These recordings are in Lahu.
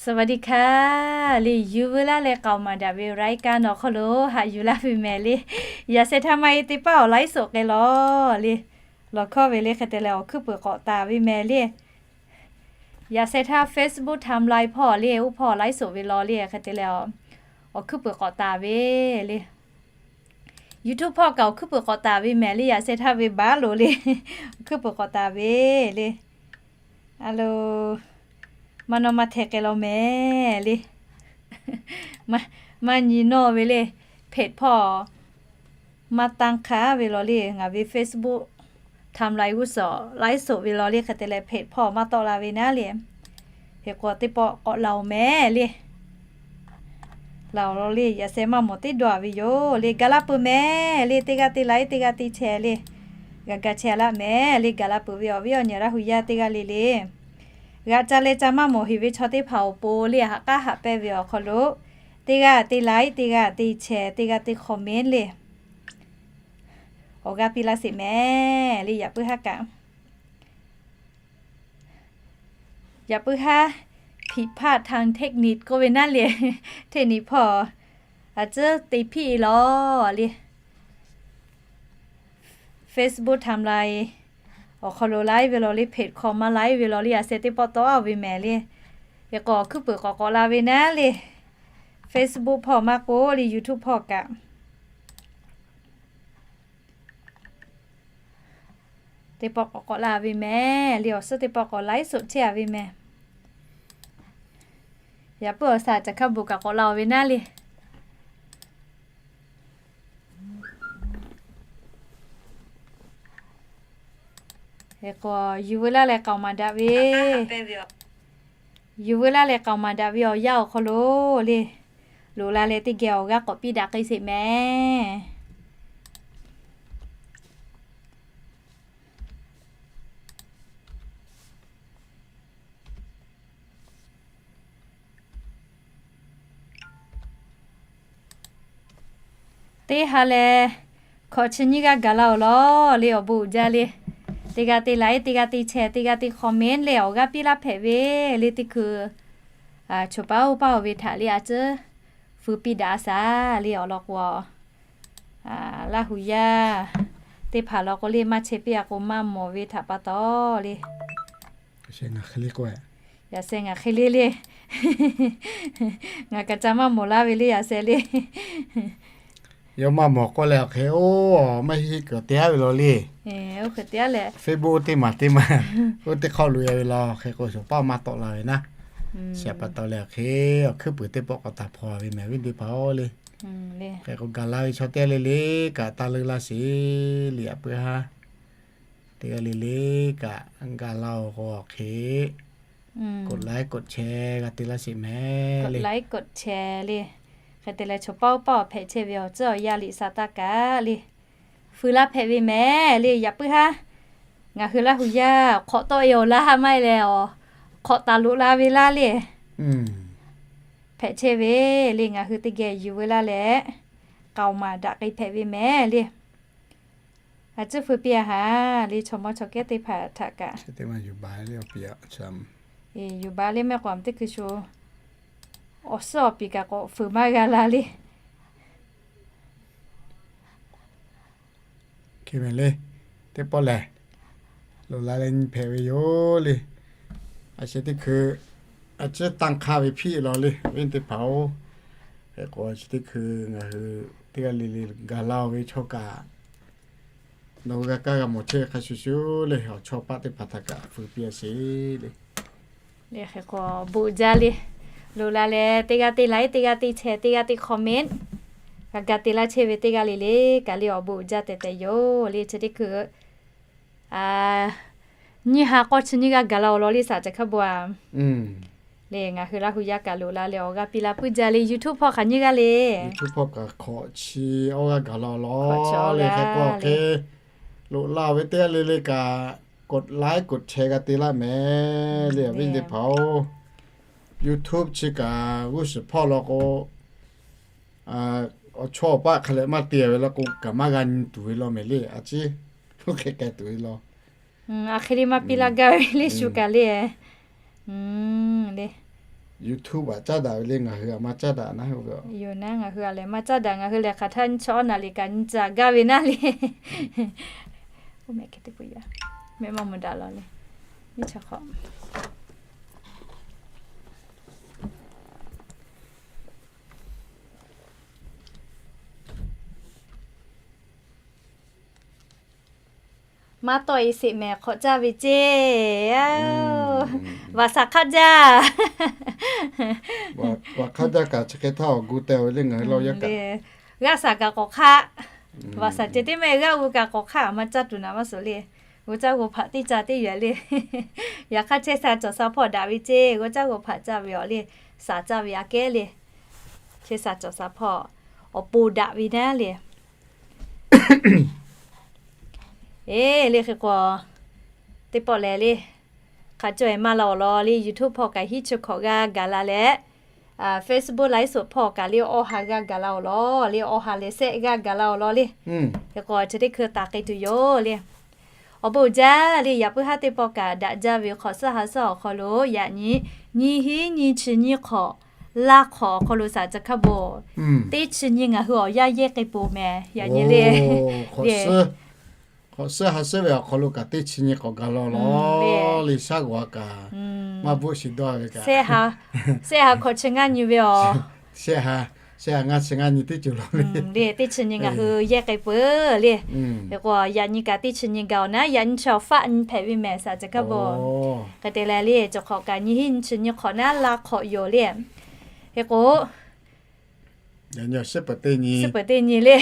สวัสดีค่ะ le, yuˬ veu laˇ leh k'aoˍ maˍ daꞈ ve รายการ awˬ hk'aw lo haꞈ yuˬ laˇ ve mehˍ le. Yaꞈ sheh htaˇ maˇ e teˇ paˆ awˬ ไลฟ์สด k'ai lawˬ le. Lawˬ hkawˇ ve le hk'e te leh awˬ hkuiˉ puiˍ k'awꞈ taˍ ve mehˍ le. Yaꞈ sheh htaˇ Facebook timeline hpawˇ le, oˇ hpawˇ ไลฟ์สด ve law le hk'e te leh awˬ hkuiˉ puiˍ k'awꞈ taˍ ve le. YouTube hpawˇ kaꞈ awˬ hkuiˉ puiˍ k'awꞈ taˍ ve mehˍ le. Yaꞈ sheh htaˇ ve baˆ loˬ le, awˬ hkuiˉ puiˍ k'awꞈ taˍ ve le. A lo, maˇ nawˇ maˇ hteh k'ai law mehˍ le. Maˇ nyi nawˇ ve le, page hpawˇ maˇ tanˇ hk'aˇ ve law le. Ngaˬ ve Facebook timeline g'uˇ suhˍ ไลฟ์สด ve law le hk'e te leh page hpawˇ maˇ tawˆ la ve naˉ le. Hk'e k'o teˇ pawˆ k'awꞈ laˬ oˬ mehˍ le. Laˬ oˬ law le, yaꞈ sheh maˇ mawˬ teˇ dawˇ a ve yoˬ le. Gaˬ la peuˬ mehˍ le, teˇ g'aˇ teˇ ไลค์ teˇ g'aˇ teˇ แชร์ le. Gaˬ gaˬ แชร์ laˇ mehˍ le. Gaˬ la peuˬ ve awˬ viˉ awˬ nyi Laˇ hu yaˇ teˇ g'aˇ le le. G'a ca leh ca maˇ mawˬ heˍ ve chaw teˇ hpaˍ awˬ pon le, haꞈ k'aˉ haꞈ pehnˇ ve awˬ hk'aw lo, teˇ g'aˇ teˇ ไลค์ teˇ g'aˇ teˇ แชร์ teˇ g'aˇ teˇ คอมเมนต์ le, awˬ g'aˇ piˇ laˇ sheˍ mehˍ le. Yaꞈ puiˉ haˉ kaꞈ, yaꞈ puiˉ haˉ ผิดพลาดทางเทคนิค k'oˆ ve naˉ le. Hteˇ niꞈ hpawˇ a cuˉ te hpiˆ e law le. Facebook timeline awˬ hk'aw lo laiˉ ve law le, page hk'aw maˇ laiˉ ve law le, yaꞈ sheh teˇ pawˆ tawˆ a ve mehˍ le. Hk'e k'o awˬ hkuiˉ puiˍ k'awꞈ k'awꞈ la ve naˉ le. Facebook hpawˇ maˇ k'oˆ le, YouTube hpawˇ kaꞈ teˇ pawˆ k'awꞈ k'awꞈ la ve mehˍ le. Awˬ suhˉ teˇ pawˆ k'awꞈ ไลฟ์สด chehˇ a ve mehˍ. Yaꞈ puiˉ awˬ shaˍ caˬ hkaˇ bon kaꞈ k'awꞈ la oˬ ve naˉ le. Hk'e k'o yuˬ veu laˇ leh k'aoˍ maˍ daꞈ ve, yuˬ veu laˇ leh k'aoˍ maˍ daꞈ ve awˬ yanˇ awˬ hk'aw lo le, loꞈ la leh teˇ geh awˬ g'aˇ k'awꞈ piˇ daꞈ k'ai sheˍ mehˍ. Teˇ ha leh hkawꞈ chi nyiˇ g'aˇ gaˬ la oˬ law le, awˬ bon uiˍ jaˇ le. Teˇ g'aˇ teˇ ไลค์ teˇ g'aˇ teˇ แชร์ teˇ g'aˇ teˇ คอมเมนต์ le, awˬ g'aˇ piˇ laˇ hpehꞈ ve le. Teˇ hkui choˬ paˉ oˇ paˉ oˬ ve htaꞈ le a ciˉ fui piˇ daꞈ a shaˍ le. Awˬ lawn k'o, Laˇ hu yaˇ teˇ hpaˍ law k'o le, maˇ chehˇ piˇ a k'o maˇ mawˬ ve htaꞈ pa taw le. Yaꞈ sheh ngaˬ hk'e le k'o, yaꞈ sheh ngaˬ hk'e le le. Ngaˬ kaꞈ ca maˇ mawˬ laˇ ve le, yaꞈ sheh le. Yawˇ maˇ mawˬ k'oˆ leh awˬ hk'e oˇ maˇ heˆ kuiˬ te a ve law le. Oˇ hk'e te a leh Facebook teˇ maˬ teˇ maˬ, oˇ teˇ hk'aw loꞈ e ve law hk'e k'o, shawˍ paˇ maˇ tawˆ la ve naˉ. Shehˍ pa taw leh awˬ hk'e awˬ hkuiˉ puiˍ teˇ pawˆ k'awꞈ taˍ hpaw ve mehˍ viˉ teˇ hpaˍ-oˬ le. Hk'e k'o gaˬ la ve chaw teˇ g'aˇ le le kaꞈ taˇ leuˉ laˇ sheˍ le. Yaꞈ puiˉ haˉ teˇ g'aˇ le le kaꞈ gaˬ la oˬ k'o awˬ hk'e กดไลค์ กดแชร์ g'a te laˇ sheˍ mehˍ le. G'a te leh chaw paˇ oˇ paˇ awˬ hpehꞈ chehˇ ve awˬ tcuhˉ awˬ yaˇ liꞈ sa taˇ kaꞈ le, fui laˇ hpehꞈ ve mehˍ le. Yaꞈ puiˉ haˉ ngaˬ hui Laˇ hu yaˇ hk'awꞈ tawˆ e awˬ laˇ maˇ heˆ leh, awˬ hk'awꞈ taˍ loꞈ la ve laˇ le. Hpehꞈ chehˇ ve le. Ngaˬ hui teˇ geh yuˬ veu laˇ leh k'aoˍ maˍ daꞈ k'ai hpehꞈ ve mehˍ le. A ciˉ feu piˇ a haˍ le, chaw mawˇ chaw kehˉ teˇ hpaˍ htaꞈ kaꞈ. Yuˬ baˬ le mehˆ k'o, teˇ hkui sho awˬ suhˉ awˬ piˍ kaꞈ k'awꞈ feu maˇ g'a la le. Hk'e mehˍ le, teˇ pawˆ lehˬ loꞈ la leh nyi hpehꞈ ve yoˬ le. A sheh teˇ hkui a ciˉ tanˇ hk'aˇ ve hpiˆ law le, awˬ viˉ teˇ hpaˍ-oˬ. Hk'e k'o a sheh teˇ hkui ngaˬ hui teˇ g'aˇ le le gaˬ la oˬ ve chaw kaꞈ nawˬ hui g'a kaˇ g'a mawˬ chehˇ ve hk'a shuˍ shuˍ le, awˬ chawˇ paˆ teˇ hpaˍ htaꞈ kaꞈ feu piˇ a sheˍ le. Hk'e k'o bon jaˇ le. Loꞈ la leh teˇ g'aˇ teˇ ไลค์ teˇ g'aˇ teˇ แชร์ teˇ g'aˇ teˇ คอมเมนต์ g'a ga te laˇ chehˇ ve teˇ g'aˇ le le kaꞈ le, awˬ bon uiˍ jaˇ tehꞈ tehꞈ yoˬ le. Chi teˇ hkui nyiˇ ha k'awˇ chi nyiˇ g'aˇ gaˬ la oˬ law le, shaˍ caˬ hkaˇ bon a le. Ngaˬ hui Laˇ hu yaˇ kaꞈ loꞈ la leh awˬ g'aˇ piˇ laˇ puiˉ jaˇ le. YouTube hpawˇ hk'aˬ nyiˇ g'aˇ le. YouTube hpawˇ kaꞈ hk'awꞈ chi awˇ g'aˇ gaˬ la oˬ law le. Hk'e k'o hk'e loꞈ la oˬ ve teˇ g'aˇ le le kaꞈ กดไลค์ กดแชร์ g'a te laˇ mehˍ le, awˬ viˉ teˇ hpaˍ-oˬ. YouTube chi kaꞈ g'uˇ suhˍ hpawˇ law k'o, awˬ chawˇ awˬ paˆ hk'a leh maˇ te ve law k'o kaꞈ maˇ g'a nyi tuˬ ve law mehˍ le. A ciˉ oˇ hk'e k'ai tuˬ ve law. A hk'e le maˇ piˇ laˇ gaˇ ve le, shu kaꞈ le. Le YouTube aꞈ caˉ daꞈ ve le, ngaˬ hui aꞈ maˇ caˉ daꞈ naˉ ve yoˬ naˉ, ngaˬ hui aꞈ lehˬ maˇ caˉ daꞈ, ngaˬ hui lehˬ hk'aˬ htaˇ nyiˇ chi awˉ naˍ riˍ kaꞈ nyi caˍ gaˇ ve naˉ le. Mehˆ maˇ mvuh daꞈ lawˬ le. Nyiˇ chi hk'awꞈ maˇ tawˆ e sheˍ mehˍ hk'awꞈ caˇ ve ceˇ. Vaꞈ shaˍ hk'aˇ jaˇ. Vaꞈ hk'aˇ jaˇ kaꞈ chi hk'e htaˇ awˬ gu teh ve le ngaˬ hui laˇ yaˇ kaꞈ. G'aˇ shaˍ kaꞈ k'awꞈ hk'aˇ, vaꞈ shaˍ ceh tiˉ mehˆ g'aˇ u kaꞈ k'awꞈ hk'aˇ, maˇ caˇ tuˬ naˍ maˇ suhˍ le. G'uˇ caˇ g'uˇ hpaꞈ teˇ caˇ teˇ yehˬ le. Yaꞈ hk'aˇ chehˇ sha cawˬ sha hpawˇ daꞈ ve ceˇ, g'uˇ caˇ g'uˇ hpaꞈ caˇ ve awˬ le, shaˍ caˇ ve aꞈ kehˉ le. Chehˇ sha cawˬ sha hpawˇ awˬ pon daꞈ ve naˉ le. Eˬ, le hk'e k'o, teˇ pawˆ lehˬ le, hk'a caweh maˇ la awˬ lawn le, YouTube hpawˇ kaꞈ hiˉ chi hkawꞈ g'aˇ gaˬ la leh, Facebook ไลฟ์สด hpawˇ kaꞈ le awˇ ha g'aˇ gaˬ la awˬ lawn le, awˇ ha lehˬ shehˆ g'aˇ gaˬ la awˬ lawn le. Hk'e k'o chi teˇ hkui taˍ k'ai tuˬ yoˬ le. Awˬ bon uiˍ jaˇ le, yaꞈ puiˉ haˉ teˇ pawˆ kaꞈ daꞈ jaˇ ve hk'awꞈ suhˉ ha suhˉ awˬ hk'aw lo yaꞈ nyi, nyiˇ hinˉ nyiˇ chi nyiˇ hk'awꞈ, laˇ hk'awꞈ awˬ hk'aw lo shaˍ ca hkaˇ bon, teˇ chi nyi ngaˬ hui awˬ yanˇ yehˇ k'ai peuˬ mehˍ. Yaꞈ nyi le, hk'awꞈ suhˉ ha suhˉ ve awˬ hk'aw lo kaꞈ teˇ chi nyi k'awꞈ gaˬ la awˬ lawn le, shaˉ g'awˬ a kaꞈ maˇ bvuhˆ shiˍ dawˇ ve kaꞈ, shehˆ ha hk'awꞈ chi ngaˇ nyi ve awˬ shehˆ ha, shehˆ ha ngaˇ chi ngaˇ nyi teˇ ceuˬ law le. Teˇ chi nyi ngaˬ hui yehˇ k'ai peuˬ le. Hk'e k'o yaꞈ nyi kaꞈ teˇ chi nyi gaˬ awˬ naˉ, yaꞈ nyi chi awˬ faˆ nyi hpehꞈ ve mehˍ shaˍ ca hkaˇ bon. Hk'e te leh le, cawˬ hk'awꞈ kaꞈ nyiˇ hinˉ nyiˇ chi nyiˇ hk'awꞈ naˉ laˇ hk'awꞈ yoˬ le. Hk'e k'o, suhˉ peuˬ teˇ nyi le.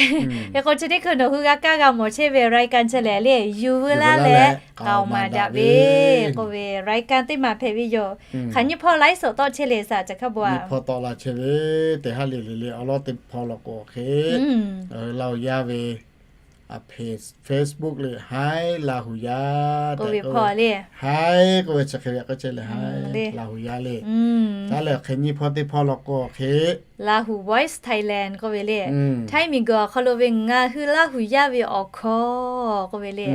Hk'e k'o chi teˇ hkui nawˬ hui g'a kaˇ g'a mawˬ chehˇ ve รายการ chi lehˬ le, yuˬ veu laˇ leh k'aoˍ maˍ daꞈ ve k'oˆ ve รายการ teˇ maˬ hpehꞈ ve yoˬ. Hk'aˬ nyiˇ hpawˇ ไลฟ์สด tawˆ chehˇ le shaˍ ca hkaˇ bon a. Nyiˇ hpawˇ tawˆ la chehˇ ve, teˇ haˉ le le le awˉ lawˉ teˇ hpawˇ law k'o hk'e, Laˇ huˍ yaˇ ve Facebook le, Haiˉ Laˇ huˍ yaˇ tehꞈ k'oˆ ve, Haiˉ k'oˆ ve chi hk'e ve k'o chehˇ le, Haiˉ Laˇ huˍ yaˇ le. Taˇ lehˬ hk'e nyiˇ hpawˇ teˇ hpawˇ law k'o hk'e, Laˇ huˍ Voice Thailand k'oˆ ve le. Htaiˇ miˬguiˬ awˬ hk'aw lo ve ngaˬ hui Laˇ huˍ yaˇ ve awˬ hkawˇ k'oˆ ve le.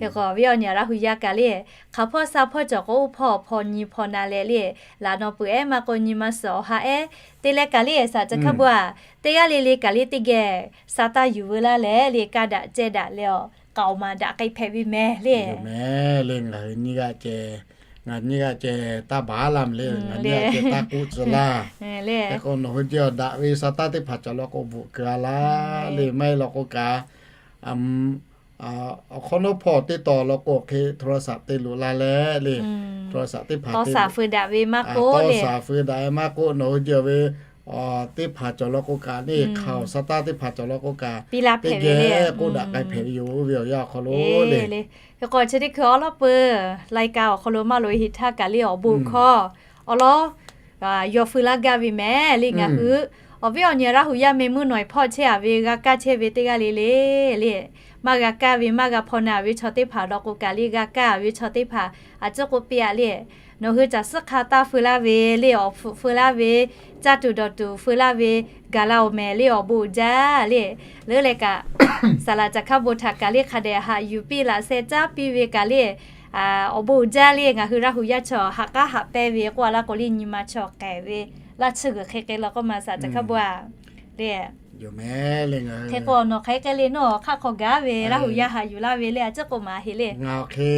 Hk'e k'o, awˬ viˉ awˬ nyi Laˇ huˍ yaˇ kaꞈ le, hk'aˬ hpawˇ sha hpawˇ cawˬ k'o, oˇ hpawˇ hpawˇ nyi hpawˇ na leh le, laꞈ naw peuˬ ehˉ maˇ k'o nyi ma suhˍ awˬ ha ehˉ te leh kaꞈ le shaˍ ca hkaˇ bon a. Teˇ g'aˇ le le kaꞈ le teˇ geh sha taˇ yuˬ veu laˇ leh le, kaˇ daꞈ ceh daꞈ leh awˬ k'aoˍ maˍ daꞈ k'ai hpehꞈ ve mehˍ le. Yoˬ mehˍ le, ngaˬ hui nyiˇ g'aˇ ceh, ngaˬ nyiˇ g'aˇ ceh taˇ baˬ laˇ mehˍ le, ngaˬ nyiˇ g'aˇ ceh taˇ k'oˆ tcuh laˇ. Hk'e k'o nawˬ hui jehˇ awˬ daꞈ ve sha taˇ teˇ hpaˍ cawˬ law k'o bvuhꞈ keu a laˇ le, maˇ heˆ law k'o kaꞈ awˬ hk'awꞈ nawˉ hpawˇ teˇ taw law k'o hk'e โทรศัพท์ te loꞈ la leh le, โทรศัพท์ teˇ hpaˍ te, tawˇ shaˍ feu daꞈ ve maˇ k'oˆ le, tawˇ shaˍ feu daꞈ ve maˇ k'oˆ, nawˬ hui jehˇ ve teˇ hpaˍ cawˬ law k'o kaꞈ le, hk'aˬ awˬ sha taˇ teˇ hpaˍ cawˬ law k'o kaꞈ, teˇ geh k'oˆ daꞈ k'ai hpehꞈ ve yoˬ ve awˬ yanˇ awˬ hk'aw lo le. Hk'e k'o chi teˇ hkui awˉ lawˉ peuˬ รายการ awˬ hk'aw lo maˇ loꞈ e heˍ htaˇ kaꞈ le awˬ bon hkawˇ awˉ lawˉ yaw feu laˇ gaˇ ve mehˍ le. Ngaˬ hui awˬ viˉ awˬ nyi Laˇ huˍ yaˇ meh muˇ nawˬ hpawˇ chehˇ a ve, g'a kaˇ chehˇ ve teˇ g'aˇ le le le, maˇ g'a kaˇ ve maˇ g'a hpaw na ve chaw teˇ hpaˍ law k'o kaꞈ le, g'a kaˇ ve chaw teˇ hpaˍ a ciˉ k'oˆ piˇ a le. Nawˬ hui caˬ suhˉ hk'a taˇ feu laˇ ve le, awˬ hpfuhꞈ feu laˇ ve, caˇ tuˬ dawˬ tuˬ feu laˇ ve, gaˬ la awˬ mehˍ le awˬ bon uiˍ jaˇ le. Leuˉ leh kaꞈ, saˍ laꞈ ca hkaˇ bon htaꞈ kaꞈ le hk'a dehꞈ haꞈ yuˬ piˇ laꞈ sheh caˉ piˇ ve kaꞈ le, awˬ bon uiˍ jaˇ le. Ngaˬ hui Laˇ huˍ yaˇ chaw haꞈ k'aˉ haꞈ pehnˇ ve k'oˆ a laˇ k'o le, nyi ma chaw k'ehˬ ve laˇ tsuhˇ g'uiˬ hk'e k'e law k'oˆ ma shaˍ ca hkaˇ bon a le. Hk'e k'o nawˬ hk'aˬ hk'e le nawˬ hk'aˆ hk'aw gaˇ ve Laˇ huˍ yaˇ haꞈ yuˬ laˇ ve le a ciˉ k'oˆ ma heˆ le. Ngaˬ awˬ hk'e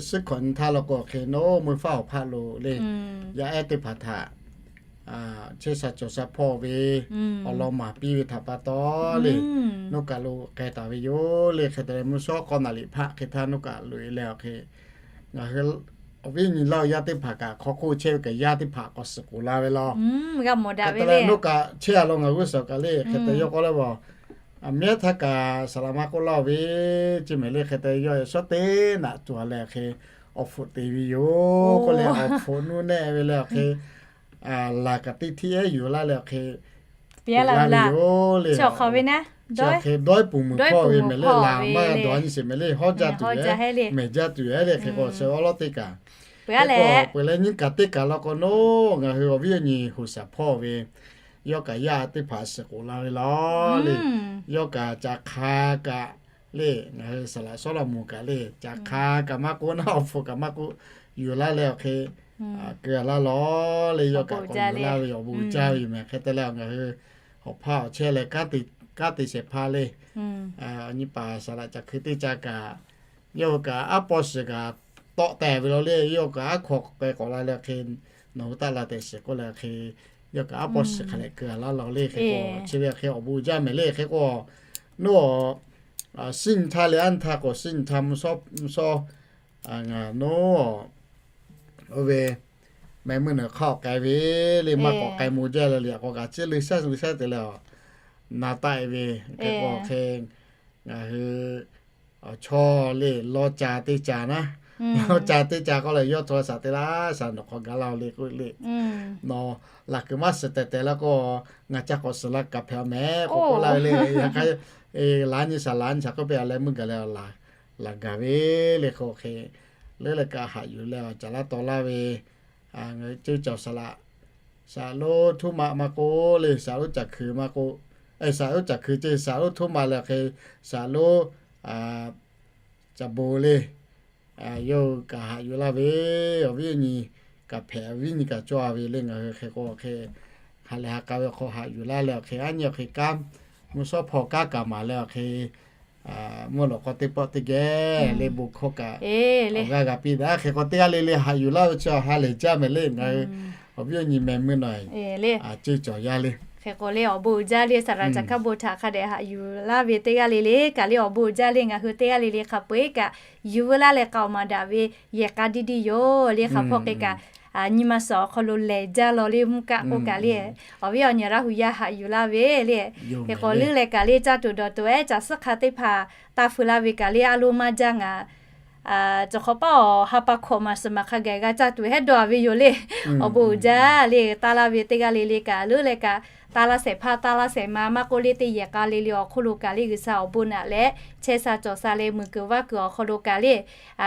suhˉ hkawꞈ nyi htaˇ law k'o awˬ hk'e nawˬ mui faˉ awˬ hpaˆ lo le, yaˇ ehˉ teˇ hpaˍ htaꞈ chehˇ sha cawˬ sha hpawˇ ve awˬ lawn maˍ piˇ ve htaꞈ pa taw le, nawˬ kaˬ lo k'ai taˍ ve yoˬ le. Hk'e te leh mvuhˇ shawˉ k'awˇ naˍ liꞈ hpaˆ hk'e htaˇ nawˬ kaˬ loꞈ e leh awˬ hk'e, ngaˬ hui awˬ viˉ nyi Laˇ huˍ yaˇ teˇ hpaˍ kaꞈ hk'aw hk'oˆ chehˇ ve kaꞈ yaˇ teˇ hpaˍ k'awꞈ suhˍ k'oˍ la ve law. Hk'e te leh nawˬ kaꞈ chehˇ a law ngaˬ g'uˇ suhˍ kaꞈ le hk'e te yawˇ k'oˆ leh a, a mehˉ htaˇ kaꞈ saˍ laꞈ maˇ k'oˆ laˇ ve, chi mehˍ le hk'e te yawˇ shawˉ teˇ naꞈ tuˬ a leh awˬ hk'e awˬ hpfuhꞈ te ve yoˬ k'oˆ leh awˬ hpfuhꞈ nuˇ nehˆ ve leh awˬ hk'e laˬ kaꞈ teˇ htiˇ ehˉ yuˬ laˇ leh awˬ hk'e, pehˍ laˇ ve yoˬ le. Chi awˬ hk'e dawˇ iˉ puˍ muiˬ hpawˇ ve mehˍ le, laˬ maˇ g'a dawˬ a nyi sheˍ mehˍ le, hawˉ jaˇ tuˬ yoˬ, mehˍ jaˇ tuˬ yoˬ le. Hk'e k'o awˬ sheh awˉ lawˉ teˇ kaꞈ, hk'e k'o peuˬ leh nyiˇ kaꞈ teˇ kaꞈ law k'o nawˬ ngaˬ hui awˬ viˉ awˬ nyi hoꞈ shaˍ hpawˇ ve yawˇ kaꞈ yaˇ teˇ hpaˍ suhˍ k'oˍ la ve law le. Yawˇ kaꞈ ca hk'a kaꞈ le, ngaˬ hui saˍ laꞈ Sawˉlaꞈmonˍ kaꞈ le, ca hk'a kaꞈ maˇ k'oˆ naˉ awˬ hpfuhꞈ kaꞈ maˇ k'oˆ, yuˬ laˇ leh awˬ hk'e keu a laˇ lawˬ le, yawˇ kaꞈ k'awꞈ yuˬ laˇ ve awˬ bon uiˍ jaˇ ve yoˬ mehˬ. Hk'e te leh ngaˬ hui awˬ hpaˇ awˬ chehˇ leh kanˉ te shehˍ hpaˇ le, nyi paˍ saˍ laꞈ caˬ hkui teˇ ca kaꞈ, yawˇ hui kaꞈ aˉ pawˇ shiˍ kaꞈ tawˆ tehˬ ve law le, yawˇ kaꞈ aˉ hkaw k'ai k'awꞈ la leh hk'e, nawˬ hui taˆ la tehꞈ shiˍ k'oˆ leh hk'e, yawˇ kaꞈ aˉ pawˇ shiˍ hk'a leh keu a laˇ lawˬ le. Hk'e k'o chi ve hk'e awˬ bon uiˍ jaˇ mehˬ le. Hk'e k'o, nawˬ siˉ nyi htaˇ le, aˉ nyi htaˇ k'o siˉ nyi htaˇ mvuhˇ shawˉ, mvuhˇ shawˉ, nawˬ oˇ ve meh meuˇ nawˬ hk'aˇ awˬ k'ai ve le, maˇ k'awꞈ k'ai mvuh jaˇ le le, k'awꞈ kaꞈ ciˉ le shaˉ le shaˉ te leh, na taˆ e ve. Hk'e k'o hk'e, ngaˬ hui chaw le lawˇ ca teˇ ca naˉ, lawˇ ca teˇ ca k'oˆ leh yawˇ htaꞈ shaˍ te laˇ shaˍ nawˬ hk'aw gaˬ laˇ le k'oˆ le. Nawˬ laꞈ kuiˬ maˇ suhˍ tehˬ tehˬ la k'o, ngaˬ ca k'awꞈ suhˍ la kaꞈ hpehꞈ a mehˬ k'oˆ k'oˆ laˇ ve le. Yaꞈ hk'aˇ, laꞈ nyi shaˍ laꞈ nyi shaˍ k'oˆ piˇ a leh meuˇ gaˬ leh laˬ gaˬ ve le. Hk'e k'o hk'e, leuˉ leh kaꞈ haꞈ yuˬ leh awˬ caˬ laˇ taw laˇ ve, ngaˬ hui ceuˇ cawˬ saˍ laꞈ, saˍ lonˉ htuˉ maꞈ maˇ k'oˆ le, saˍ lonˉ caˬ hkui maˇ k'oˆ, saˍ lonˉ caˬ hkui ceˇ, saˍ lonˉ htuˉ maꞈ leh hk'e, saˍ lonˉ caˬ bon le, yawˇ hui kaꞈ haꞈ yuˬ laˇ ve, awˬ viˉ awˬ nyi kaꞈ hpehꞈ, awˬ viˉ nyi kaꞈ cawˇ a ve le. Ngaˬ hui hk'e k'o hk'e, ha lehˬ ha k'a ve awˬ hk'aw haꞈ yuˬ laˇ leh awˬ hk'e, aˉ nyi awˬ hk'e kanˉ, mvuhˇ shawˉ hpawˇ kanˉ kaꞈ maˍ leh awˬ hk'e, mvuhˇ lawꞈ k'aw teˇ pawˆ teˇ geh le bon hkawˇ kaꞈ awˬ g'aˇ g'a piˇ daꞈ. Hk'e k'o teˇ g'aˇ le le haꞈ yuˬ laˇ ve chi ha lehˬ jaˇ mehˬ le. Ngaˬ hui awˬ viˉ awˬ nyi meh meuˇ nawˬ ceuˇ cawˬ yaˇ le. Hk'e k'o le awˬ bon uiˍ jaˇ le, saˍ laꞈ caˬ hkaˉ bon htaꞈ hk'a dehꞈ haꞈ yuˬ laˇ ve teˇ g'aˇ le le kaꞈ le awˬ bon uiˍ jaˇ le. Ngaˬ hui teˇ g'aˇ le le hk'a peu-eˬ kaꞈ yuˬ veu laˇ leh k'aoˍ maˍ daꞈ ve yehˬ k'a diˇ diˇ yoˬ le. Hk'a hpawˇ hk'e kaꞈ nyi ma suhˍ awˬ hk'aw lo lehˬ jaˇ law le, mvuhˇ kaˆ k'oˆ kaꞈ le, awˬ viˉ awˬ nyi Laˇ hu yaˇ haꞈ yuˬ laˇ ve le. Hk'e k'o leuˉ leh kaꞈ le caˇ tuˬ dawˬ tuˬ ehˉ caˬ suhˉ hk'a teˇ hpaˍ taˇ feu laˇ ve kaꞈ le a lo maˇ jaˇ ngaˬ cawˬ hk'awꞈ paˉ awˬ ha pa hkawꞈ maˬ suhˍ maˬ hk'a gaˬ g'a caˇ tuˬ hehˉ dawˇ a ve yoˬ le. Awˬ bon uiˍ jaˇ le, taˇ laˇ ve teˇ g'aˇ le le kaꞈ leuˉ leh kaꞈ taˇ laˇ shehˍ hpaˇ taˇ laˇ shehˍ ma maˇ k'oˆ le teˇ yehˬ k'a le le awˬ hk'oˆ lo kaꞈ le G'uiˬsha awˬ bon naꞈ leh chehˇ sha cawˬ sha leh meuˬ kuiˬ vaˇ kuiˬ awˬ hk'aw lo kaꞈ le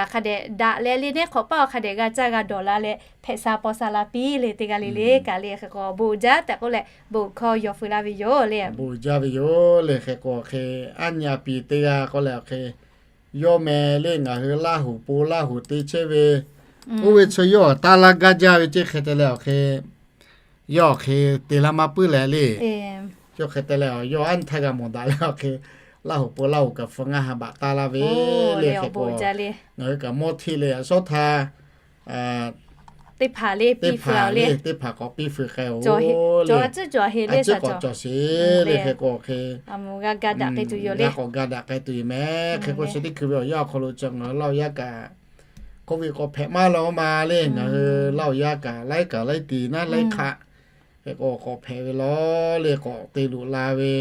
hk'a dehꞈ daꞈ leh le neˉ hk'awꞈ paˉ awˬ hk'a dehꞈ g'a caˇ g'a dawˬ la leh hpehꞈ sha paw sha la piˇ le teˇ g'aˇ le le kaꞈ le. Hk'e k'o awˬ bon uiˍ jaˇ tehꞈ k'oˆ leh bon hkawˇ yaw feu laˇ ve yoˬ le. Bon uiˍ jaˇ ve yoˬ le. Hk'e k'o hk'e aˉ nyi a piˍ teˇ g'aˇ k'oˆ leh awˬ hk'e yawˇ meh le ngaˬ hui Laˇ huˍ po Laˇ huˍ te chehˇ ve, oˇ ve chi yawˇ taˇ laˇ gaˇ jaˇ ve ceˇ. Hk'e te leh awˬ hk'e yawˇ awˬ hk'e te laˇ maˇ puiˉ leh le, yawˇ hk'e te leh yawˇ aˉ nyi htaˇ g'a mawˬ daꞈ leh awˬ hk'e Laˇ huˍ po Laˇ huˍ kaꞈ hpu ngaˇ ha baꞈ taˇ laˇ ve le. Hk'e k'o ngaˬ hui kaꞈ mawˇ hteˇ le a shawˉ htaˇ teˇ hpaˍ le teˇ hpaˍ k'awꞈ piˇ feu k'ai-o le. A ciˉ k'awꞈ cawˬ sheˍ le. Hk'e k'o hk'e g'a k'awꞈ ga daꞈ k'ai tuˬ yoˬ mehˬ. Hk'e k'o chi teˇ hkui ve awˬ yanˇ awˬ hk'aw lo cawˬ ngaˬ hui Laˇ huˍ yaˇ kaꞈ Covid k'awꞈ hpehꞈ maˇ law ma le. Ngaˬ hui Laˇ huˍ yaˇ kaꞈ laiˉ kaꞈ laiˉ tiˍ naˉ laiˉ hk'aˆ hk'e k'o k'awꞈ hpehꞈ ve law le, k'awꞈ te luꞈ la ve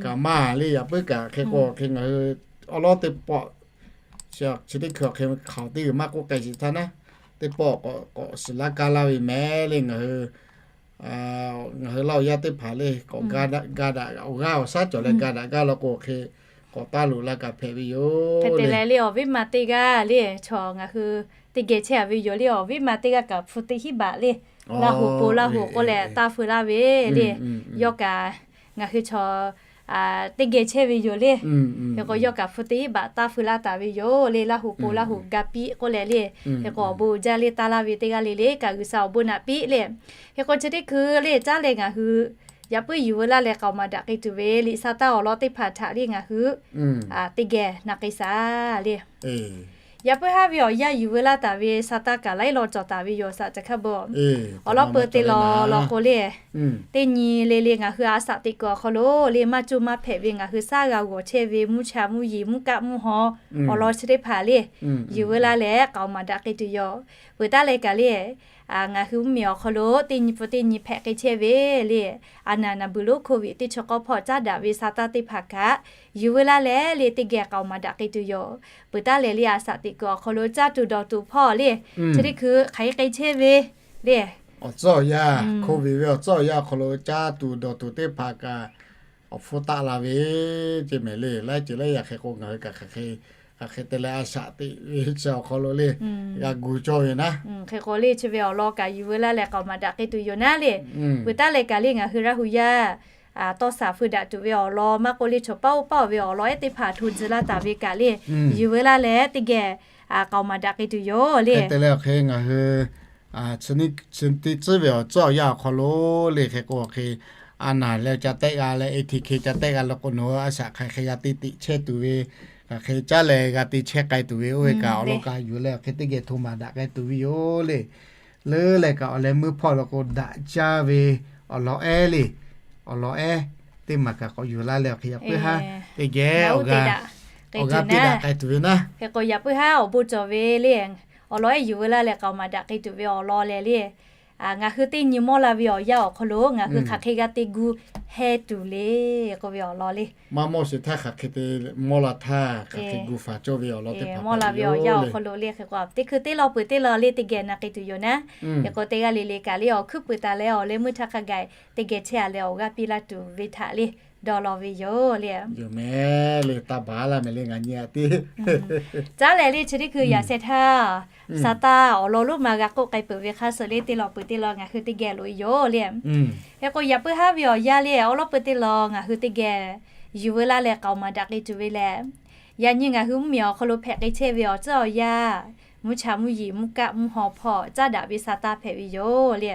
kaꞈ maˇ le. Yaꞈ puiˉ kaꞈ hk'e k'o hk'e ngaˬ hui awˬ lawˉ teˇ pawˆ chi teˇ hkui awˬ hk'e hk'aoˍ teˇ g'uiˬ maˇ k'oˆ k'ai sheˍ htaˇ naˉ, teˇ pawˆ k'awꞈ k'awꞈ shiˍ laˇ kaˇ laˇ ve mehˍ le. Ngaˬ hui ngaˬ hui Laˇ huˍ yaˇ teˇ hpaˍ le k'awꞈ ga daꞈ, awˬ g'aˇ awˬ shaˉ cawˬ leh ga daꞈ gaˇ law k'o hk'e k'awꞈ taˇ luꞈ la kaꞈ hpehꞈ ve yoˬ. Hk'e te leh le awˬ viˉ ma teˇ g'aˇ le chaw ngaˬ hui teˇ geh chehˇ a ve yoˬ le. Awˬ viˉ ma teˇ g'aˇ kaꞈ hpu teˇ hinˉ baꞈ le Laˇ huˍ po Laˇ huˍ k'oˆ leh taˇ feu laˇ ve le. Yawˇ kaꞈ ngaˬ hui chaw teˇ geh chehˇ ve yoˬ le. Hk'e k'o yawˇ kaꞈ hpu teˇ hinˉ baꞈ taˇ feu laˇ taˍ ve yoˬ le. Laˇ huˍ po Laˇ huˍ ga piˇ k'oˆ leh le. Hk'e k'o awˬ bon uiˍ jaˇ le, taˇ laˇ ve teˇ g'aˇ le le kaꞈ G'uiˬsha awˬ bon naꞈ piˇ le. Hk'e k'o chi teˇ hkui le caˉ leh ngaˬ hui yaꞈ puiˉ yuˬ veu laˇ leh k'aoˍ maˍ daꞈ k'ai tuˬ ve liꞈ sa taˇ awˬ lawn teˇ hpaˍ htaꞈ le ngaˬ hui teˇ geh na k'ai shaˍ le. Yaꞈ puiˉ haˉ ve awˬ yanˇ yuˬ veu laˇ taˍ ve sa taˇ kaꞈ laiˉ law cawˬ taˍ ve yoˬ saꞈ ca hkaˇ bon. Awˬ lawn peu te law law k'o le, teˇ nyi le le ngaˬ hui a shaꞈ teꞈ kuiˬ awˬ hk'aw lo le maˇ coˇ maˇ hpehꞈ ve ngaˬ hui shaˉ g'a g'awˬ chehˇ ve mvuhˇ cha mvuhˇ yeˬ mvuhˇ kaˆ mvuhˇ haw awˬ lawn chi teˇ hpaˍ le yuˬ veu laˇ leh k'aoˍ maˍ daꞈ k'ai tuˬ yoˬ. Peuˬ taˉ leh kaꞈ le ngaˬ hui mvuhˇ miˬ awˬ hk'aw lo teˇ nyi pfuhˍ teˇ nyi hpehꞈ k'ai chehˇ ve le, a naˍ naˍ buiˬ lonˉ Covid teˇ chi k'awˇ hpawˇ caˉ daꞈ ve sa taˇ teˇ hpaˍ kaꞈ yuˬ veu laˇ leh le teˇ geh k'aoˍ maˍ daꞈ k'ai tuˬ yoˬ. Peuˬ taˉ leh le a shaꞈ teꞈ kuiˬ awˬ hk'aw lo caˇ tuˬ dawˬ tuˬ hpawˇ le chi teˇ hkui hk'aˬ hk'e k'ai chehˇ ve le, awˬ tcuhˉ awˬ yanˇ Covid ve awˬ tcuhˉ awˬ yanˇ awˬ hk'aw lo caˇ tuˬ dawˬ tuˬ teˇ hpaˍ kaꞈ awˬ hpfuhˇ taˆ la ve ceˇ mehˍ le. Laiˉ ceuˬ laiˉ yaꞈ hk'e k'o ngaˬ hui kaꞈ hk'aˬ hk'e hk'aˬ hk'e te leh a shaꞈ teꞈ ve chi awˬ hk'aw lo le g'a gu cawˇ ve naˉ. Hk'e k'o le chi ve awˬ lawn kaꞈ yuˬ veu laˇ leh k'aoˍ maˍ daꞈ k'ai tuˬ yoˬ naˉ le. Peuˬ taˉ leh kaꞈ le ngaˬ hui Laˇ huˍ yaˇ tawˇ shaˍ feu daꞈ tuˬ ve awˬ lawn maˇ k'oˆ le chaw paˉ oˇ paˉ oˬ ve awˬ lawn ehˉ teˇ hpaˍ hto tcuh laˇ taˍ ve kaꞈ le yuˬ veu laˇ leh teˇ geh k'aoˍ maˍ daꞈ k'ai tuˬ yoˬ le. Hk'e te leh awˬ hk'e ngaˬ hui chi teˇ tcuhˉ ve awˬ tcuhˉ awˬ yanˇ awˬ hk'aw lo le hk'e k'o hk'e, a naˍ leh ca tehˆ g'a leh, A T K ca tehˆ g'a la k'o, nawˬ hui a shaꞈ hk'aˬ hk'e g'a te tiꞈ chehˇ tuˬ ve, hk'aˬ hk'e caˉ leh g'a te chehˇ k'ai tuˬ ve, oˇ ve kaꞈ awˬ lawn kaꞈ yuˬ leh awˬ hk'e teˇ geh hto maˍ daꞈ k'ai tuˬ ve yoˬ le. Leuˉ leh kaꞈ awˬ leh meuˇ hpawˇ la k'o daꞈ jaˇ ve awˬ lawn ehˉ le, awˬ lawn ehˉ teˇ maˬ kaꞈ k'awꞈ yuˬ laˇ leh awˬ hk'e yaꞈ puiˉ haˉ teˇ geh awˬ g'a piˇ daꞈ k'ai tuˬ ve naˉ. Hk'e k'o yaꞈ puiˉ haˉ awˬ bon cawˬ ve le, awˬ lawn ehˉ yuˬ ve laˇ leh k'aoˍ maˍ daꞈ k'ai tuˬ ve awˬ lawn lehˬ le, ngaˬ hui teˇ nyi mawˇ la ve awˬ yanˇ awˬ hk'aw lo ngaˬ hui hk'aˬ hk'e g'a te gu heh tuˬ le k'oˆ ve awˬ lawn le. Maˇ mawˇ sheˍ htaˇ hk'aˬ hk'e te mawˇ la htaˇ hk'aˬ hk'e gu faˍ cawˇ ve awˬ lawn teˇ hpaˍ mawˇ la ve awˬ yanˇ awˬ hk'aw lo le hk'e k'o teˇ hkui teˇ law peuˬ teˇ law le teˇ geh na k'ai tuˬ yoˬ naˉ. Hk'e k'o teˇ g'aˇ le le kaꞈ le awˬ hkuiˉ puiˍ taˍ leh awˬ leh meuˇ htaˇ hk'a gaˬ teˇ geh chehˇ a leh awˬ g'aˇ piˇ laˇ tuˬ ve htaꞈ le dawˇ law ve yoˬ le. Yoˬ mehˍ le, taˇ baˬ laˇ mehˍ le ngaˬ nyi a tiˉ. Caˉ lehˬ le chi teˇ hkui yaꞈ sheh htaˇ, Saˍtanˍ awˬ lawn lonˉ ma g'a k'oˆ k'ai peuˬ ve hk'a shuˍ le teˇ law peuˬ teˇ law ngaˬ hui teˇ geh loꞈ e yoˬ le. Hk'e k'o yaꞈ puiˉ haˉ ve awˬ yanˇ le awˬ lawn peuˬ teˇ law ngaˬ hui teˇ geh yuˬ veu laˇ leh k'aoˍ maˍ daꞈ k'ai tuˬ ve lehˬ, yaꞈ nyi ngaˬ hui mvuhˇmiˬ awˬ hk'aw lo hpehꞈ k'ai chehˇ ve awˬ tcuhˉ awˬ yanˇ, mvuhˇ cha mvuhˇ yeˬ mvuhˇ kaˆ mvuhˇ haw hpawˇ caˉ daꞈ ve Saˍtanˍ hpehꞈ ve yoˬ le.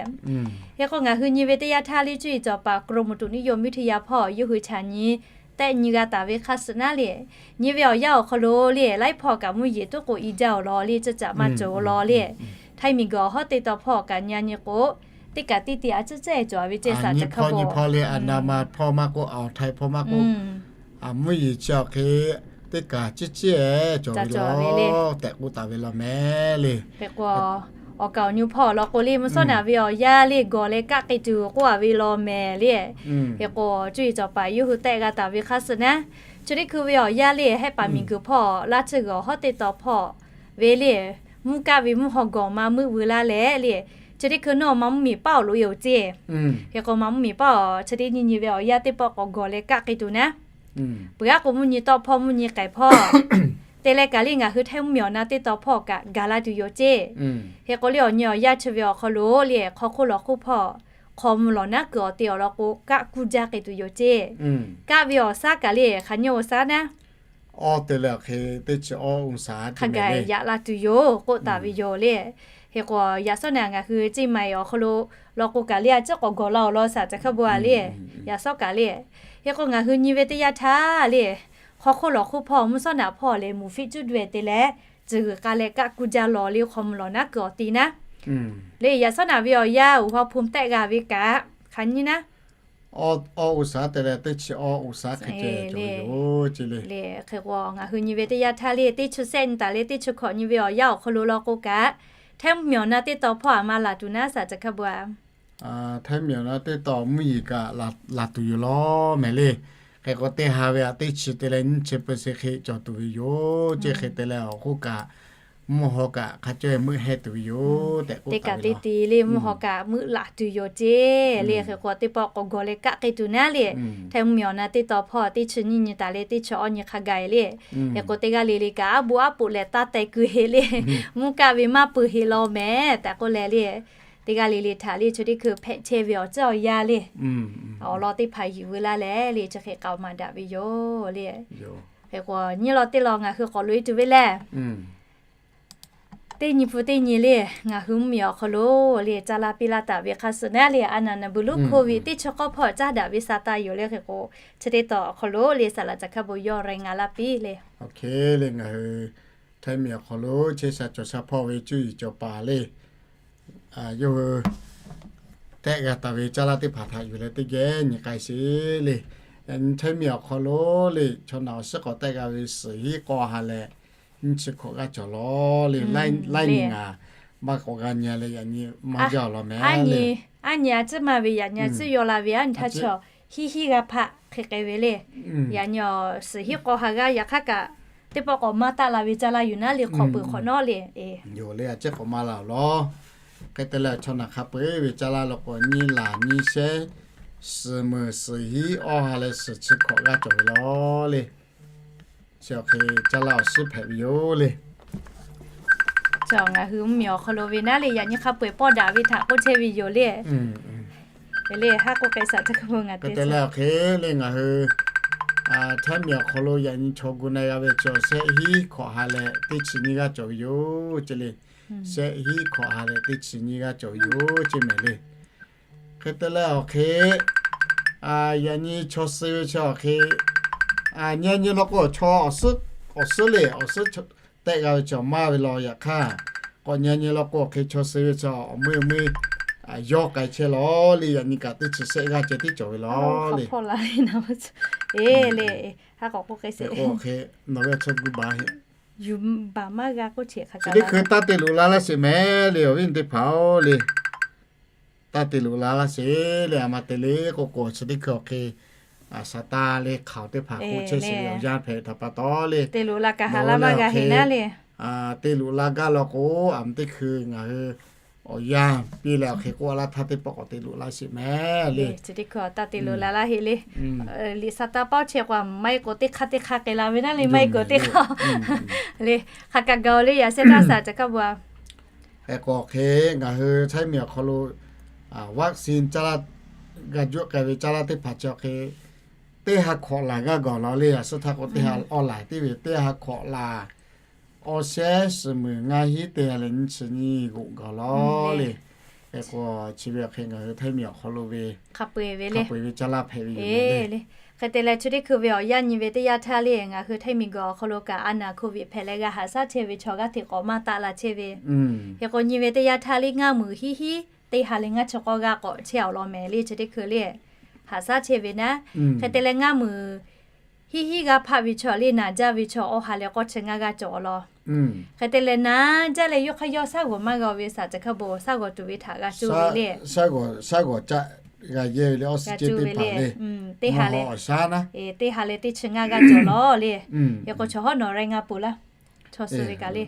Hk'e k'o ngaˬ hui nyi ve teˇ yanˇ htaˇ le cuˇ yiˍ cawˬ paˍ กรมอุตุนิยมวิทยา hpawˇ yawˇ hui chaꞈ nyi tehˆ nyi g'a taˍ ve hk'a shuˍ naˉ le, nyi ve awˬ yanˇ awˬ hk'aw lo le laiˉ hpawˇ kaꞈ mvuhˇ yeˬ tuˉ k'o i jaˇ awˬ lawn le caˇ caꞈ maˇ cawˬ awˬ lawn le, htaiˇ miˬ guiˬ awˬ hawˉ teˇ taw hpawˇ kaꞈ nyi a nyi k'o, teˇ kaꞈ teˇ te a ciˉ ceˉ cawˬ ve ceˇ saˍ ca hk'a pawˬ. Nyi hpawˇ maˇ k'oˆ, aˬ, htaiˇ hpawˇ maˇ k'oˆ, a, mvuhˇ yeˬ chi awˬ hk'e teˇ kaꞈ ciˉ ceˉ cawˬ ve le tehꞈ k'oˆ taˍ ve law mehˍ le. Hk'e k'o awˬ kaˍ awˬ nyi hpawˇ awˬ lawn k'o le mvuhˇ shawˉ naꞈ ve awˬ yanˇ le gawˬ leh kaˆ k'ai tuˬ k'oˆ a ve law mehˍ le. Hk'e k'o cuˇ yiˍ cawˬ paˍ yawˇ hui tehˆ g'a taˍ ve hk'a shuˍ naˉ, chi teˇ hkui ve awˬ yanˇ le hehˆ paˍ miˬ guiˬ hpawˇ laˇ tsuhˇ g'uiˬ awˬ hawˉ teˇ taw hpawˇ ve le, mvuhˇ kaˆ ve mvuhˇ haw gawˬ ma meuˆ veu laˇ leh le, chi teˇ hkui nawˇ ma mvuhˇmiˬ paˉ awˬ loꞈ e awˬ ceˇ. Hk'e k'o ma mvuhˇmiˬ paˉ awˬ chi teˇ nyi nyi ve awˬ yanˇ teˇ pawˆ k'awꞈ gawˬ leh kaˆ k'ai tuˬ naˉ, peuˬ aˉ k'o mvuhˇ nyi tawˆ hpawˇ mvuhˇ nyi k'ehˬ hpawˇ te leh kaꞈ le ngaˬ hui htaiˇ mvuhˇmiˬ awˬ na teˇ taw hpawˇ kaꞈ gaˬ la tuˬ yoˬ ceˇ. Hk'e k'o le awˬ nyi awˬ yanˇ chi ve awˬ hk'aw lo le hk'aw hk'oˆ lawˬ hk'oˆ hpawˇ hk'aw mvuh lawˬ naˉ kuiˬ awˬ te awˬ lawn k'o kaˆ kuˇ jaˇ k'ai tuˬ yoˬ ceˇ. Kaˆ ve awˬ shaˉ kaꞈ le hk'aˬ nyi awˬ shaˉ naˉ, awˇ te leh awˬ hk'e teˇ chi awˇ oˇ shaˉ hk'a gaˬ yaꞈ la tuˬ yoˬ k'oˆ taˍ ve yoˬ le. Hk'e k'o yaꞈ shawˉ naꞈ ngaˬ hui ceˇ ma e awˬ hk'aw lo law k'o kaꞈ le a ciˉ k'awꞈ gawˬ la awˬ lawn shaˍ ca hk'a bon a le, yaꞈ shawˉ kaꞈ le. Hk'e k'o ngaˬ hui nyi ve teˇ yanˇ htaˇ le hk'aw hk'oˆ lawˬ hk'oˆ hpawˇ mvuhˇ shawˉ naꞈ hpawˇ lehˬ muˍ fiˆ cuˉ daweh te leh, tcuh g'uiˬ k'a leh kaˆ kuˇ jaˇ lawˬ le hk'aw mvuh lawˬ naˉ kuiˬ awˬ te naˉ le. Yaꞈ shawˉ naꞈ ve awˬ yanˇ uˬ haw hpu tehˆ g'a ve kaꞈ hk'aˬ nyi naˉ, awˇ oˇ shaˉ te leh teˇ chi awˇ oˇ shaˉ hk'e ceh cawˬ ve yoˬ ceˇ le. Hk'e k'o ngaˬ hui nyi ve teˇ yanˇ htaˇ le teˇ chi sehˆ nyi taˍ leh teˇ chi hkawꞈ nyi ve awˬ yanˇ awˬ hk'aw lo law k'o kaꞈ, htaiˇ mvuhˇmiˬ awˬ na teˇ taw hpawˇ aˬ ma laˬ tuˬ naˉ shaˍ ca hk'a bon a. Htaiˇ mvuhˇmiˬ awˬ na teˇ taw mvuhˇ yeˬ kaꞈ laˬ tuˬ yoˬ law mehˍ le. Hk'e k'o teˇ ha ve a teˇ chi te leh nyiˇ chi peuˬ se hk'e cawˬ tuˬ ve yoˬ ceˇ. Hk'e te leh awˬ k'oˆ kaꞈ mvuhˇ haw kaꞈ hk'a caweh meuˆ heh tuˬ ve yoˬ tehꞈ k'oˆ taˍ ve le. Teˇ kaꞈ teˇ te le mvuhˇ haw kaꞈ meuˆ laˬ tuˬ yoˬ ceˇ le. Hk'e k'o teˇ pawˆ k'awꞈ gawˬ leh kaˆ k'ai tuˬ naˉ le, htaiˇ mvuhˇmiˬ awˬ na teˇ taw hpawˇ teˇ chi nyiˇ nyi taˍ leh teˇ chi awˇ nyi hk'a gaˬ le. Hk'e k'o teˇ g'aˇ le le kaꞈ a bon aˉ poꞈ leh taˇ teh keu heˆ le, mvuhˇ kaˆ ve maˇ peuˬ heˆ law mehˍ tehꞈ k'oˆ leh le, teˇ g'aˇ le le htaꞈ le chi teˇ hkui hpehꞈ chehˇ ve awˬ ceuˬ awˬ yanˇ le awˬ lawn teˇ hpaˍ yuˬ veu laˇ leh le chi hk'e k'aoˍ maˍ daꞈ ve yoˬ le. Hk'e k'o nyiˇ law teˇ law ngaˬ hui k'awꞈ loꞈ e tuˬ ve lehˬ, teˇ nyi hpu teˇ nyi le ngaˬ hui mvuhˇmiˬ awˬ hk'aw lo le caˇ laˇ piˇ laˇ taˍ ve hk'a shuˍ naˉ le a naˍ naˍ buˬ lonˉ hk'oˆ ve teˇ chi k'awˇ hpawˇ caˇ daꞈ ve sa taˇ yoˬ le. Hk'e k'o chi teˇ taw awˬ hk'aw lo le saˍ laꞈ ca hk'a bon yawˇ reh ngaˬ laˇ piˇ le. Oˇ hk'e le ngaˬ hui htaiˇ mvuhˇmiˬ awˬ hk'aw lo chehˇ sha cawˬ sha hpawˇ ve cuˇ yiˍ cawˬ paˍ le yawˇ hui tehˆ g'a taˍ ve caˇ laˇ teˇ hpaˍ htaꞈ yuˬ leh teˇ geh nyi k'ai sheˍ le. Yaꞈ nyi htaiˇ mvuhˇmiˬ awˬ hk'aw lo le chaw naˬ awˬ shiˉ k'awꞈ tehˆ g'a ve suhˍ hiˉ k'aw ha leh nyiˇ chi hkawꞈ g'aˇ cawˬ law le. Laiˉ nyi ngaˬ maˇ k'awꞈ g'a nyi leh yaꞈ nyi maˇ jaˇ awˬ lawn mehˍ le. Aˉ nyi a ciˉ maˇ ve yaꞈ nyi a ciˉ yaw la ve aˉ nyi htaˇ chaw hiˉ hiˉ g'a hpaˆ hk'e k'ai ve le. Yaꞈ nyi awˬ suhˍ hiˉ k'aw ha g'aˇ yaꞈ hk'aˇ kaꞈ teˇ pawˆ k'awꞈ maˇ taˆ la ve caˇ laˇ yuˬ naˉ le hk'awꞈ peuˬ hk'awꞈ nawˉ le. Yoˬ le a ciˉ k'awꞈ maˇ la awˬ lawn. Hk'e te leh chaw naˬ hk'a peu-eˬ ve caˇ laˇ lo k'o nyiˇ laˬ nyiˇ shehnˉ suhˍ meunˍ suhˍ hiˉ awˇ ha leh suhˍ chi hkawꞈ g'aˇ cawˬ ve law le. Chi awˬ hk'e caˇ laˇ awˬ shiˉ hpehꞈ ve yoˬ le. Chi ngaˬ hui mvuhˇmiˬ awˬ hk'aw lo ve naˉ le yaꞈ nyi hk'a peu-eˬ pawˇ daꞈ ve htaꞈ k'oˆ chehˇ ve yoˬ le. Ve le haˉ k'oˆ k'ai shaˍ ca hk'a bon ngaˬ te leh awˬ hk'e le ngaˬ hui htaiˇ mvuhˇmiˬ awˬ hk'aw lo yaꞈ nyi chaw gu na g'a ve chaw shehˆ hiˉ hkawꞈ ha leh teˇ chi nyiˇ g'aˇ cawˬ ve yoˬ ceˇ le. shehˆ hinˉ hkawꞈ ha leh teˇ chi nyiˇ g'aˇ cawˬ ve yoˬ ceˇ mehˍ le. Hk'e te leh awˬ hk'e, yaꞈ nyi chaw suh ve chi awˬ hk'e, nyi nyi law k'o chaw awˬ suhˉ le, awˬ suhˉ tehˆ g'a ve chi awˬ maˇ ve law. Yaꞈ hk'aˇ k'awꞈ nyi nyi law k'o awˬ hk'e chaw suh ve chi awˬ meuˇ meuˇ yawˇ k'ai chehˇ lawˬ le. Yaꞈ nyi kaꞈ teˇ chi shehˆ g'aˇ ceh tiˉ cawˬ ve law le. Nawˬ ve chaw gu ba, chi teˇ hkui taˇ te loꞈ la laˇ sheˍ mehˍ le, awˬ viˉ teˇ hpaˍ-oˬ le. Taˇ te loꞈ la laˇ sheˍ le. A ma te le k'o k'o chi teˇ hkui awˬ hk'e, saˍtanˍ le hk'aoˍ teˇ hpaˍ k'oˆ chehˇ sheˍ ve awˬ yanˇ hpehꞈ htaꞈ pa taw le, te loꞈ la gaˇ law k'o, a ma teˇ hkui ngaˬ hui awˬ yanˇ piˇ leh awˬ hk'e k'oˆ laˇ htaˇ teˇ pawˆ k'awꞈ te loꞈ laˇ sheˍ mehˍ le. Chi teˇ hkui taˇ te loꞈ la laˇ heˆ le. Liꞈ saˍtanˍ paoˇ chehˇ k'o a maˇ heˆ k'o teˇ hk'aˇ teˇ hk'aˇ k'ai la ve naˉ le, maˇ heˆ k'o teˇ hk'aˇ le. Hk'a kaꞈ gaˬ-oˬ le, yaꞈ shehˍ htaˇ saˍ ca hkaˇ bu a Hk'e k'o hk'e, ngaˬ hui Htaiˇ miˬ awˬ hk'aw lo vaccine caˇ laˇ, g'a juˆ k'ai ve caˇ laˇ teˇ hpaˍ chi awˬ hk'e, teˇ ha hkawꞈ laˬ g'aˇ gawˬ law le. Yaꞈ shehˍ htaˇ k'o teˇ ha awˬ laˬ teˇ ve teˇ ha hkawꞈ laˬ, awˬ shehˉ suhˍ muiˬ ngaˇ hinˉ teˇ ha leh nyiˇ chi nyiˇ g'oꞈ gawˬ law le. Hk'e k'o chi ve awˬ hk'e ngaˬ hui Htaiˇ miˬ awˬ hk'aw lo ve hk'a peu-eˬ ve le, hk'a peu-eˬ ve caˇ laˇ hpehꞈ ve yoˬ le. Hk'e te leh chi teˇ hkui ve awˬ yanˇ nyi ve teˇ yanˇ htaˇ le, ngaˬ hui Htaiˇ miˬ guiˬ awˬ hk'aw lo kaꞈ a naˬ COVID hpehꞈ leh g'a haꞈ shaˉ chehˇ ve chaw g'aˇ hteꞈ k'awꞈ maˇ taˆ la chehˇ ve. Hk'e k'o nyi ve teˇ yanˇ htaˇ le ngaˇ muiˬ hiˉ hiˉ teˇ ha leh ngaˇ chi k'awˇ g'aˇ k'awꞈ chehˇ awˬ lawn mehˍ le. Chi teˇ hkui le haꞈ shaˉ chehˇ ve naˉ, hk'e te leh ngaˇ muiˬ hiˉ hiˉ g'aˇ hpaˆ ve chaw le naˬ jaˇ ve chaw awˬ ha leh k'awˇ chi ngaˇ g'aˇ cawˬ awˬ lawn. Hk'e te leh naˬ jaˇ leh yawˇ hk'aˇ yawˇ shaˉ g'awˬ maˇ g'a ve saˍ ca hkaˇ bon shaˉ g'awˬ tuˬ ve htaꞈ g'a cuˇ ve le. Shaˉ g'awˬ caˆ g'a yehˇ ve le, oxygen teˇ hpaˍ le, teˇ ha leh, teˇ ha leh teˇ chi ngaˇ g'aˇ cawˬ law le. Hk'e k'o chaw hawˉ nawˬ raiˇ ngaˇ peuˬ laˇ, chaw suh ve kaꞈ le.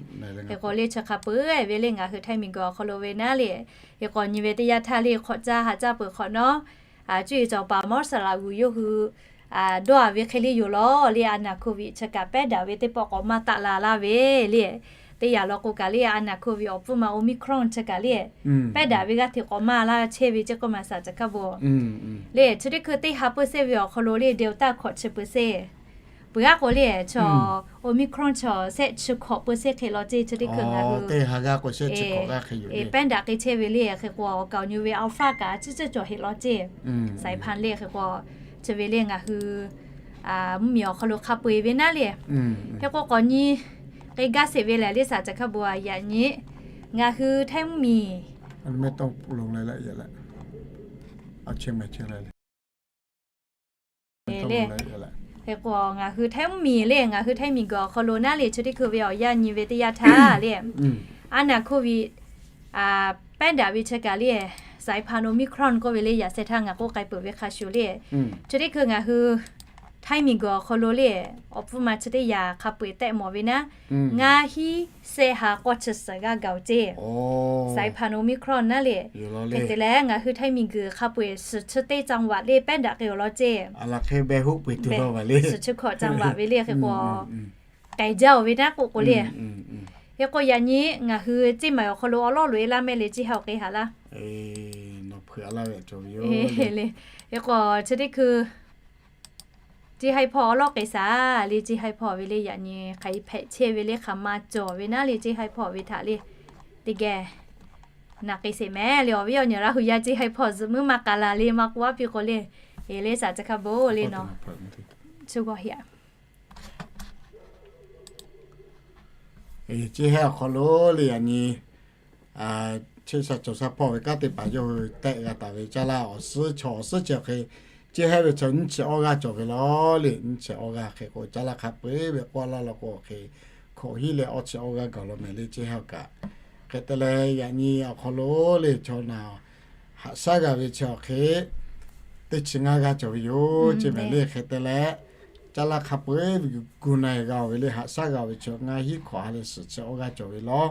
Hk'e k'o le chi hk'a peu-eˬ ve le ngaˬ hui Htaiˇ miˬ guiˬ awˬ hk'aw lo ve naˉ le. Hk'e k'o nyi ve teˇ yanˇ htaˇ le hk'awꞈ caˇ ha caˇ peuˬ hk'awꞈ nawˉ, cuˇ yiˍ cawˬ paˍ mawˇ saˍ laꞈ g'uˬ yawˇ hui dawˇ a ve hk'e le yoˬ law le. A naˬ COVID chi kaꞈ pehˉ daꞈ ve teˇ pawˆ k'awꞈ maˇ taˆ la laˇ ve le. Teˇ yanˇ law k'o kaꞈ le a naˬ COVID awˬ pfuhˇ ma Omicron chi kaꞈ le pehˉ daꞈ ve g'aˇ hteꞈ k'awꞈ maˇ laˇ chehˇ ve ceˇ k'oˆ ma saˍ ca hkaˇ bon le. Chi teˇ hkui teˇ ha percent ve awˬ hk'aw lo le Delta hkawꞈ chi percent peuˬ g'aˇ k'o le chaw Omicron chaw shehˆ chi hkawꞈ percent hk'e law ceˇ. Chi teˇ hkui ngaˬ hui pehˉ daꞈ k'ai chehˇ ve le. Hk'e k'o awˬ kaˍ awˬ nyi ve Alpha kaꞈ ciˉ ciˉ cawˬ heˆ law ceˇ. Saiˍ hpanˍ le hk'e k'o chi ve le ngaˬ hui mvuhˇmiˬ awˬ hk'aw lo hk'a peu-eˬ ve naˉ le. Hk'e k'o k'awꞈ nyi k'ai gaˇ sheˍ ve lehˬ le saˍ ca hkaˇ bon a yaꞈ nyi ngaˬ hui Htaiˇ mvuhˇmiˬ le. Hk'e k'o ngaˬ hui Htaiˇ mvuhˇmiˬ le ngaˬ hui Htaiˇ miˬ guiˬ awˬ hk'aw lo naˉ le chi teˇ hkui ve awˬ yanˇ nyi ve teˇ yanˇ htaˇ le a naˬ COVID pehˉ daꞈ ve chi kaꞈ le saiˍ hpanˍ Omicron k'oˆ ve le yaꞈ shehˍ htaˇ ngaˬ k'oˆ k'ai peuˬ ve hk'a shuˍ le. Chi teˇ hkui ngaˬ hui Htaiˇ miˬ guiˬ awˬ hk'aw lo le awˬ hpfuhˇ ma chi teˇ yanˇ hk'a peu-eˬ tehˆ mawˬ ve naˉ, ngaˇ hinˉ shehˆ ha k'awˇ chi suhˍ g'aˇ gaˬ-oˬ ceˇ. Saiˍ hpanˍ Omicron naˉ le. Hk'e te leh ngaˬ hui Htaiˇ miˬ guiˬ hk'a peu-eˬ suhˍ chi teˇ จังหวัด le pehˉ daꞈ k'ai-oˬ law ceˇ. Suhˍ chi hkawꞈ จังหวัด ve le hk'e k'o k'ai jaˇ-oˬ ve naˉ k'oˆ k'o le. Hk'e k'o yaꞈ nyi ngaˬ hui ceˇ maˬ awˬ hk'aw lo awˬ lawˉ loꞈ-e laˇ mehˆ le ceˇ ha k'e haꞈ laˇ le. Hk'e k'o chi teˇ hkui ceˇ haiˇ hpawˇ awˬ lawˉ k'e shaˍ le. Ceˇ haiˇ hpawˇ ve le yaꞈ nyi hk'aˬ hk'e hpehꞈ chehˇ ve le hk'aˬ ma cawˬ ve naˉ le ceˇ haiˇ hpawˇ ve htaꞈ le teˇ geh naˬ k'e sheˍ mehˍ le. Awˬ viˉ awˬ nyi Laˇ hu yaˇ ceˇ haiˇ hpawˇ zuhꞈ muiˉ maˇ k'a la le maˇ k'oˆ aˉ piˇ k'o le. Eˬ le saˍ ca hkaˇ bon le nawˬ chi g'awˇ heˆ a. Ceˇ haiˇ awˬ hk'aw lo le yaꞈ nyi cheˇ sha cawˬ sha hpawˇ ve kanˉ teˇ hpaˍ yawˇ hui tehˆ g'a taˍ ve caˇ laˇ awˬ suhˉ chaw awˬ suhˉ chi awˬ hk'e, ceˇ haiˇ ve chaw nyiˇ chi awˇ g'aˇ cawˬ ve law le. Nyiˇ chi awˇ g'aˇ hk'e k'o caˇ laˇ hk'a peu-eˬ ve k'oˆ laˇ law k'o awˬ hk'e, hkawꞈ hiˉ leh awˇ chi awˇ g'aˇ gaˬ law mehˍ le ceˇ haiˇ kaꞈ. Hk'e te leh yaꞈ nyi awˬ hk'aw lo le chaw naˬ haꞈ shaˉ g'a ve chi awˬ hk'e, teˇ chi ngaˇ g'aˇ cawˬ ve yoˬ ceˇ mehˍ le. Hk'e te leh caˇ laˇ hk'a peu-eˬ ve gu na-e g'a-oˬ ve le haꞈ shaˉ g'a-oˬ ve chi ngaˇ hinˉ hkawꞈ ha leh suhˍ chi awˇ g'aˇ cawˬ ve law.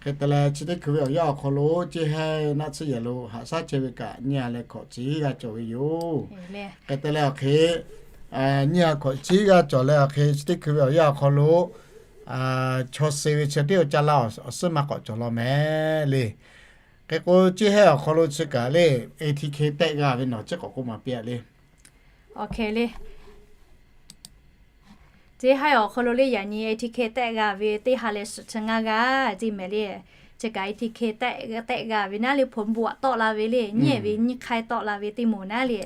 Hk'e te leh chi teˇ hkui ve awˬ yanˇ awˬ hk'aw lo ceˇ haiˇ naˆ tsuhˇ yehˬ lo haꞈ shaˉ chehˇ ve kaꞈ nyiˇ ha leh hkawꞈ chi g'aˇ cawˬ ve yoˬ. Hk'e te leh awˬ hk'e nyiˇ ha hkawꞈ chi g'aˇ cawˬ leh awˬ hk'e chi teˇ hkui ve awˬ yanˇ awˬ hk'aw lo chaw suh ve chi teˇ awˬ caˇ laˇ awˬ suhˉ maˇ k'awꞈ cawˬ law mehˍ le. Hk'e k'o ceˇ haiˇ awˬ hk'aw lo chi kaꞈ le ATK tehˆ g'a ve nawˬ chi k'awꞈ k'oˆ maˍ piˇ a le. Awˬ hk'e le ceˇ haiˇ awˬ hk'aw lo le yaꞈ nyi ATK tehˆ g'a ve teˇ ha leh suhˍ chi ngaˇ g'aˇ ceˇ mehˍ le. chi kaꞈ A T K tehˆ g'a ve naˉ le, ผลบวก tawˆ la ve le, nyiˇ ehˍ ve nyiˇ hk'aiˇ tawˆ la ve teˇ moˍ naˉ le.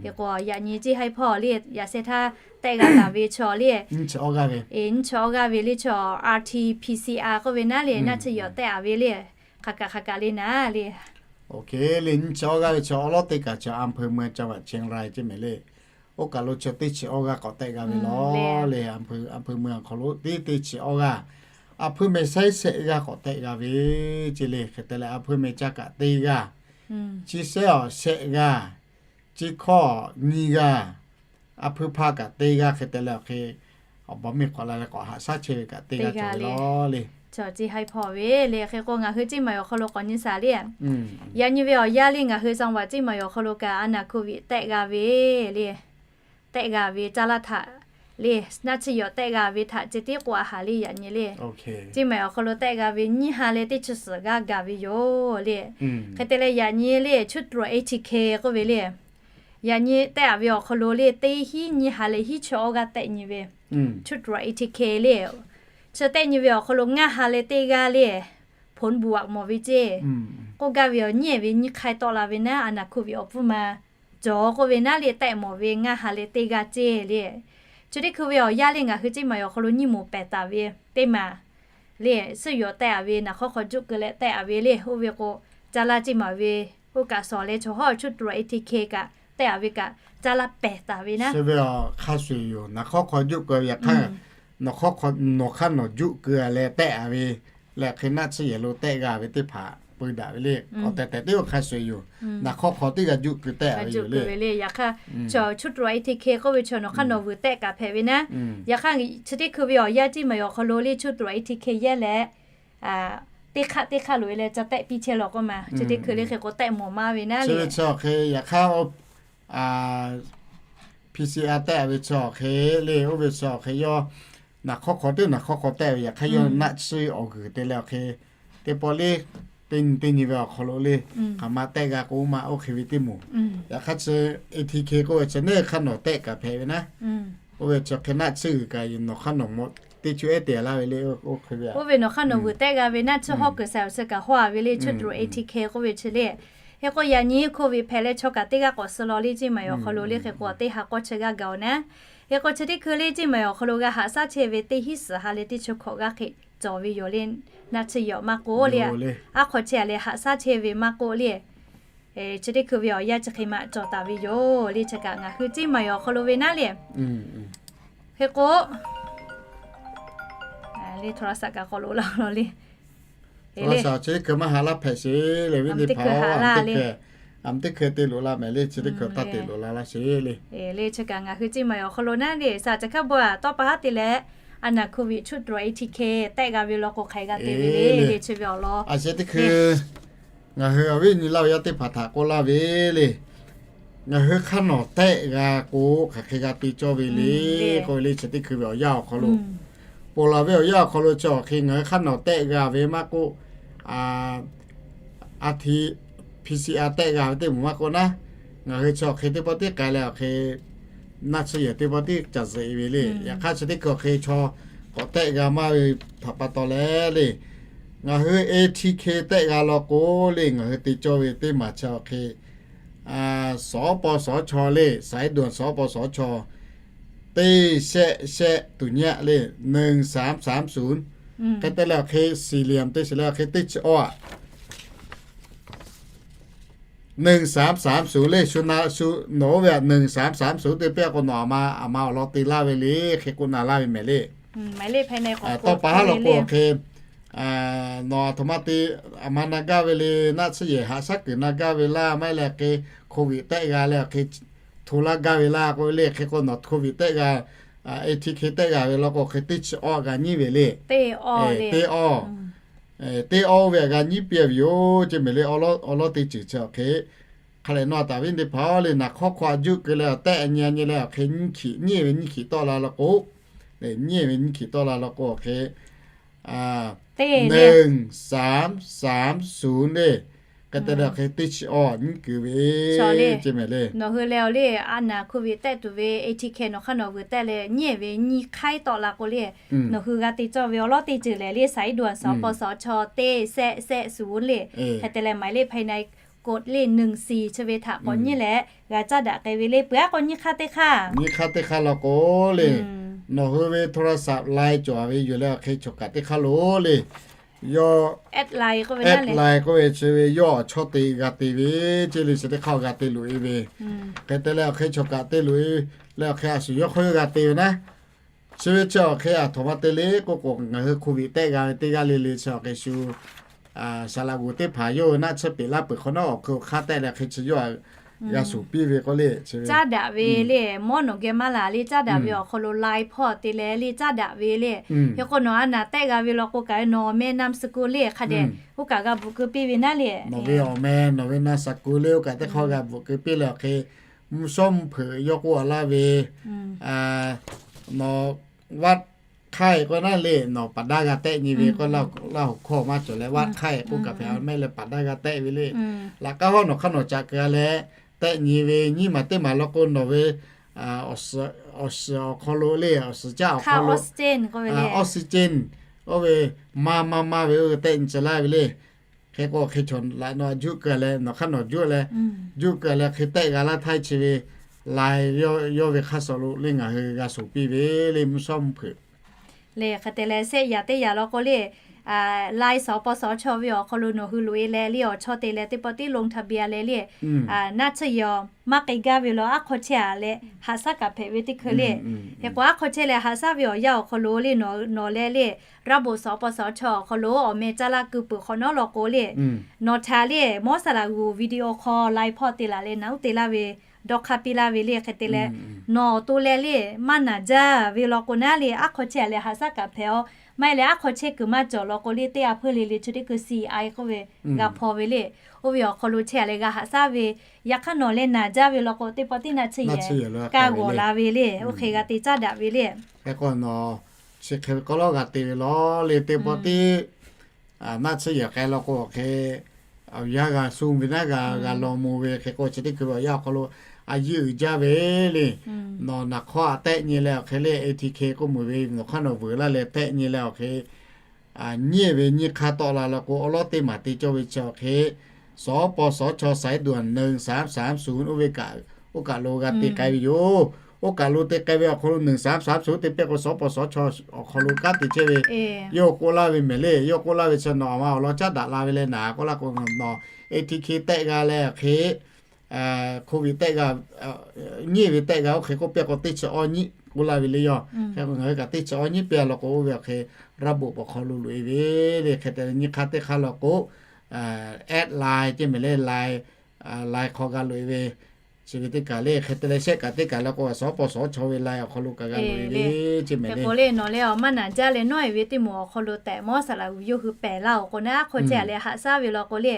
Hk'e k'o yaꞈ nyi Ciˇ Haiˉ Hpawˇ le, yaꞈ sheh htaˇ tehˆ g'a taˍ ve chaw le, nyiˇ chi awˇ g'aˇ ve le, chaw R T-P C R k'oˆ ve naˉ le, naˆ tsuhˇ yawˬ tehˆ a ve le, hk'aˬ kaꞈ hk'aˬ kaꞈ le naˉ le. Oˇ hk'e le nyiˇ chi awˇ g'aˇ ve chaw awˉ lawˉ teˇ kaꞈ chaw อำเภอเมือง จังหวัดเชียงราย ceˇ mehˍ le. Oˇ kaˬ lo chaw teˇ chi awˇ g'aˇ k'awꞈ tehˆ g'a ve law le, อำเภอเมือง awˬ hk'aw lo teˇ teˇ chi awˇ g'aˇ, a hpuiˇ meh shaiˉ shehˆ g'aˇ k'awꞈ tehˆ g'a ve ceˇ le. Hk'e te leh a hpuiˇ meh caˇ kaꞈ teˇ g'aˇ, chi shehˉ awˬ shehˆ g'aˇ, chi hkawˇ nyiˇ g'aˇ, a hpuiˇ hpaˇ kaꞈ teˇ g'aˇ. Hk'e te leh awˬ hk'e awˬ baw miˇ k'awꞈ la leh k'awꞈ haꞈ shaˉ chehˇ ve kaꞈ teˇ g'aˇ cawˬ ve law le. Chaw Ciˇ Haiˉ Hpawˇ ve le. Hk'e k'o ngaˬ hui Ciˇ Maˍ awˬ hk'aw lo k'awꞈ nyi shaˍ le. Yaꞈ nyi ve awˬ yanˇ le ngaˬ hui จังหวัด Ciˇ Maˍ awˬ hk'aw lo kaꞈ a naˍ โควิด tehˆ g'a ve le, tehˆ g'a ve caˇ laˇ htaꞈ le, naˆ tsuhˇ yawˬ tehˆ g'a ve htaꞈ ceh tiˉ k'oˆ a haˍ le. Yaꞈ nyi le Ciˇ Maˍ awˬ hk'aw lo tehˆ g'a ve nyiˇ ha leh teˇ chi suhˍ g'aˇ gaˬ ve yoˬ le. Hk'e te leh yaꞈ nyi le ชุดตรวจ A T K k'oˆ ve le, yaꞈ nyi tehˆ a ve awˬ hk'aw lo le teˇ hinˉ nyiˇ ha leh hiˉ chi awˇ g'aˇ tehˆ nyi ve ชุดตรวจ A T K le, chi tehˆ nyi ve awˬ hk'aw lo ngaˇ ha leh teˇ g'aˇ le ผลบวก mawˬ ve ceˇ k'oˆ gaˇ ve awˬ nyiˇ ehˍ ve nyiˇ hk'aiˇ tawˆ la ve naˉ, a naˍ โควิด awˬ pfuhˇ ma cawˬ k'oˆ ve naˉ le tehˆ mawˬ ve ngaˇ ha leh teˇ g'aˇ ceˇ le. Chi teˇ hkui ve awˬ yanˇ le ngaˬ hui Ciˇ Maˍ awˬ hk'aw lo nyiˇ moˍ pehˬ taˍ ve teˇ maˬ le, suhˆ yawˬ tehˆ a ve naˍ hk'awˇ hk'aw juˆ keu leh tehˆ a ve le. Oˇ ve k'o caˇ laˇ Ciˇ Maˍ ve oˇ kaꞈ shawˍ leh chaw hawˉ ชุดตรวจ A T K kaꞈ tehˆ a ve kaꞈ caˇ laˇ pehˬ taˍ ve naˉ ve hk'a shuˍ yoˬ. Naˍ hk'awˇ hk'aw juˆ keu ve yaꞈ hk'aˇ, nawˬ hk'aˇ nawˬ juˆ keu a leh tehˆ a ve leh hk'e naˆ tsuhˇ yehˬ lo tehˆ g'a ve teˇ hpaˍ peu daꞈ ve le. K'awꞈ tehˬ tehˬ teˇ oˇ hk'a shuˍ yoˬ. Naˍ hk'awˇ hk'aw teˇ g'a juˆ keu tehˆ a ve yoˬ le. Yaꞈ hk'aˇ chaw ชุดตรวจ A T K k'oˆ ve chaw nawˬ hk'aˇ nawˬ vuiˬ tehˆ kaꞈ hpehꞈ ve naˉ. Yaꞈ hk'aˇ chi teˇ hkui ve awˬ yanˇ Ciˇ Maˍ awˬ hk'aw lo le ชุดตรวจ A T K yehˇ leh teˇ hk'aˆ teˇ hk'aˆ loꞈ e leh ca tehˆ piˇ chehˇ law k'oˆ ma. Chi teˇ hkui le hk'e k'o tehˆ mawˬ maˇ ve naˉ le. Chi ve chi awˬ hk'e yaꞈ hk'aˇ P C R tehˆ a ve chi awˬ hk'e le, oˇ ve chi awˬ hk'e yawˇ naˍ hk'awˇ hk'aw teˇ naˍ hk'awˇ hk'aw tehˆ ve yaꞈ hk'aˇ yawˇ naˆ tsuhˇ awˬ g'uiˬ te leh awˬ hk'e teˇ pawˆ le teˇ nyi teˇ nyi ve awˬ hk'aw lo le hk'aˬ ma tehˆ g'a k'o maˇ oˇ hk'e ve teˇ moˍ. Yaꞈ hk'aˇ chi A T K k'oˆ ve chi neˇ hk'aˇ nawˬ tehˆ kaꞈ hpehꞈ ve naˉ. Oˇ ve chi hk'e naˆ tsuhˇ g'uiˬ kaꞈ nawˬ hk'aˇ nawˬ mawꞈ teˇ cuˇ ehˉ te laˇ ve le. Oˇ hk'e ve oˇ ve nawˬ hk'aˇ nawˬ vuiˬ tehˆ g'a ve naˆ tsuhˇ hawˉ kuiˬ sha awˬ suh kaꞈ hawˉ a ve le ชุดตรวจ A T K k'oˆ ve chi le. Hk'e k'o yaꞈ nyi โควิด hpehꞈ leh chaw kaꞈ teˇ g'aˇ k'awꞈ suh law le Ciˇ Maˍ awˬ hk'aw lo le hk'e k'o teˇ ha k'awˇ chi g'aˇ gaˬ oˬ naˉ. Hk'e k'o chi teˇ hkui le Ciˇ Maˍ awˬ hk'aw lo g'a haꞈ shaˉ chehˇ ve teˇ hinˉ suhˍ ha leh teˇ chi hkawꞈ g'aˇ hk'e cawˬ ve yoˬ le. Naˆ tsuhˇ yawˬ maˇ k'oˆ le, aˉ hk'aw chehˇ a leh haꞈ shaˉ chehˇ ve maˇ k'oˆ le. Chi teˇ hkui ve awˬ yanˇ chi hk'e ma cawˬ taˍ ve yoˬ le. Chi kaꞈ ngaˬ hui Ciˇ Maˍ awˬ hk'aw lo ve naˉ le. Hk'e k'o le โทรศัพท์ kaꞈ k'awꞈ loꞈ la le. Chi teˇ hkui maˇ ha laˇ hpehꞈ sheˍ le, viˉ teˇ hpaˍ-oˬ, a teˇ hkui te loꞈ la mehˍ le. Chi teˇ hkui taˇ te loꞈ la laˇ sheˍ le. Le chi kaꞈ ngaˬ hui Ciˇ Maˍ awˬ hk'aw lo naˉ le, shaˍ chi hk'a bvuhꞈ tawˇ pa haˉ te leh, a naˍ โควิด ชุดตรวจ A T K tehˆ g'a ve law k'o hk'aˬ hk'e g'a te ve le. Le chi ve awˬ lawn a sheh teˇ hkui ngaˬ hui awˬ viˉ nyi laˇ ve yaˇ teˇ hpaˍ htaꞈ k'oˆ laˇ ve le. Ngaˬ hui hk'aˇ nawˬ tehˆ g'a k'o hk'aˬ hk'e g'a te cawˇ ve le k'oˆ ve le. Chi teˇ hkui ve awˬ yanˇ awˬ hk'aw lo, ponˬ laˬ ve awˬ yanˇ awˬ hk'aw lo chi awˬ hk'e ngaˬ hui hk'aˇ nawˬ tehˆ g'a ve maˇ k'oˆ, a, a hti P C R tehˆ g'a ve teˇ moˍ maˇ k'oˆ naˉ, ngaˬ hui chi awˬ hk'e teˇ pawˆ tiˉ k'ai leh awˬ hk'e naˆ tsuhˇ yehˬ teˇ pawˆ tiˉ ca zuhꞈ e ve le. Yaꞈ hk'aˇ chi teˇ hkui awˬ hk'e chaw k'awꞈ tehˆ g'a maˇ ve htaꞈ pa taw leh le, ngaˬ hui A T K tehˆ g'a law k'o le, ngaˬ hui te cawˇ ve teˇ maˬ chi awˬ hk'e สปสช le, สายด่วน สปสช teˇ shehˆ shehˆ tuˬ nyaˆ le, หนึ่งสามสามศูนย์ hk'e te leh awˬ hk'e สี่เหลี่ยม te shiˍ leh awˬ hk'e teˇ chi awˇ aꞈ หนึ่งสามสามศูนย์ le, shu na shu nawˬ oˇ ve aꞈ หนึ่งสามสามศูนย์ te piˇ a k'o nawˬ aˬ ma aˬ ma awˬ lawn te laˇ ve le, hk'e k'oˆ na laˇ ve mehˍ le. Tawˇ pa haˉ law k'o awˬ hk'e nawˬ aˬ htoꞈ ma te aˬ ma na gaˇ ve le, naˆ tsuhˇ yehˬ haꞈ shaˉ kuiˬ na gaˇ ve laˇ, maˇ heˆ leh hk'e โควิด tehˆ g'a leh awˬ hk'e hto laˇ gaˇ ve laˇ k'oˆ ve le. Hk'e k'o nawˬ โควิด tehˆ g'a, A T K tehˆ g'a ve law k'o hk'e teˇ chi awˇ g'a nyiˉ ve le. Teˇ awˇ, teˇ awˇ oˇ ve aꞈ g'a nyiˉ piˇ ve yoˬ ceˇ mehˍ le. Awˬ lawn teˇ ceuˬ chi awˬ hk'e hk'a lehˬ nawˬ taˍ viˉ teˇ hpaˍ-oˬ le, naˍ hk'awˇ hk'aw a juˆ keu leh awˬ tehˆ a nyi a nyi leh awˬ hk'e nyiˇ hkiꞈ nyiˇ ve nyiˇ hkiꞈ tawˆ la law k'o, nyiˇ ve nyiˇ hkiꞈ tawˆ la law k'o awˬ hk'e หนึ่งสามสามศูนย์ le, Hk'e te leh awˬ hk'e teˇ chi awˬ nyiˉ kuiˬ ve, nawˬ hui leh awˬ le, a naˍ hkoˇ ve tehˆ tuˬ ve A T K nawˬ hk'aˇ nawˬ vuiˬ tehˆ leh nyiˉ ve nyiˇ hk'aiˉ tawˆ la k'o le, nawˬ hui g'a te cawˇ ve awˬ lawˉ teˇ ceuˬ lehˬ le, สายด่วน สปสช. teˇ แซะ แซะ ศูนย์ le. Hk'e te leh หมายเลขภายใน กด le หนึ่งสี่ chi ve htaꞈ k'awꞈ nyiˇ leh g'a caˇ daꞈ k'ai ve le. Peuˬ aˉ k'o nyiˇ hk'aˇ teˇ hk'aˇ, nyiˇ hk'aˇ teˇ hk'aˇ law k'o le, nawˬ hui ve โทรศัพท์ Line cawˬ ve yoˬ leh awˬ hk'e choˬ kaꞈ teˇ hk'aˇ lo le, yawˇ Add Line k'oˆ ve, Add Line k'oˆ ve chi ve yawˇ awˬ chawˇ te g'a te ve, ceˇ le chi teˇ hk'aˇ g'a te loꞈ e ve. Hk'e te leh awˬ hk'e choˬ kaꞈ te loꞈ e leh awˬ hk'e a shuˍ yawˇ hk'aw yawˇ g'a te ve naˉ. Chi ve chi awˬ hk'e a htoꞈ ma te le k'oˆ k'o, ngaˬ hui โควิด tehˆ g'a ve teˇ g'aˇ le le chi awˬ hk'e shu saˍ laꞈ g'oˍ teˇ hpaˍ yawˇ hui naˆ tsuhˇ peꞈ laˇ peuˬ hk'awꞈ nawˉ awˬ hk'e awˬ hk'aˇ tehˆ leh hk'e chi yawˇ g'a shuˍ piˇ ve k'oˆ le, caˇ daꞈ ve le. Mawˇ nawˬ geh maˇ laˬ le, caˇ daꞈ ve awˬ hk'aw lo ไลน์ hpawˇ te leh le caˇ daꞈ ve le. Hk'e k'o nawˬ a naˍ tehˆ g'a ve law k'o kaꞈ nawˬ meh นามสกุล le hk'a dehꞈ oˇ kaꞈ g'a bvuhꞈ keu piˇ ve naˉ le. Nawˬ ve awˬ meh, nawˬ ve นามสกุล le oˇ kaꞈ teˇ hk'aˇ g'a bvuhꞈ keu piˇ leh awˬ hk'e mvuhˇ shawˉ mvuhˇ hpeuꞈ yawˇ k'oˆ a laˇ ve, nawˬ วัดไข้ k'oˆ naˉ le, nawˬ บัตร daˇ g'a tehˆ nyi ve k'oˆ, Laˇ huˍ hkawˇ maˇ cawˬ leh วัดไข้ k'oˆ kaꞈ hpehꞈ a mehˆ leh บัตร daˇ g'a tehˆ ve le. Laꞈ k'aˉ hawˉ nawˬ hk'aˇ nawˬ caꞈ keu a leh tehˆ nyi ve nyiˇ maˬ teˇ maˬ law k'o nawˬ ve awˬ suhˍ awˬ hk'aw lo le, awˬ suhˍ caˇ awˬ hk'aw lo oxygen oˇ ve maˇ maˇ maˇ ve oˇ ve tehˆ nyi tcuh laˇ ve le. Hk'e k'o hk'e chaw laꞈ nawˬ juˆ keu a leh nawˬ hk'aˇ nawˬ juˆ leh, juˆ keu a leh hk'e tehˆ g'a laˇ htaˇ chi ve ไลน์ yawˇ ve hk'aˇ suh lo le ngaˬ hui g'a shuˍ piˇ ve le mvuhˇ shawˉ mvuhˇ hpeuꞈ. Le hk'e te leh shehˆ yaꞈ teˇ yaꞈ law k'o le, ไลน์ สปสช. ve awˬ hk'aw lo nawˬ hui loꞈ e leh le awˬ chawˇ te leh teˇ pawˆ tiˉ ลงทะเบียน leh le, naˆ tsuhˇ yehˬ maˇ k'ai gaˇ ve law aˉ hk'aw chehˇ a leh haꞈ shaˉ kaꞈ hpehꞈ ve teˇ hkui le. Hk'e k'o aˉ hk'aw chehˇ leh haꞈ shaˉ ve awˬ yanˇ awˬ hk'aw lo le nawˬ leh le ระบบ สปสช. awˬ hk'aw lo awˬ meh caˇ laˇ keu peuˬ hk'awꞈ nawˉ law k'o le, nawˬ htaꞈ le mawˇ saˍ laꞈ g'oˍ video call ไลน์ hpawˇ te laˬ leh naˬ uˉ te laˇ ve dawˇ hk'aˇ piˇ laˇ ve le. Hk'e te leh nawˬ awˬ to leh le maˇ naˍ jaˇ ve law k'o naˉ le aˉ hk'aw chehˇ a leh haꞈ shaˉ kaꞈ hpehꞈ a. Maˇ heˆ leh aˉ hk'aw chehˇ kuiˬ maˇ cawˬ law k'o le teˇ a hpeuˇ le le chi teˇ hkui C I k'oˆ ve g'a hpaw ve le. Oˇ ve awˬ hk'aw lo chehˇ a leh g'a haꞈ shaˉ ve, yaꞈ hk'aˇ nawˬ leh naˍ jaˇ ve law k'o teˇ pawˆ tiˉ naˆ tsuhˇ yehˬ kaˇ g'awˬ la ve le. Oˇ hk'e g'a te caˇ daꞈ ve le. Hk'e k'o nawˬ chi hk'e ve k'aw lawˉ g'a te ve law le teˇ pawˆ tiˉ naˆ tsuhˇ yehˬ k'ai law k'o awˬ hk'e awˬ yanˇ g'a shu ve naˉ g'a g'a law mvuh ve. Hk'e k'o chi teˇ hkui ve awˬ yanˇ awˬ hk'aw lo a yiˇ uiˍ jaˇ ve le. Nawˬ naˬ hk'awˇ a tehˆ nyi leh awˬ hk'e le A T K k'oˆ meuˬ ve nawˬ hk'aˇ nawˬ vuiˬ laˇ leh tehˆ nyi leh awˬ hk'e nyiˇ ve nyiˇ hk'aˇ tawˆ la law k'o awˬ lawˉ teˇ maˬ te cawˇ ve chi awˬ hk'e สปสช. สายด่วน หนึ่งสามสามศูนย์ oˇ ve kaꞈ oˇ kaꞈ lo g'a te k'ai ve yoˬ. Oˇ kaꞈ lo te k'ai ve awˬ hk'aw lo หนึ่งสามสามศูนย์ te pehˇ k'o สปสช. awˬ hk'aw lo kanˉ te chehˇ ve yawˇ k'oˆ laˇ ve mehˍ le. Yawˇ k'oˆ laˇ ve chi nawˬ a ma awˬ lawn caˉ daꞈ la ve leh naˬ k'oˆ laˇ k'o nawˬ A T K tehˆ g'a leh awˬ hk'e โควิด tehˆ g'a, nyiˇ ve tehˆ g'a oˇ hk'e k'oˆ pehˇ k'o teˇ chi awˇ nyiˉ k'oˆ laˇ ve le. Yawˇ hk'e k'o ngaˬ hui kaꞈ teˇ chi awˇ nyiˉ pehˇ a law k'o oˇ ve awˬ hk'e ระบบ awˬ hk'aw lo loꞈ e ve le. Hk'e te leh nyiˇ hk'aˇ teˇ hk'aˇ law k'o add line ceˇ mehˍ le, line, line hk'aw g'a loꞈ e ve chi ve teˇ kaˬ le. Hk'e te leh shehˆ kaꞈ teˇ kaˬ law k'o สปสช. ve line awˬ hk'aw lo kaꞈ g'a loꞈ e ve ceˇ mehˍ le. Hk'e k'o le nawˬ leh awˬ maˇ naˍ jaˇ leh nawˉ e ve teˇ moˍ awˬ hk'aw lo tehꞈ mawˇ saˍ laꈞ g'uiˬ yawˇ hui pehˬ laˇ awˬ k'o naˉ aˉ hk'aw chehˇ a leh haꞈ shaˉ ve law k'o le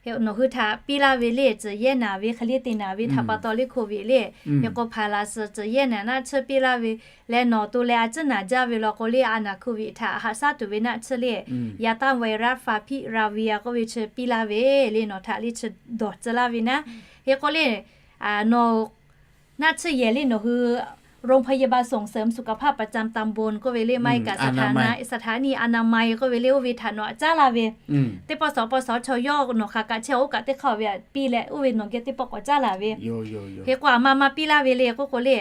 nawˬ hui htaꞈ piˇ laˇ ve le, tcuhˬ yehˇ naˍ ve hk'e le te naˍ ve htaꞈ pa taw le โควิด le. Hk'e k'o hpaˍ laꞈ suhˍ tcuhˬ yehˇ naˍ naˆ tsuhˇ piˇ laˇ ve leh nawˬ to leh a tcuhˇ naˍ jaˇ ve law k'o le a naˍ โควิด htaꞈ haꞈ shaˉ tuˬ ve naˆ tsuhˇ le, ยาต้านไวรัสฟาวิพิราเวีย k'oˆ ve chi piˇ laˇ ve le nawˬ htaꞈ le chi dawˬ tcuh laˇ ve naˉ. Hk'e k'o le nawˬ naˆ tsuhˇ yehˬ le nawˬ hui โรงพยาบาลส่งเสริมสุขภาพประจำตำบล k'oˆ ve le maˇ heˆ kaꞈ สถานีอนามัย k'oˆ ve le oˇ ve htaꞈ nawˬ a caˉ laˇ ve teˇ pawˆ สปสช. yawˇ nawˬ hk'aˬ kaꞈ chehˇ oˇ kaꞈ teˇ hk'aˇ ve piˇ leh oˇ ve nawˬ geh teˇ pawˆ k'awꞈ caˉ laˇ ve. Hk'e k'o a ma ma piˇ laˇ ve le k'oˆ k'o le,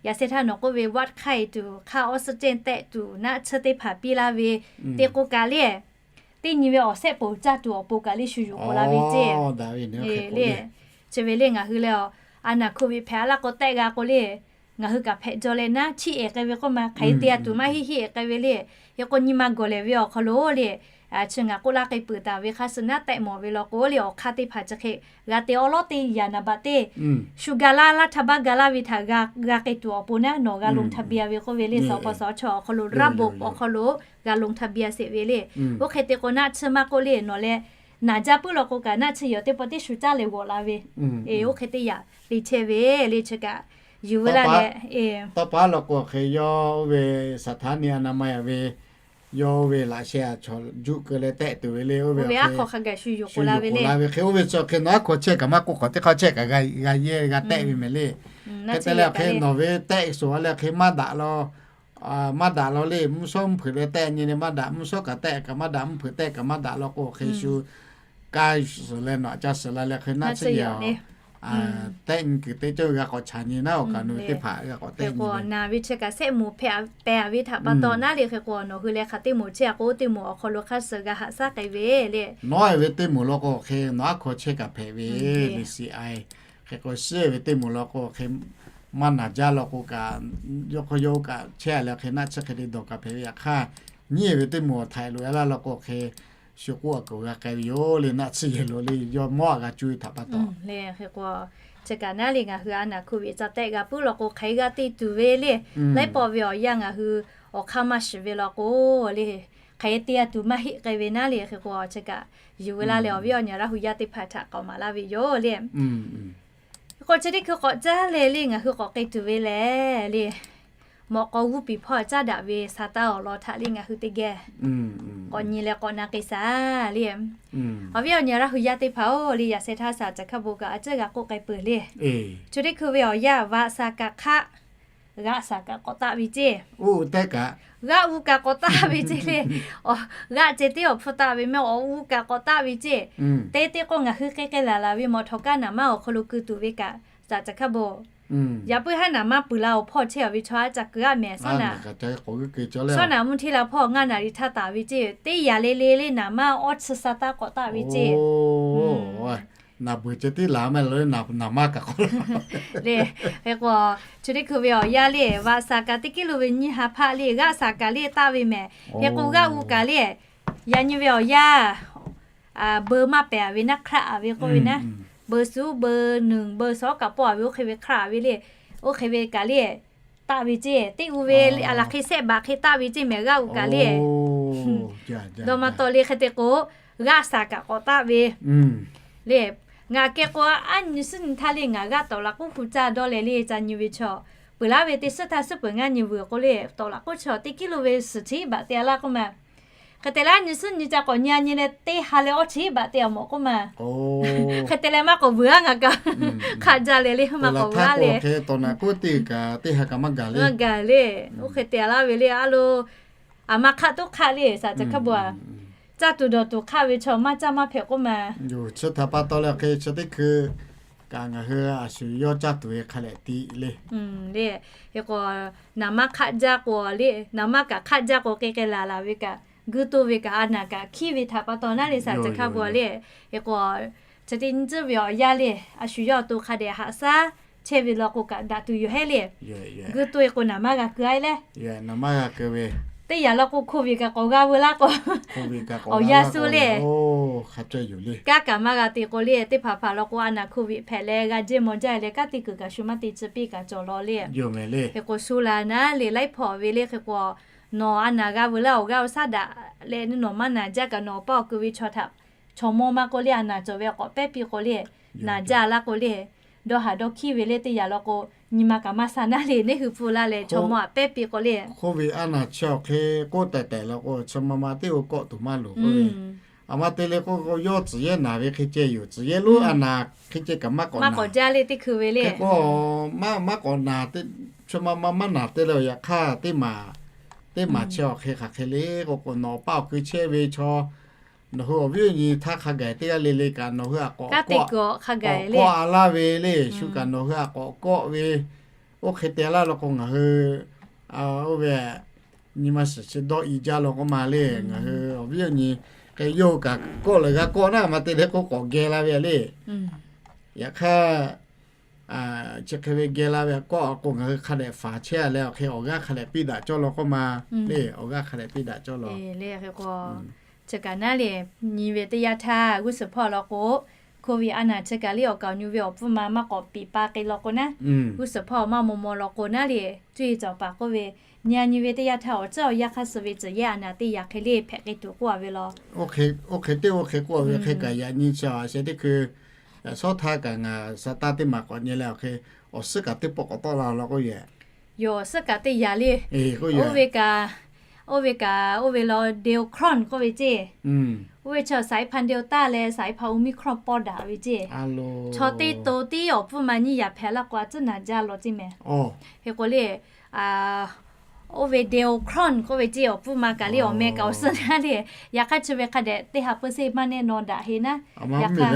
yaꞈ sheh htaˇ nawˬ k'oˆ ve วัดไข้ tuˬ hk'aˇ ออกซิเจน tehˆ tuˬ naˆ tsuhˇ teˇ hpaˍ piˇ laˇ ve te k'o kaꞈ le teˇ nyi ve awˬ shehˆ poˍ caˇ tuˬ awˬ pon kaꞈ le shu yuˬ k'oˍ la ve ceˇ le. Chi ve le ngaˬ hui leh a naˍ โควิด hpehꞈ a laˇ k'o tehˆ g'a k'o le ngaˬ hui kaꞈ hpehꞈ jaw leh naˉ chiˇ ehˍ k'ai ve k'oˆ ma hk'aˬ hk'e te a tuˬ maˇ heˆ heˆ k'ai ve le. Hk'e k'o nyi ma gawˬ lehˬ ve awˬ hk'aw lo le chi ngaˬ k'oˆ laˇ k'ai peuˬ taˍ ve hk'a shuˍ naˉ tehˆ mawˬ ve law k'o le awˬ hk'aˇ teˇ hpaˍ chi hk'e g'a te awˬ lawˉ teˇ yaꞈ naˍ baꞈ teˇ shu ga laˇ laˇ htaˇ baˆ ga laˇ ve htaꞈ g'a k'ai tuˬ awˬ pon naˉ nawˬ g'a ลงทะเบียน ve k'oˆ ve le สปสช. awˬ hk'aw lo ระบบ awˬ hk'aw lo g'a ลงทะเบียน sheˍ ve le. Oˇ hk'e te k'o naˆ tsuhˇ maˇ k'oˆ le nawˬ leh naˍ jaˇ puiˉ law k'o kaꞈ naˆ tsuhˇ yehˬ teˇ pawˆ teˇ shu caˉ leh g'awˬ la ve. Oˇ hk'e teˇ yaꞈ te chehˇ ve le chi kaꞈ yuˬ ve laˇ leh tawˇ pa law k'o hk'e yawˇ oˇ ve สถานีอนามัย ve yawˇ oˇ ve laꞈ sheh a chaw juˆ keu leh tehˆ tuˬ ve le. Oˇ ve hk'aw hk'a gaˬ shu yuˬ k'oˍ la ve le. Oˇ ve chi awˬ hk'e nawˬ aˉ hkaw chehˇ kaꞈ maˇ k'oˆ k'awꞈ teˇ hk'aˇ chehˇ kaꞈ g'a yehˇ g'a tehˆ ve mehˍ le. Hk'e te leh awˬ hk'e nawˬ ve tehˆ suhˍ a leh hk'e maˇ daꞈ law, maˇ daꞈ law le. Mvuhˇ shawˉ mvuhˇ hpeuꞈ leh tehˆ nyi leh maˇ daꞈ, mvuhˇ shawˉ kaꞈ tehˆ kaꞈ maˇ daꞈ, mvuhˇ hpeuꞈ tehˆ kaꞈ maˇ daꞈ law k'o hk'e shu kaˇ suhˍ leh nawˬ ca suhˍ la leh hk'e naˆ tsuhˇ yehˬ tehˆ nyi kuiˬ teˇ ceuˬ g'a k'awꞈ chaꞈ nyi naˉ awˬ kaˍ nu teˇ hpaˍ g'a k'awꞈ tehˆ nyi le. Naˬ ve chi kaꞈ sehˆ moˍ hpehꞈ pehˍ ve htaꞈ pa taw naˉ le hk'e k'o, nawˬ hui leh hk'aˬ teˇ moˍ chehˇ a k'o, teˇ moˍ awˬ hk'aw lo hk'aˇ suh g'a haꞈ shaˉ k'ai ve le. Nawˉ e ve teˇ moˍ law k'o hk'e nawˬ aˉ hkaw chehˇ kaꞈ hpehꞈ ve le. Siˍ a hk'e k'o shiˉ ve teˇ moˍ law k'o hk'e maˇ naˬ jaˇ law k'o kaꞈ, yawˇ hk'aw yawˇ kaꞈ chehˇ a leh hk'e naˆ tsuhˇ hk'e te dawˬ kaꞈ hpehꞈ ve. Yaꞈ hk'aˇ nyiˇ e ve teˇ moˍ awˬ htaiˍ loꞈ e laˇ law k'o hk'e shu k'oˆ a kuiˬ g'a k'ai ve yoˬ le. Naˆ tsuhˇ yehˬ lo le yawˇ mawˇ a g'a cuˇ ve htaꞈ pa taw le hk'e k'o, chi kaꞈ naˉ le ngaˬ hui a naˬ hkuˇ ve ca tehˆ g'a puiˉ law k'o hk'aˬ hk'e g'a te tuˬ ve le. Laiˉ pawˆ ve awˬ yanˇ ngaˬ hui awˬ hk'aˇ maˇ shiˍ ve law k'o le, hk'aˬ hk'e te a tuˬ maˇ heˆ k'ai ve naˉ le hk'e k'o, chi kaꞈ yuˬ ve laˇ leh awˬ viˉ awˬ nyi Laˇ hu yaˇ teˇ hpaˍ htaꞈ k'awꞈ maˍ laˇ ve yoˬ le. K'o chi teˇ hkui k'awꞈ caˇ leh le ngaˬ hui k'awꞈ k'ai tuˬ ve lehˬ le, mawꞈ k'aw g'uˇ piˍ hpawˇ caˉ daꞈ ve sa taˇ awˬ lawn htaꞈ le ngaˬ hui teˇ geh k'awꞈ nyi leh k'awꞈ na k'ai shaˍ le. Awˬ viˉ awˬ nyi Laˇ hu yaˇ teˇ hpaˍ-oˬ le, yaꞈ sheh htaˇ saˍ caˬ hkaˇ bon kaꞈ a ciˉ g'a k'oˆ k'ai peuˬ le. Chi teˇ hkui ve awˬ yanˇ vaꞈ saˍ kaꞈ hk'aˆ, g'aˆ saˍ kaꞈ k'awꞈ taˆ ve ceˇ. G'aˆ uˉ kaꞈ k'awꞈ taˆ ve ceˇ le. G'aˆ ceh tiˉ awˬ hpfuhˇ taˆ ve mehˆ, awˬ uˉ kaꞈ k'awꞈ taˆ ve ceˇ. Te te k'o ngaˬ hui k'ai k'ai laˬ laˬ ve mawˬ htawꞈ kaˇ naˍ manˇ awˬ hk'aw lo keu tuˬ ve kaꞈ saˍ caˬ hkaˇ bon, yaꞈ puiˉ haˉ naˍ manˇ puiˬ la awˬ hpawˇ chehˇ a ve chaw haˉ ca keu aˉ mehˍ. Sawˉ naˍ mvuhˇ hteˇ la hpawˇ ngaˇ naˍ riˍ htaˇ taˍ ve ceˇ, teˇ yanˇ le le le naˍ manˇ awˇ chi sa taˇ k'awꞈ taˆ ve ceˇ. Naˍ beuˬ ceh tiˉ laˬ mehˆ la le, naˍ manˇ kaꞈ k'awꞈ le. Hk'e k'o, chi teˇ hkui ve awˬ yanˇ le vaꞈ saˍ kaꞈ teˇ kiˉ lo ve nyiˇ ha hpaˆ le g'aˆ saˍ kaꞈ le taˆ ve mehˍ. Hk'e k'o g'aˆ uˉ kaꞈ le yaꞈ nyi ve awˬ yanˇ beu maˇ pehˍ a ve naˉ hk'raˆ a ve k'oˆ ve naˉ, beu suˉ beu nuˬ beu shawˉ kaꞈ pawˆ a ve oˇ hk'e ve hk'raˆ a ve le. Oˇ hk'e ve kaꞈ le taˆ ve ceˇ, teˇ u ve a laˬ hk'e sehˆ baꞈ hk'e taˆ ve ceˇ mehˍ g'aˆ uˉ kaꞈ le. Dawˇ maˇ tawˆ le hk'e te k'o, g'aˆ saˍ kaꞈ k'awꞈ taˆ ve le. Ngaˬ keh k'o aˉ nyi suˉ nyi htaˇ le ngaˬ g'aˆ tawˍ laꞈ k'oˆ hpu caˇ dawˇ leh le ca nyi ve chaw, peuˬ laˇ ve teˇ suˉ htaˇ suˉ peuˬ ngaˇ nyi vuiˬ k'o le, tawˍ laꞈ k'oˆ chaw teˇ kiˉ lo ve suhˍ htiˉ baꞈ te a laˇ k'oˆ ma. Hk'e te leh aˉ nyi suˉ nyi ca k'awꞈ nyi a nyi leh teˇ ha leh awˇ htiˉ baꞈ te a mawˬ k'oˆ ma. Hk'e te leh maˇ k'awꞈ vuiˬ a ngaˬ kaꞈ hk'aˆ jaˇ leh le maˇ k'awꞈ vuiˬ a le. Maˇ gaˬ le. Oˇ hk'e te a laˇ ve le a lo, aˬ ma hk'aˆ toˉ hk'aˆ le saˍ caˬ hkaˇ bon a, caˇ tuˬ dawˬ tuˬ hk'aˆ ve chaw maˇ caˇ maˇ hpehꞈ k'oˆ ma. Chi htaꞈ pa taw leh hk'e chi teˇ hkui kaꞈ ngaˬ hui a shu yawˇ caˇ tuˬ ve hk'a lehꞈ tiꞈ le. Le, hk'e k'o, naˍ manˇ hk'aˆ jaˇ k'o le, naˍ manˇ kaꞈ hk'aˆ jaˇ k'o k'ai k'ai laˬ laˬ ve kaꞈ, guˇ toˇ ve kaꞈ a naˬ kaꞈ hkiˉ ve htaꞈ pa taw naˉ le saˍ caˬ hkaˇ bon le. Hk'e k'o, chi teˇ nyi tcuhˉ ve awˬ yanˇ le, a shu yawˇ awˬ to hk'a dehꞈ haꞈ shaˉ chehˇ ve law k'o kaꞈ daꞈ tuˬ yoˬ hehˉ le. Guˇ toˇ e k'o naˍ manˇ g'a keu a leh, teˇ yanˇ law k'o hko viˬ kaꞈ k'awꞈ g'a veu laˇ k'o, awˬ yanˇ suh le, kanˉ kaꞈ maˇ g'a te k'o le, teˇ hpaˍ hpaˍ law k'o a naˬ hko viˬ hpehꞈ leh g'a jehˇ maw jaˇ leh kanˉ te kuiˬ kaꞈ shu maˇ te tcuh piˇ kaꞈ cawˬ law le. Hk'e k'o shu la naˉ le laiˉ hpawˇ ve le hk'e k'o, nawˬ a naˬ g'a veu laˇ awˬ g'aˇ awˬ shaˉ daꞈ leh nawˬ maˇ naˬ jaˇ kaꞈ nawˬ awˬ paˇ awˬ keu ve chaw htaꞈ chaw mawˇ maˇ k'oˆ le a naˬ cawˬ ve k'awꞈ pehˉ piˇ k'o le, naˬ jaˇ laˇ k'o le, dawˇ haˍ dawˇ hkiˉ ve le teˇ yanˇ law k'o, nyi ma kaꞈ maˇ sha naˉ le neˇ hui pfuhˇ laˇ leh chaw mawˇ a pehˉ piˇ k'o le. Hk'oˆ ve a naˬ chi awˬ hk'e k'oˆ tehˬ tehˬ law k'o, chi ma ma teˇ o kawˆ tuˬ maˇ loˍ k'oˆ ve. A ma te le k'o, yawˇ tcuhˬ yehˇ naˬ ve hk'e ceh yoˬ. Tcuhˬ yehˇ lonˉ a naˬ hk'e ceh kaꞈ maˇ k'awꞈ naˬ jaˇ le teˇ hkui ve le. Hk'e k'o, maˇ k'awꞈ naˬ, chi ma ma maˇ naˬ te le yaꞈ hk'aˇ teˇ maˬ, teˇ maˬ chi awˬ hk'e hk'aˬ hk'e le k'o k'o, nawˬ paˇ awˬ keu chehˇ ve chaw nawˬ hui awˬ viˉ awˬ nyi htaˇ hk'a gaˬ teˇ g'aˇ le le kaꞈ nawˬ hui a k'awꞈ kawˆ a laˇ ve le, shu kaꞈ nawˬ hui a k'awꞈ kawˆ ve, oˇ hk'e te laˇ law k'o ngaˬ hui oˇ ve nyi ma shiˍ chi dawˇ i jaˇ law k'oˆ ma le. Ngaˬ hui awˬ viˉ awˬ nyi hk'e yawˇ hui kaꞈ kawˆ leh g'a kawˆ naˉ ma te le k'oˆ k'awꞈ geh la ve le. Yaꞈ hk'aˇ chi hk'e ve geh la ve kawˆ k'o ngaˬ hui hk'a dehꞈ faˍ chehˇ a leh awˬ hk'e awˬ g'aˇ hk'a dehꞈ piˇ daꞈ cawˇ law k'oˆ ma le. Awˬ g'aˇ hk'a dehꞈ piˇ daꞈ cawˇ law. Chi kaꞈ naˉ le, nyi ve teˇ yanˇ htaˇ g'uˇ suhˍ hpawˇ law k'o, hko viˬ a naˬ chi kaꞈ le awˬ kaˍ awˬ nyu ve awˬ pfuhˇ ma maˇ k'awꞈ piˍ pa k'ai law k'o naˉ, g'uˇ suhˍ hpawˇ maˇ maw maw law k'o naˉ le, cuˇ yiˍ cawˬ paˍ k'oˆ ve, nyi a nyi ve teˇ yanˇ htaˇ awˬ ceuˬ awˬ yanˇ hk'aˇ suh ve tcuhˬ yehˇ a naˬ teˇ yanˇ hk'e le hpehꞈ k'ai tuˬ k'oˆ a ve law. Oˇ hk'e teˇ oˇ hk'e k'oˆ a ve hk'e kaꞈ yaꞈ nyi chi a sheh teˇ hkui, yaꞈ shawˉ htaˇ kaꞈ ngaˬ sa taˇ teˇ maˬ k'awꞈ nyi leh awˬ hk'e, awˬ suhˉ kaꞈ teˇ pawˆ k'awꞈ tawˆ la law k'oˆ yehˬ. Yoˬ, awˬ suhˉ kaꞈ teˇ yanˇ le. Oˇ ve kaꞈ Oˇ ve kaꞈ oˇ ve la Delta k'oˆ ve ceˇ. Oˇ ve chaw สายพันธุ์ Delta leh สายพันธุ์ Omicron pawˇ daꞈ ve ceˇ. Chaw teˇ to tiˉ awˬ pfuhˇ ma nyiˇ yaꞈ hpehꞈ laˇ k'o a tcuhˉ naˍ jaˇ law ceˇ mehˍ. Hk'e k'o le, oˇ ve Delta k'oˆ ve ceˇ awˬ pfuhˇ ma kaꞈ le awˬ meh kaꞈ awˬ suhˉ naˉ le. Yaꞈ hk'aˇ chi ve hk'a dehꞈ teˇ ha เปอร์เซ็นต์ maˇ แน่นอน daꞈ heˆ naˉ. Yaꞈ hk'aˇ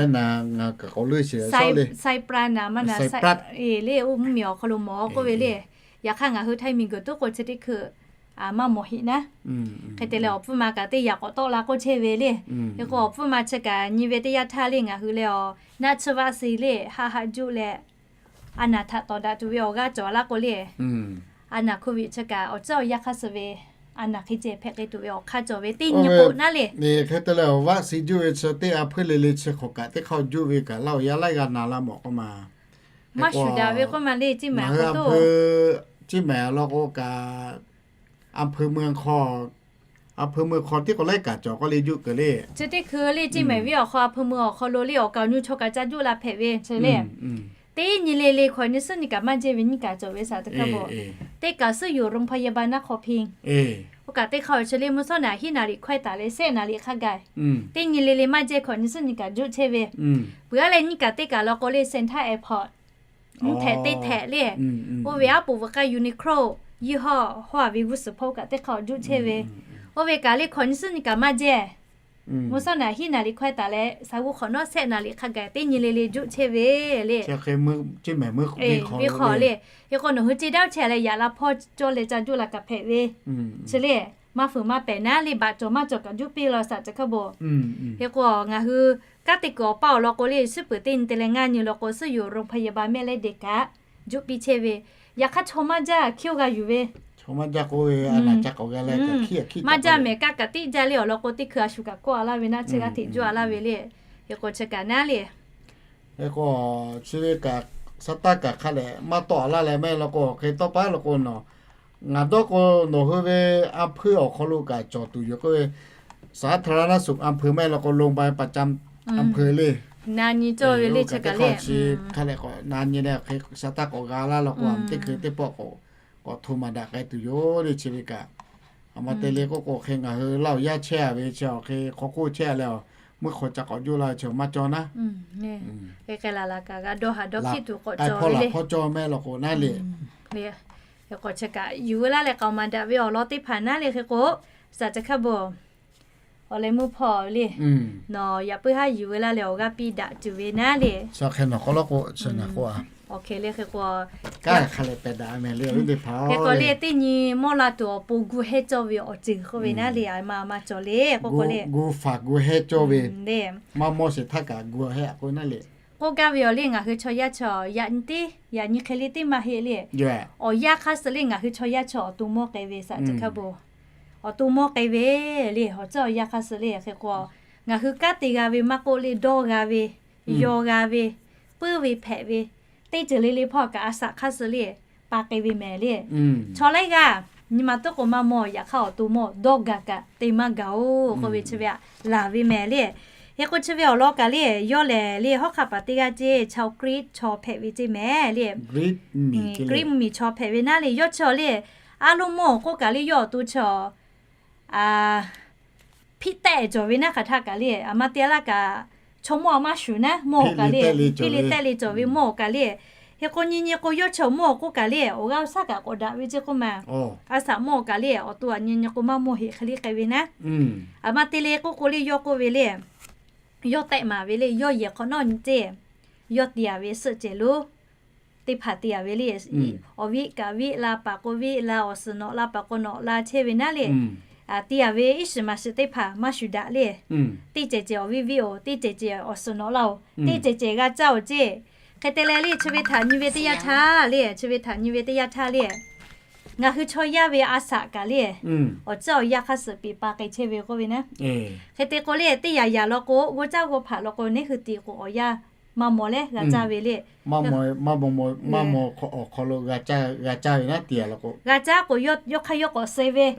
Cyprus naˍ maˇ naˍ, le oˇ mvuhˇmiˬ awˬ hk'aw lo mawˬ k'oˆ ve le. Yaꞈ hk'aˇ ngaˬ hui ไทย miˬguiˬ tuˉ k'o chi teˇ hkui maˇ mawˬ heˆ naˉ. Hk'e te leh awˬ pfuhˇ ma kaꞈ teˇ yaꞈ k'awꞈ tawˆ la k'oˆ chehˇ ve le. Hk'e k'o awˬ pfuhˇ ma chi kaꞈ nyi ve teˇ yanˇ htaˇ le ngaˬ hui leh awˬ naˆ tsuhˇ vaˆ si le haˆ haˆ juˆ leh a naˬ htaꞈ tawˍ daꞈ tuˬ ve awˬ g'aˇ cawˬ laˇ k'o le, a naˬ โควิด chi kaꞈ awˬ tcuhˉ awˬ yanˇ hk'aˇ suh ve a naˬ hk'e ceh hpehꞈ k'ai tuˬ ve awˬ hk'aˇ cawˬ ve teˇ nyi k'o naˉ le. Hk'e te leh awˬ vaˆ si juˆ ve chi teˇ a hpuiˇ le le chi hk'awꞈ kaꞈ teˇ hk'aˇ juˆ ve kaꞈ laˇ awˬ yaˇ laiˉ g'a naˬ la mawˬ k'oˆ ma. Maˇ shuˍ daꞈ ve k'oˆ ma le ceˇ mehˍ. Ngaˬ hui a hpuiˇ ceˇ mehˍ law k'o kaꞈ, a hpuiˇ mui hk'aw, a hpuiˇ mui hk'aw tiˉ k'o laiˉ kaꞈ cawˬ k'oˆ le juˆ keu le. Chi teˇ hkui le ceˇ mehˍ viˉ awˬ hk'aw a hpuiˇ mui awˬ hk'aw lo le awˬ kaˍ awˬ nyu chaw kaꞈ ca juˆ la hpehꞈ ve chi le. Teˇ nyi le le hkawꞈ nyi suhˉ nyi kaꞈ maˇ jehˇ ve nyiˇ kaꞈ cawˬ ve สาธารณสุข kaꞈ bawˬ. Teˇ kaꞈ suhˉ yoˬ โรงพยาบาล naˆ hk'aw hpiˇ. Oˇ kaꞈ teˇ hk'aˇ awˬ chi le mvuhˇ shawˉ naˍ hiˉ naˍ liꞈ hkawehˇ taˍ leh shehˆ naˍ liꞈ hk'a gaˬ. Teˇ nyi le le maˇ jehˇ hkawꞈ nyi suhˉ nyi kaꞈ juˆ chehˇ ve. Peuˬ aˉ leh nyiˇ kaꞈ teˇ kaꞈ law k'o le Shanghai Airport nuˇ htehꞈ teˇ htehꞈ le, oˇ ve aˉ poꞈ veuꞈ k'aˇ Uniqlo ยี่ห้อ haw a ve g'uˇ suhˍ hpawˇ kaꞈ teˇ hk'aˇ juˆ chehˇ ve. Oˇ ve kaꞈ le hkawꞈ nyi suhˉ nyi kaꞈ maˇ jehˇ. Mvuhˇ shawˉ naˍ hiˉ naˍ liꞈ hkawehˇ taˍ leh sha g'uˇ hk'awꞈ nawˉ shehˆ naˍ liꞈ hk'a gaˬ teˇ nyi le le juˆ chehˇ ve le. Venˇ hk'awꞈ le. Hk'e k'o nawˬ hui ceˇ daˇ chehˇ leh yaꞈ la hpawˇ cawˇ leh ca juˆ la kaꞈ hpehꞈ ve. Chi le maˇ fuiˍ maˇ pehˍ naˉ le baꞈ cawˬ maˇ cawˬ kaꞈ juˆ piˇ law สาธารณสุข kaꞈ bawˬ. Hk'e k'o ngaˬ hui kanˉ te kuiˬ awˬ paˇ awˬ lawn k'o le shiˉ peuˬ teˇ nyi te leh ngaˇ nyi law k'o suhˉ yoˬ โรงพยาบาล แม่สาย kaꞈ juˆ piˇ chehˇ ve. Yaꞈ hk'aˇ chaw maˇ jaˇ hkiˇ oˇ g'a yuˬ ve. Maˇ jaˇ mehˍ kaˇ kaꞈ tiˉ jaˇ le awˬ lawn k'o teˇ hkui a shu kaꞈ kawˆ a laˇ ve naˉ chi g'aˇ hteꞈ juˆ a laˇ ve le. Hk'e k'o chi kaꞈ naˉ le. Hk'e k'o chi ve kaꞈ shaˉ taˇ kaꞈ hk'a leh maˇ tawˆ a laˇ leh maˇ heˆ law k'o hk'e tawˇ paˉ law k'o nawˬ, ngaˬ dawˇ k'o nawˬ hui ve a hpuiˇ awˬ hk'aw lo kaꞈ cawˬ tuˬ yoˬ k'oˆ ve สาธารณสุข อำเภอ maˇ heˆ law k'o โรงพยาบาลประจำ อำเภอ le. Na nyi cawˇ ve le chi kaꞈ le. Hk'a leh k'awꞈ na nyi leh hk'e shaˉ taˇ k'awꞈ g'a laˇ law k'o a teˇ hkui teˇ pawˆ k'awꞈ hto maˍ daꞈ k'ai tuˬ yoˬ le chi ve kaꞈ. A ma te le k'oˆ k'o hk'e ngaˬ hui laˇ awˬ yaˇ chehˇ a ve chi awˬ hk'e hk'aw hk'oˆ chehˇ a leh a, mvuhˇ hk'aw ca k'awꞈ juˆ la ve chi maˇ cawˇ naˉ. Hk'e k'ai la la kaꞈ g'a dawˇ haˍ dawˇ hkiˆ tuˬ k'awꞈ cawˬ ve le. Hpawˇ cawˇ mehˆ law k'o naˉ le. Hk'e k'o chi kaꞈ yuˬ veu laˇ leh k'aoˍ maˍ daꞈ ve awˬ lawn teˇ hpaˍ naˉ le hk'e k'o, สาธารณสุข kaꞈ bawˬ. Awˬ leh mvuhˇ hpawˇ le, nawˬ yaꞈ puiˉ haˉ yuˬ veu laˇ leh awˬ g'aˇ piˇ daꞈ tuˬ ve naˉ le. Awˬ hk'e le hk'e k'o, hk'e k'o le teˇ nyi mawˇ la tuˬ awˬ pon gu hehˇ cawˇ ve awˬ ceuˬ k'oˆ ve naˉ le, a ma maˇ cawˬ le k'oˆ k'o le, gu faˍ gu hehˇ cawˇ ve, maˇ mawˇ sheˍ htaˇ kaꞈ gu hehˇ a k'o naˉ le. K'oˆ gaˇ ve awˬ le ngaˬ hui chaw yaˇ chaw yaꞈ nyi teˇ yaꞈ nyi hk'e le teˇ maˇ heˆ le. Awˬ yanˇ hk'aˇ suh le ngaˬ hui chaw yaˇ chaw awˬ to mawˇ k'ai ve สาธารณสุข kaꞈ bawˬ. Awˬ to mawˇ k'ai ve le, awˬ ceuˬ awˬ yanˇ hk'aˇ suh le hk'e k'o, ngaˬ hui kanˉ te g'a ve maˇ k'oˆ le dawˇ g'a ve, yaw g'a ve, puiˉ ve hpehꞈ ve, teˇ ceuˬ le le hpawˇ kaꞈ a shaꞈ hk'aˇ suh le pa k'ai ve mehˍ le. Chaw laiˉ g'aˇ nyi ma tuˉ k'o maˇ mawˇ, yaꞈ hk'aˇ awˬ to mawˇ dawˇ gaˬ kaꞈ te maˇ gaˬ-oˬ k'oˆ ve chi ve aꞈ laˬ ve mehˍ le. Hk'e k'o chi ve awˬ lawn kaꞈ le yawˇ lehˬ le hawˉ hk'aˆ paˍ teˇ g'aˇ ceˇ, chaw Hkriꞈ chaw hpehꞈ ve ceˇ mehˍ le. Hkriꞈ mvuhˇmiˬ chaw hpehꞈ ve naˉ le yawˇ chi awˬ le, a loˇ mawˇ awˬ k'oˆ kaꞈ le yawˇ awˬ to chi a hpiˆ tehˆ cawˬ ve naˉ hk'aˬ htaˇ kaꞈ le, a ma te laˇ kaꞈ, chaw mawˇ a maˇ shuˍ naˉ mawˇ awˬ kaꞈ le, hpiˆ le tehˆ le cawˬ ve mawˇ awˬ kaꞈ le. Hk'e k'o nyi nyi k'o yawˇ chi awˬ mawˇ awˬ k'oˆ kaꞈ le awˬ g'aˇ awˬ shaˉ kaꞈ k'awꞈ daꞈ ve ceˇ k'oˆ ma. A shaꞈ mawˇ awˬ kaꞈ le awˬ to a nyi nyi k'o maˇ mawˇ heˆ hk'e le k'ai ve naˉ. A ma te le k'oˆ k'o le yawˇ k'oˆ ve le, yawˇ tehˆ maˍ ve le yawˇ yehˬ hk'awꞈ nawˉ nyi ceˇ, yawˇ te a ve suhˆ cehˬ lo teˇ hpaˍ te a ve le. Awˬ viˆ kaꞈ viˆ la, paˍ k'o viˆ la, awˬ suhˍ nawꞈ la, paˍ k'o nawꞈ la chehˇ ve naˉ le. Te a ve iˉ shiˍ maˍ shiˍ teˇ hpaˍ maˇ shuˍ daꞈ le. Teˇ cehˬ cehˬ awˬ viˆ viˆ-oˬ, teˇ cehˬ cehˬ awˬ suhˍ nawꞈ laˇ-oˬ, teˇ cehˬ cehˬ g'a caˇ-oˬ ceˇ. Hk'e te leh le chi ve htaꞈ nyi ve teˇ yanˇ htaˇ le, chi ve htaꞈ nyi ve teˇ yanˇ htaˇ le, ngaˬ hui chaw yaˇ ve a shaꞈ kaꞈ le, awˬ ceuˬ awˬ yanˇ hk'aˇ suh peꞈ pa k'ai chehˇ ve k'oˆ ve naˉ. Hk'e te k'o le teˇ yanˇ yanˇ law k'o g'oˇ caˇ g'oˇ hpaꞈ law k'o neˉ hui tiꞈ k'o awˬ yanˇ maˇ mawˬ leh g'a caˇ ve le. Awˬ hk'aw lo g'a caˇ ve naˉ te a law k'o, g'a caˇ k'o yawˇ hk'aˇ yawˇ k'awꞈ suh ve.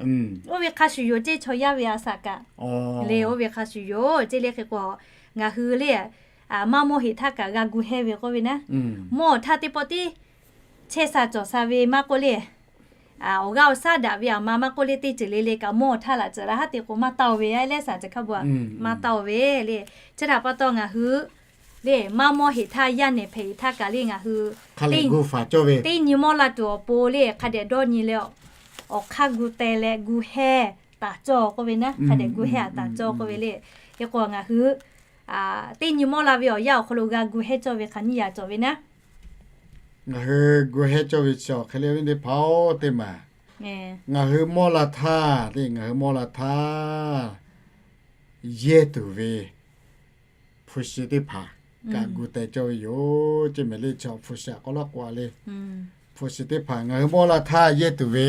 Oˇ ve hk'a shuˍ yoˬ ceˇ chaw yaˇ ve a shaꞈ kaꞈ le, oˇ ve hk'a shuˍ yoˬ ceˇ le. Hk'e k'o ngaˬ hui le maˇ mawˇ heˆ htaˇ kaꞈ g'a gu hehˇ ve k'oˆ ve naˉ. Mawˇ awˬ htaˇ teˇ pawˆ tiˉ chehˇ sha cawˬ sha ve maˇ k'oˆ le, awˬ g'aˇ awˬ shaˉ daꞈ ve aˬ ma maˇ k'oˆ le, teˇ ceuˬ le le kaꞈ mawˇ htaˇ laꞈ tcuhˍ la haˉ te k'o maˇ taˇ-oˬ ve a leh saˍ ceuˬ hk'a bu a, maˇ taˇ-oˬ ve le. Chi htaꞈ pa taw ngaˬ hui le maˇ mawˇ heꞈ htaˇ yaˇ nehˬ hpehꞈ heꞈ htaˇ kaꞈ le ngaˬ hui teˇ nyi mawˇ la tuˬ awˬ pon le hk'a dehꞈ dawˇ nyi leh awˬ hk'aˇ gu teh leh gu hehnˇ taˍ cawˇ k'oˆ ve naˉ, hk'a dehꞈ gu hehnˇ a taˍ cawˇ k'oˆ ve le. Hk'e k'o ngaˬ hui teˇ nyi mawˇ la ve awˬ yanˇ awˬ hk'aw lo g'a gu hehnˇ cawˇ ve hk'aˬ nyiˇ yaꞈ cawˬ ve naˉ, ngaˬ hui gu hehnˇ cawˇ ve chi awˬ hk'e le ve teˇ hpaˍ oˬ teˇ maˬ, ngaˬ hui mawˇ la htaˇ le, ngaˬ hui mawˇ la htaˇ yehˇ tuˬ ve hpu shi teˇ hpaˍ kaꞈ gu teh cawˇ ve yoˬ ceˇ mehˍ le. Chi hpu shi a k'aw laˇ k'o a le, hpu shi teˇ hpaˍ ngaˬ hui mawˇ la htaˇ yehˇ tuˬ ve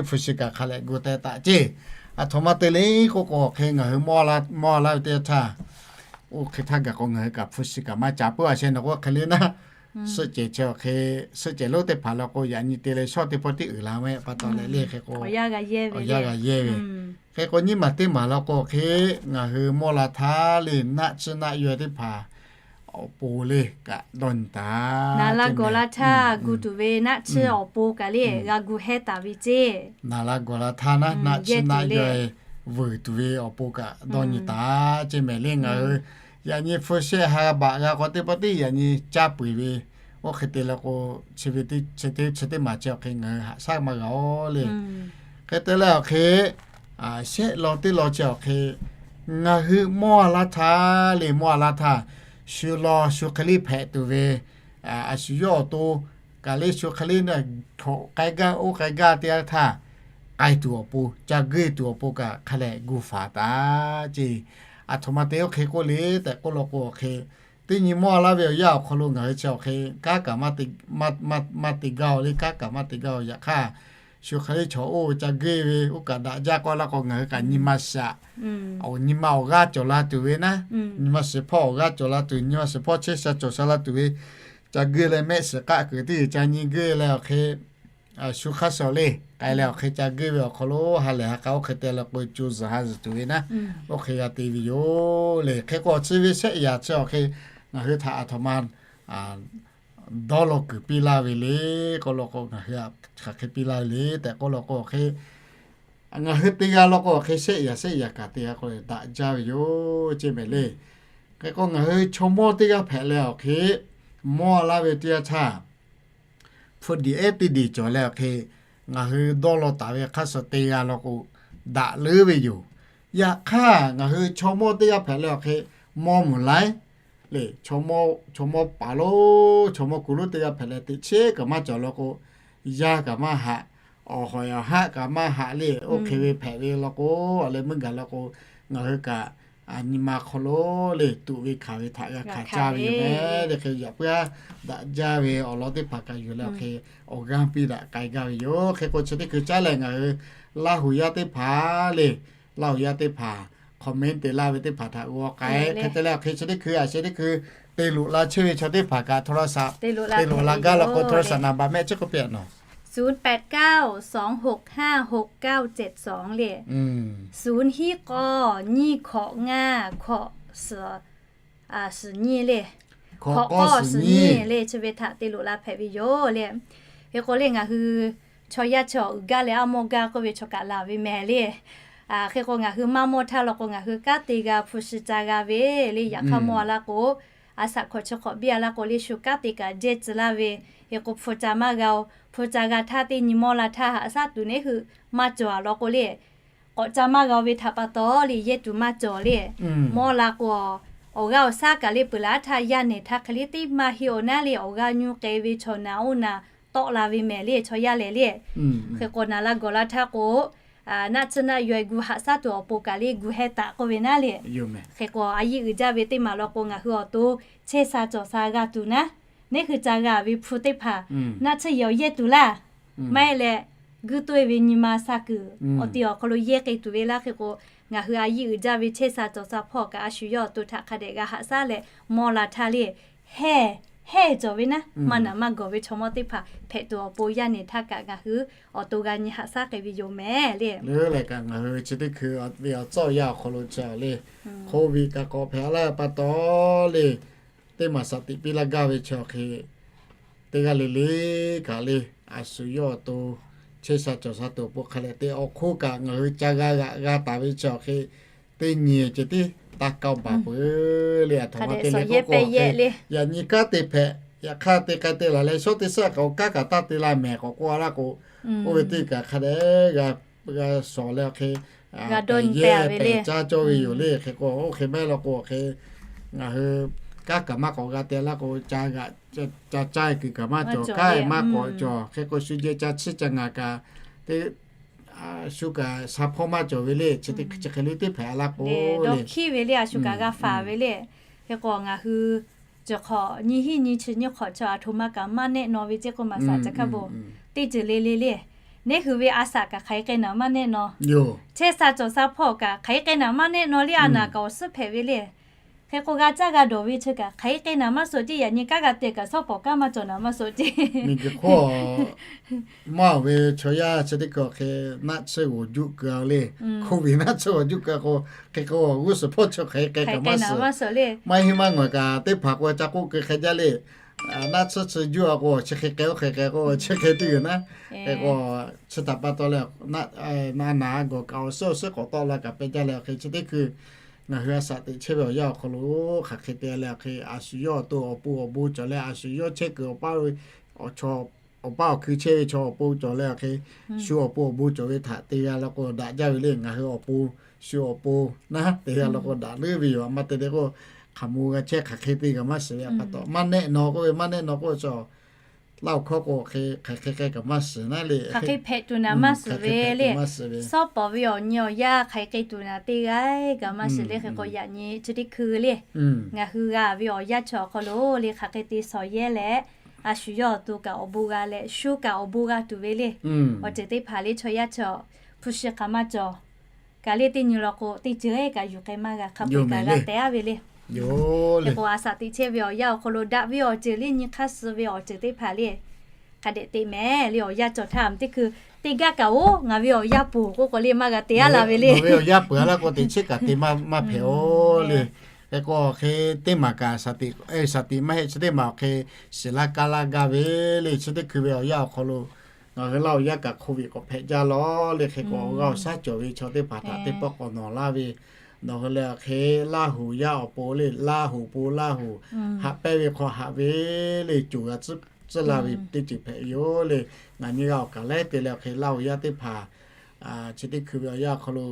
hpu shi kaꞈ hk'a lehꞈ gu teh taˍ ceˇ. Aˬ htoꞈ ma te le k'oˆ k'o hk'e ngaˬ hui mawˇ la ve teˇ yanˇ htaˇ, oˇ hk'e htaˇ gaˬ k'o ngaˬ hui kaꞈ hpu shi kaꞈ maˇ ca puiˉ a sheh nawˬ k'o hk'e le naˉ, suhˆ cehˬ chi awˬ hk'e, suhˆ cehˬ lonˉ teˇ hpaˍ la k'o yaꞈ nyi te leh shawˇ teˇ pawˆ tiˉ uiˍ la ve pa taw leh le hk'e k'o, awˬ yanˇ g'a yehˇ ve. Hk'e k'o nyiˇ maˬ teˇ maˬ la k'o hk'e ngaˬ hui mawˇ la htaˇ le naˆ tsuhˇ naˆ yaweh teˇ hpaˍ awˬ pon le kaꞈ dawˇ nyi taˍ. Naˍ la gawˬ la htaˇ gu tuˬ ve naˆ tsuhˇ awˬ pon kaꞈ le g'a gu hehnˇ taˍ ve ceˇ. Naˍ la gawˬ la htaˇ naˆ tsuhˇ naˆ yaweh vuiˬ tuˬ ve awˬ pon kaꞈ dawˇ nyi taˍ ceˇ mehˍ le. Ngaˬ hui yaꞈ nyi hpu shehˆ ha baꞈ g'a k'o teˇ pawˆ tiˉ yaꞈ nyi caˇ peu eˬ ve, oˇ hk'e te la k'o chi ve chi teˇ maˬ chi awˬ hk'e ngaˬ hui haꞈ shaˉ maˇ g'a oˬ le. Hk'e te leh awˬ hk'e shehˆ law teˇ law chi awˬ hk'e ngaˬ hui mawˇ a laˇ htaˇ le mawˇ a laˇ htaˇ, shu law shu hk'e le hpehꞈ tuˬ ve a shu yawˇ awˬ to kaꞈ le shu hk'e le hkawꞈ k'ai gaˇ oˇ k'ai gaˇ teˇ yanˇ htaˇ, k'ai tuˬ awˬ pon ca geuˆ tuˬ awˬ pon kaꞈ hk'a lehꞈ gu faˍ taˍ ceˇ. Aˬ htoꞈ ma te oˇ hk'e k'oˆ le tehꞈ k'oˆ law k'o awˬ hk'e, teˇ nyi mawˇ a laˇ ve awˬ yanˇ awˬ hk'aw lo ngaˬ hui chi awˬ hk'e kanˉ kaꞈ maˇ te gaˇ oˬ le, kanˉ kaꞈ maˇ te gaˇ oˬ. Yaꞈ hk'aˇ shu hk'e le chaw oˇ ve ca geuˆ ve oˇ kaꞈ daꞈ jaˇ k'oˆ laˇ k'o ngaˬ hui kaꞈ nyi ma shaꞈ, nyi ma awˬ g'aˇ cawˬ la tuˬ ve naˉ, nyi ma shiˍ hpawˇ awˬ g'aˇ cawˬ la tuˬ, nyi ma shiˍ hpawˇ chehˇ sha cawˬ sha la tuˬ ve ca geuˆ leh mehˆ shiˍ k'aˆ kuiˬ teˇ g'uiˬ ca nyi geuˆ leh awˬ hk'e shu hk'aˇ shaw le k'ai leh awˬ hk'e ca geuˆ ve awˬ hk'aw lo ha lehˬ ha k'a oˇ hk'e te leh k'o co zuhˬ ha zuhˬ tuˬ ve naˉ, oˇ hk'e g'a te ve yoˬ le. Hk'e k'o chi ve shehˆ yaꞈ chi awˬ hk'e ngaˬ hui htaꞈ aˬ htoꞈ ma dawˇ law kuiˬ piˇ laˇ ve le k'oˆ law k'o ngaˬ hui hk'aˬ hk'e piˇ laˇ ve le tehꞈ k'oˆ law k'o awˬ hk'e, ngaˬ hui te g'a law k'o awˬ hk'e shehˆ yaꞈ shehˆ yaꞈ kaꞈ te g'a k'o daꞈ jaˇ ve yoˬ ceˇ mehˍ le. Hk'e k'o ngaˬ hui chaw mawˇ teˇ g'aˇ hpehꞈ leh awˬ hk'e mawˇ laˇ ve teˇ yanˇ htaˇ, hpu diˬ ehˉ teˇ diˬ cawˬ leh awˬ hk'e ngaˬ hui dawˇ law taˍ ve hk'aˇ suh te g'a law k'o daꞈ leuˉ ve yoˬ. Yaꞈ hk'aˇ ngaˬ hui chaw mawˇ teˇ g'aˇ hpehꞈ leh awˬ hk'e mawˇ mvuhˬ laiˉ le, chaw mawˇ paˍ lonˉ chaw mawˇ kuˬ lonˉ teˇ g'aˇ hpehꞈ leh teꞈ cheˉ kaꞈ maˇ cawˬ law k'o, yaˇ kaꞈ maˇ haꞈ, awˬ hawˍ awˬ haˆ kaꞈ maˇ haꞈ le, oˇ hk'e ve hpehꞈ ve law k'o, a leh meuˇ gaˬ law k'o, ngaˬ hui kaꞈ nyi ma hk'aw lo le tuꞈ ve hkanˍ ve htaꞈ g'a hkanˍ caˇ ve yoˬ mehˍ le. Hk'e yaꞈ puiˉ aˉ daꞈ jaˇ ve awˬ lawn teˇ hpaˍ kaꞈ yuˬ leh awˬ hk'e awˬ g'aˇ piˇ daꞈ k'ai gaˇ ve yoˬ. Hk'e k'o chi teˇ hkui caˉ leh ngaˬ hui Laˇ huˍ yaˇ teˇ hpaˍ le, Laˇ huˍ yaˇ teˇ hpaˍ comment te laˇ ve teˇ hpaˍ htaꞈ g'aw k'ai. Hk'e te leh awˬ hk'e chi teˇ hkui a sheh teˇ hkui te loꞈ la chehˇ ve chaw teˇ hpaˍ kaꞈ โทรศัพท์ te loꞈ la gaˇ law k'o โทรศัพท์ number mehˆ chi k'oˆ piˇ a nawˬ,ศูนย์แปดเก้า สองหกห้า หกเก้าเจ็ดสอง le, ศูนย์ hiˉ k'awˇ, nyiˇ hkawꞈ ngaˇ, hkawꞈ suhˍ nyiˇ le, hkawꞈ k'awˇ suhˍ nyiˇ le, chi ve htaꞈ te loꞈ la hpehꞈ ve yoˬ le. Hk'e k'o le ngaˬ hui chaw yaˇ chi awˬ uiˍ gaˇ leh aˉ mawˇ gaˇ k'oˆ ve chaw kaꞈ laˬ ve mehˍ le. Hk'e k'o ngaˬ hui maˇ mawˇ htaˇ law k'o ngaˬ hui kanˉ te g'a hpu shi ca g'a ve le. Yaꞈ hk'aˇ mawˇ a laˇ k'o, a shaꞈ hkawꞈ chi hk'awꞈ biˇ a laˇ k'o le shu kanˉ te kaꞈ jehˇ tcuh laˇ ve. Hk'e k'o hpu ca maˇ g'a oˬ. Hpu ca g'a htaˇ teˇ nyi mawˇ la htaˇ haꞈ shaˉ tuˬ neˉ hui maˇ cawˬ a law k'o le, k'awꞈ ca maˇ g'a oˬ ve htaꞈ pa taw le yehˇ tuˬ maˇ cawˬ le. Mawˇ la k'o, awˬ g'aˇ awˬ shaˉ kaꞈ le peuˬ laˬ htaˇ yaˇ nehˬ htaˇ hk'e le teˇ maˇ heˆ awˬ naˉ le awˬ g'aˇ nyuˇ k'ai ve chaw naˍ oˇ naˍ tawˆ la ve mehˍ le chaw yaˇ lehˬ le. Hk'e k'o naˍ la gawˬ la htaˇ k'o, naˆ tsuhˇ naˆ yaweh gu haꞈ shaˉ tuˬ awˬ pon kaꞈ le gu hehnˇ taˍ k'oˆ ve naˉ le. Hk'e k'o a yiˇ uiˍ jaˇ ve teˇ maˬ law k'o ngaˬ hui awˬ to chehˇ sha cawˬ sha g'a tuˬ naˉ, neˉ hui ca g'a ve hpu teˇ hpaˍ naˆ tsuhˇ yawˬ yehˇ tuˬ laˇ. Maˇ heˆ leh, guˇ toˇ e ve nyi ma sha kuiˬ awˬ ti awˬ hk'aw lo yehˇ k'ai tuˬ ve laˇ. Hk'e k'o, ngaˬ hui a yiˇ uiˍ jaˇ ve chehˇ sha cawˬ sha hpawˇ kaꞈ a shu yawˇ awˬ to htaꞈ hk'a dehꞈ g'a haꞈ shaˉ leh mawˇ la htaˇ le, hehnˇ, hehnˇ cawˬ ve naˉ, maˇ naˍ maˇ gawˬ ve chaw mawˇ teˇ hpaˍ hpehꞈ tuˬ awˬ pon yaˇ nehˬ htaˇ kaꞈ ngaˬ hui awˬ to g'a nyi haꞈ shaˉ k'ai ve yoˬ mehˍ le. Leuˉ leh kaꞈ ngaˬ hui chi teˇ hkui ve awˬ tcuhˇ awˬ yanˇ awˬ hk'aw lo chaw le, hk'oˆ ve kaꞈ k'awꞈ hpehꞈ laˇ pa taw le, teˇ maˬ shaˍ tiꞈ piˇ laˇ gaˇ ve chaw hk'e teˇ g'aˇ le le kaꞈ le, a shu yawˇ awˬ to Chehˇ sha cawˬ sha tuˬ awˬ pon hk'a leh te awˬ hk'oˆ kaꞈ ngaˬ hui ca g'a g'aꞈ g'a taˍ ve chi awˬ hk'e teˇ nyi ceh tiˉ taˇ kaoˇ baˬ peuˬ le. Aˬ htoꞈ ma te leh k'oˆ k'o, yaꞈ nyi kanˉ te hpehꞈ, yaꞈ hk'aˇ te k'ai te laˬ leh shawˉ teˇ shaˉ k'o kanˉ kaꞈ taˇ te la mehˍ k'awꞈ k'oˆ a laˇ k'o, oˇ ve teˇ kaꞈ hk'a dehꞈ g'a shawˍ leh awˬ hk'e pehˬ yehˇ pehˬ caˇ cawˇ ve yoˬ le. Hk'e k'o oˇ hk'e maˇ heˆ law k'o hk'e ngaˬ hui kanˉ kaꞈ maˇ k'awꞈ g'a te laˇ k'o, ca g'aꞈ ca caˇ kuiˬ kaꞈ maˇ cawˬ, kanˉ maˇ k'awꞈ cawˬ. Hk'e k'o shu jeh ca chiˇ ca ngaˬ kaꞈ te shu kaꞈ sha hpawˇ maˇ cawˬ ve le. Chi hk'e le teˇ hpaˍ a laˇ k'o le, dawˇ hkiˉ ve le, a shu kaꞈ g'a faˍ ve le. Hk'e k'o ngaˬ hui cawˬ hk'awꞈ nyi hiˉ nyi chi nyi hk'awꞈ chaw aˬ htoꞈ ma kaꞈ maˇ nehˆ naw ve ceˇ k'oˆ maˍ saˍ ca hkaˇ bon teˇ ceuˬ le le le. Neˉ hui ve a shaꞈ kaꞈ hk'aˬ hk'e k'ai naˍ maˇ nehˆ naw. Chehˇ sha cawˬ sha hpawˇ kaꞈ hk'aˬ hk'e k'ai naˍ maˇ nehˆ naw le, a naˍ kaꞈ awˬ suhˉ hpehꞈ ve le. Hk'e k'o g'a caˇ g'a dawˬ ve chi kaꞈ hk'aˬ hk'e k'ai naˍ maˇ suh ceˇ, yaꞈ nyi kanˉ g'a te kaꞈ shawˉ pawˍ kanˉ maˇ cawˬ naˍ maˇ suh ceˇ. Miˬguiˬ hk'oˆ maˇ awˬ ve chaw yaˇ chi teˇ hkui awˬ hk'e naˆ tsuhˇ g'awˬ juˆ keu le. Hko ve naˆ tsuhˇ g'awˬ juˆ keu k'o, hk'e k'o g'uˇ suhˍ hpawˇ chi hk'aˬ hk'e k'ai kaꞈ maˇ suh. Maˇ heˆ maˇ ngawˬ kaꞈ teˇ hpaˍ k'o ca k'oˆ keu hk'e jaˇ le. Naˆ tsuhˇ chi juˆ a k'o chi hk'e k'ai oˇ hk'e k'ai k'o chi hk'e teˇ g'uiˬ naˉ. Hk'e k'o chi htaꞈ pa taw leh naˆ naˍ g'awˬ kaꞈ awˬ suhˉ awˬ suhˉ k'awꞈ tawˆ la kaꞈ pehˬ jaˇ leh awˬ hk'e chi teˇ hkui ngaˬ hui a shaꞈ teꞈ chehˇ ve awˬ yanˇ awˬ hk'aw lo hk'aˬ hk'e te leh awˬ hk'e a shu yawˇ awˬ to awˬ pon awˬ bon cawˬ leh a shu yawˇ chehˇ kuiˬ awˬ paˇ awˬ hkui chehˇ ve chaw awˬ pon cawˬ leh awˬ hk'e shu awˬ pon awˬ bon cawˬ ve htaꞈ te g'a law k'o daꞈ jaˇ ve le. Ngaˬ hui awˬ pon shu awˬ pon naˉ te g'a law k'o daꞈ leuˉ ve yoˬ. A maˇ te leh k'o hk'aˬ mo g'a chehˇ hk'aˬ hk'e te kaꞈ maˇ shiˍ ve pa taw maˇ nehˆ naw k'oˆ ve, maˇ nehˆ naw k'oˆ ve chaw Laˇ huˍ hkawˇ k'o hk'e hk'aˬ hk'e k'ai kaꞈ maˇ shiˍ naˉ le. Hk'aˬ hk'e hpehꞈ tuˬ naˍ maˇ shiˍ ve le. Shawˉ pawˍ ve awˬ nyi awˬ yanˇ hk'aˬ hk'e k'ai tuˬ naˍ teˇ g'aˇ kaꞈ maˇ shiˍ le. Hk'e k'o yaꞈ nyi chi teˇ hkui le, ngaˬ hui g'a ve awˬ yanˇ chi awˬ hk'aw lo le hk'aˬ hk'e te shawˍ yehˇ leh, a shu yawˇ awˬ to kaꞈ awˬ bon g'a leh shu kaꞈ awˬ bon g'a tuˬ ve le. Awˬ ceuˬ teˇ hpaˍ le chaw yaˇ chi hpu shi hk'aˬ maˇ cawˬ kaꞈ le teˇ nyi law k'o teˇ ceuˬ kaꞈ yuˬ k'ai maˇ g'a hk'a peu-eˬ kaꞈ g'a tehꞈ a ve le. Hk'e k'o a shaꞈ teꞈ chehˇ ve awˬ yanˇ awˬ hk'aw lo daꞈ ve awˬ ceuˬ le nyi hk'aˇ suh ve awˬ ceuˬ teˇ hpaˍ le hk'a dehꞈ teꞈ mehˍ le. Awˬ yanˇ cawˬ htaˇ teˇ hkui teˇ gaˇ kaꞈ oˬ ngaˬ ve awˬ yanˇ peuˬ k'oˆ k'o le maˇ g'a te a la ve le. Awˬ ve awˬ yanˇ peuˬ a laˇ k'o teꞈ chiˉ kaꞈ te maˇ hpehꞈ oˬ le. Hk'e k'o hk'e teˇ maˬ kaꞈ shaꞈ teꞈ maˇ heˆ chi teˇ maˬ awˬ hk'e shiˍ laˇ kaˇ laˇ gaˇ ve le. Chi teˇ hkui ve awˬ yanˇ awˬ hk'aw lo ngaˬ hui Laˇ huˍ yaˇ kaꞈ hk'oˆ ve k'awꞈ hpehꞈ jaˇ lawˬ le. Hk'e k'o awˬ g'aˇ awˬ shaˉ cawˬ ve chaw teˇ hpaˍ htaꞈ teˇ pawˆ k'awꞈ nawˬ laˇ ve nawˬ hui leh awˬ hk'e Laˇ huˍ yaˇ awˬ pon le, Laˇ huˍ pon Laˇ huˍ haꞈ pehnˇ ve hk'aw haꞈ ve le coˬ g'a tcuhˉ la ve teˇ ceuˬ hpehꞈ ve yoˬ le. Ngaˬ nyi g'a awˬ kaˍ laiˉ te leh awˬ hk'e Laˇ huˍ yaˇ teˇ hpaˍ chi teˇ hkui ve awˬ yanˇ awˬ hk'aw lo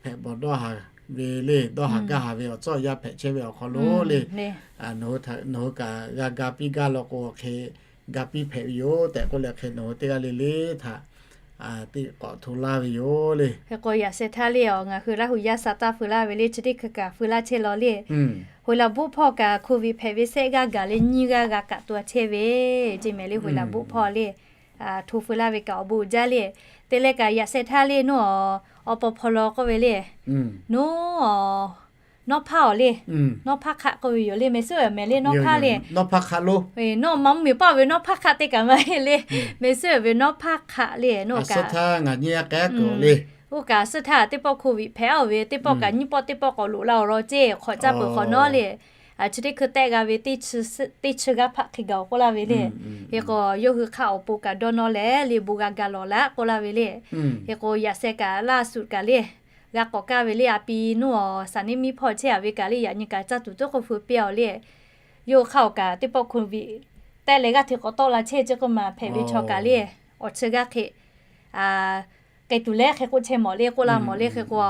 hpehꞈ bawˬ dawˇ haˍ ve le, dawˇ haˍ gaˇ haˍ ve awˬ tcuhˉ awˬ yanˇ hpehꞈ chehˇ ve awˬ hk'aw lo le, nawˬ hui kaꞈ g'a ga piˇ gaˇ law k'o awˬ hk'e ga piˇ hpehꞈ ve yoˬ tehꞈ k'oˆ leh hk'e nawˬ hui teˇ g'aˇ le le htaꞈ teˇ k'awꞈ hto laˇ ve yoˬ le. Hk'e k'o yaꞈ sheh htaˇ le awˬ ngaˬ hui Laˇ huˍ yaˇ sha taˇ feu laˇ ve le chi teˇ hkui kaꞈ feu laˇ chehˇ law le. Hoꞈ laˬ boˆ hpawˇ kaꞈ hko viꞈ hpehꞈ ve sehˆ g'aˇ gaˬ le nyiˇ g'aˇ g'a kaꞈ taw chehˇ ve ceˇ mehˍ le. Hoꞈ laˬ boˆ hpawˇ le hto feu laˇ ve kaꞈ awˬ bon uiˍ jaˇ le. Te leh kaꞈ yaꞈ sheh htaˇ le nawˬ awˬ paw hpaw law k'oˆ ve le, nawˬ nawˉ hpaˇ awˬ le, nawˉ hpaˇ hk'aˆ k'oˆ ve yoˬ le. Mehˍ suhˉ awˬ mehˍ le nawˉ hpaˇ le, nawˉ hpaˇ hk'aˆ lo, nawˉ ma mvuhˇ miˬ paˆ ve nawˉ hpaˇ hk'aˆ teˇ kaꞈ maˇ heˆ le. Mehˍ suhˉ awˬ ve nawˉ hpaˇ hk'aˆ le nawˉ kaꞈ ngaˬ nyi a k'ai a kuiˬ le. Oˇ kaꞈ suhˉ htaˇ teˇ pawˆ hko viꞈ hpehꞈ a ve teˇ pawˆ kaꞈ nyiˇ pawˆ teˇ pawˆ k'awꞈ loꞈ la awˬ lawn ceˇ hk'awꞈ caˇ peuˬ hk'awꞈ nawˉ le. Chi teˇ hkui tehˆ g'a ve teˇ chi g'aˇ hpaˆ hk'e gaˬ awˬ k'oˆ laˇ ve le. Hk'e k'o yawˇ hui hk'aˆ awˬ pon kaꞈ dawˇ nawˇ leh le bon g'a ga lawˬ laˇ k'oˆ laˇ ve le. Hk'e k'o yaꞈ sheh kaꞈ Laˇ suꞈ kaꞈ le g'a k'awꞈ kaˇ ve le. A pi nawˉ awˬ shaˍ niˉ miˇ hpawˇ chehˇ a ve kaꞈ le yaꞈ nyi kaꞈ caˇ tuˬ tuˉ k'oˆ feu piˇ a le. Yawˇ hk'aˆ awˬ kaꞈ teˇ pawˆ hko viꞈ tehˆ leh g'aˇ hteꞈ k'awꞈ tawˆ la chehˇ ceˇ k'oˆ ma hpehꞈ ve chaw kaꞈ le awˬ chi g'aˇ hk'e k'ai tuˬ leh hk'e k'oˆ chehˇ mawˬ le k'oˆ laˇ mawˬ le. Hk'e k'o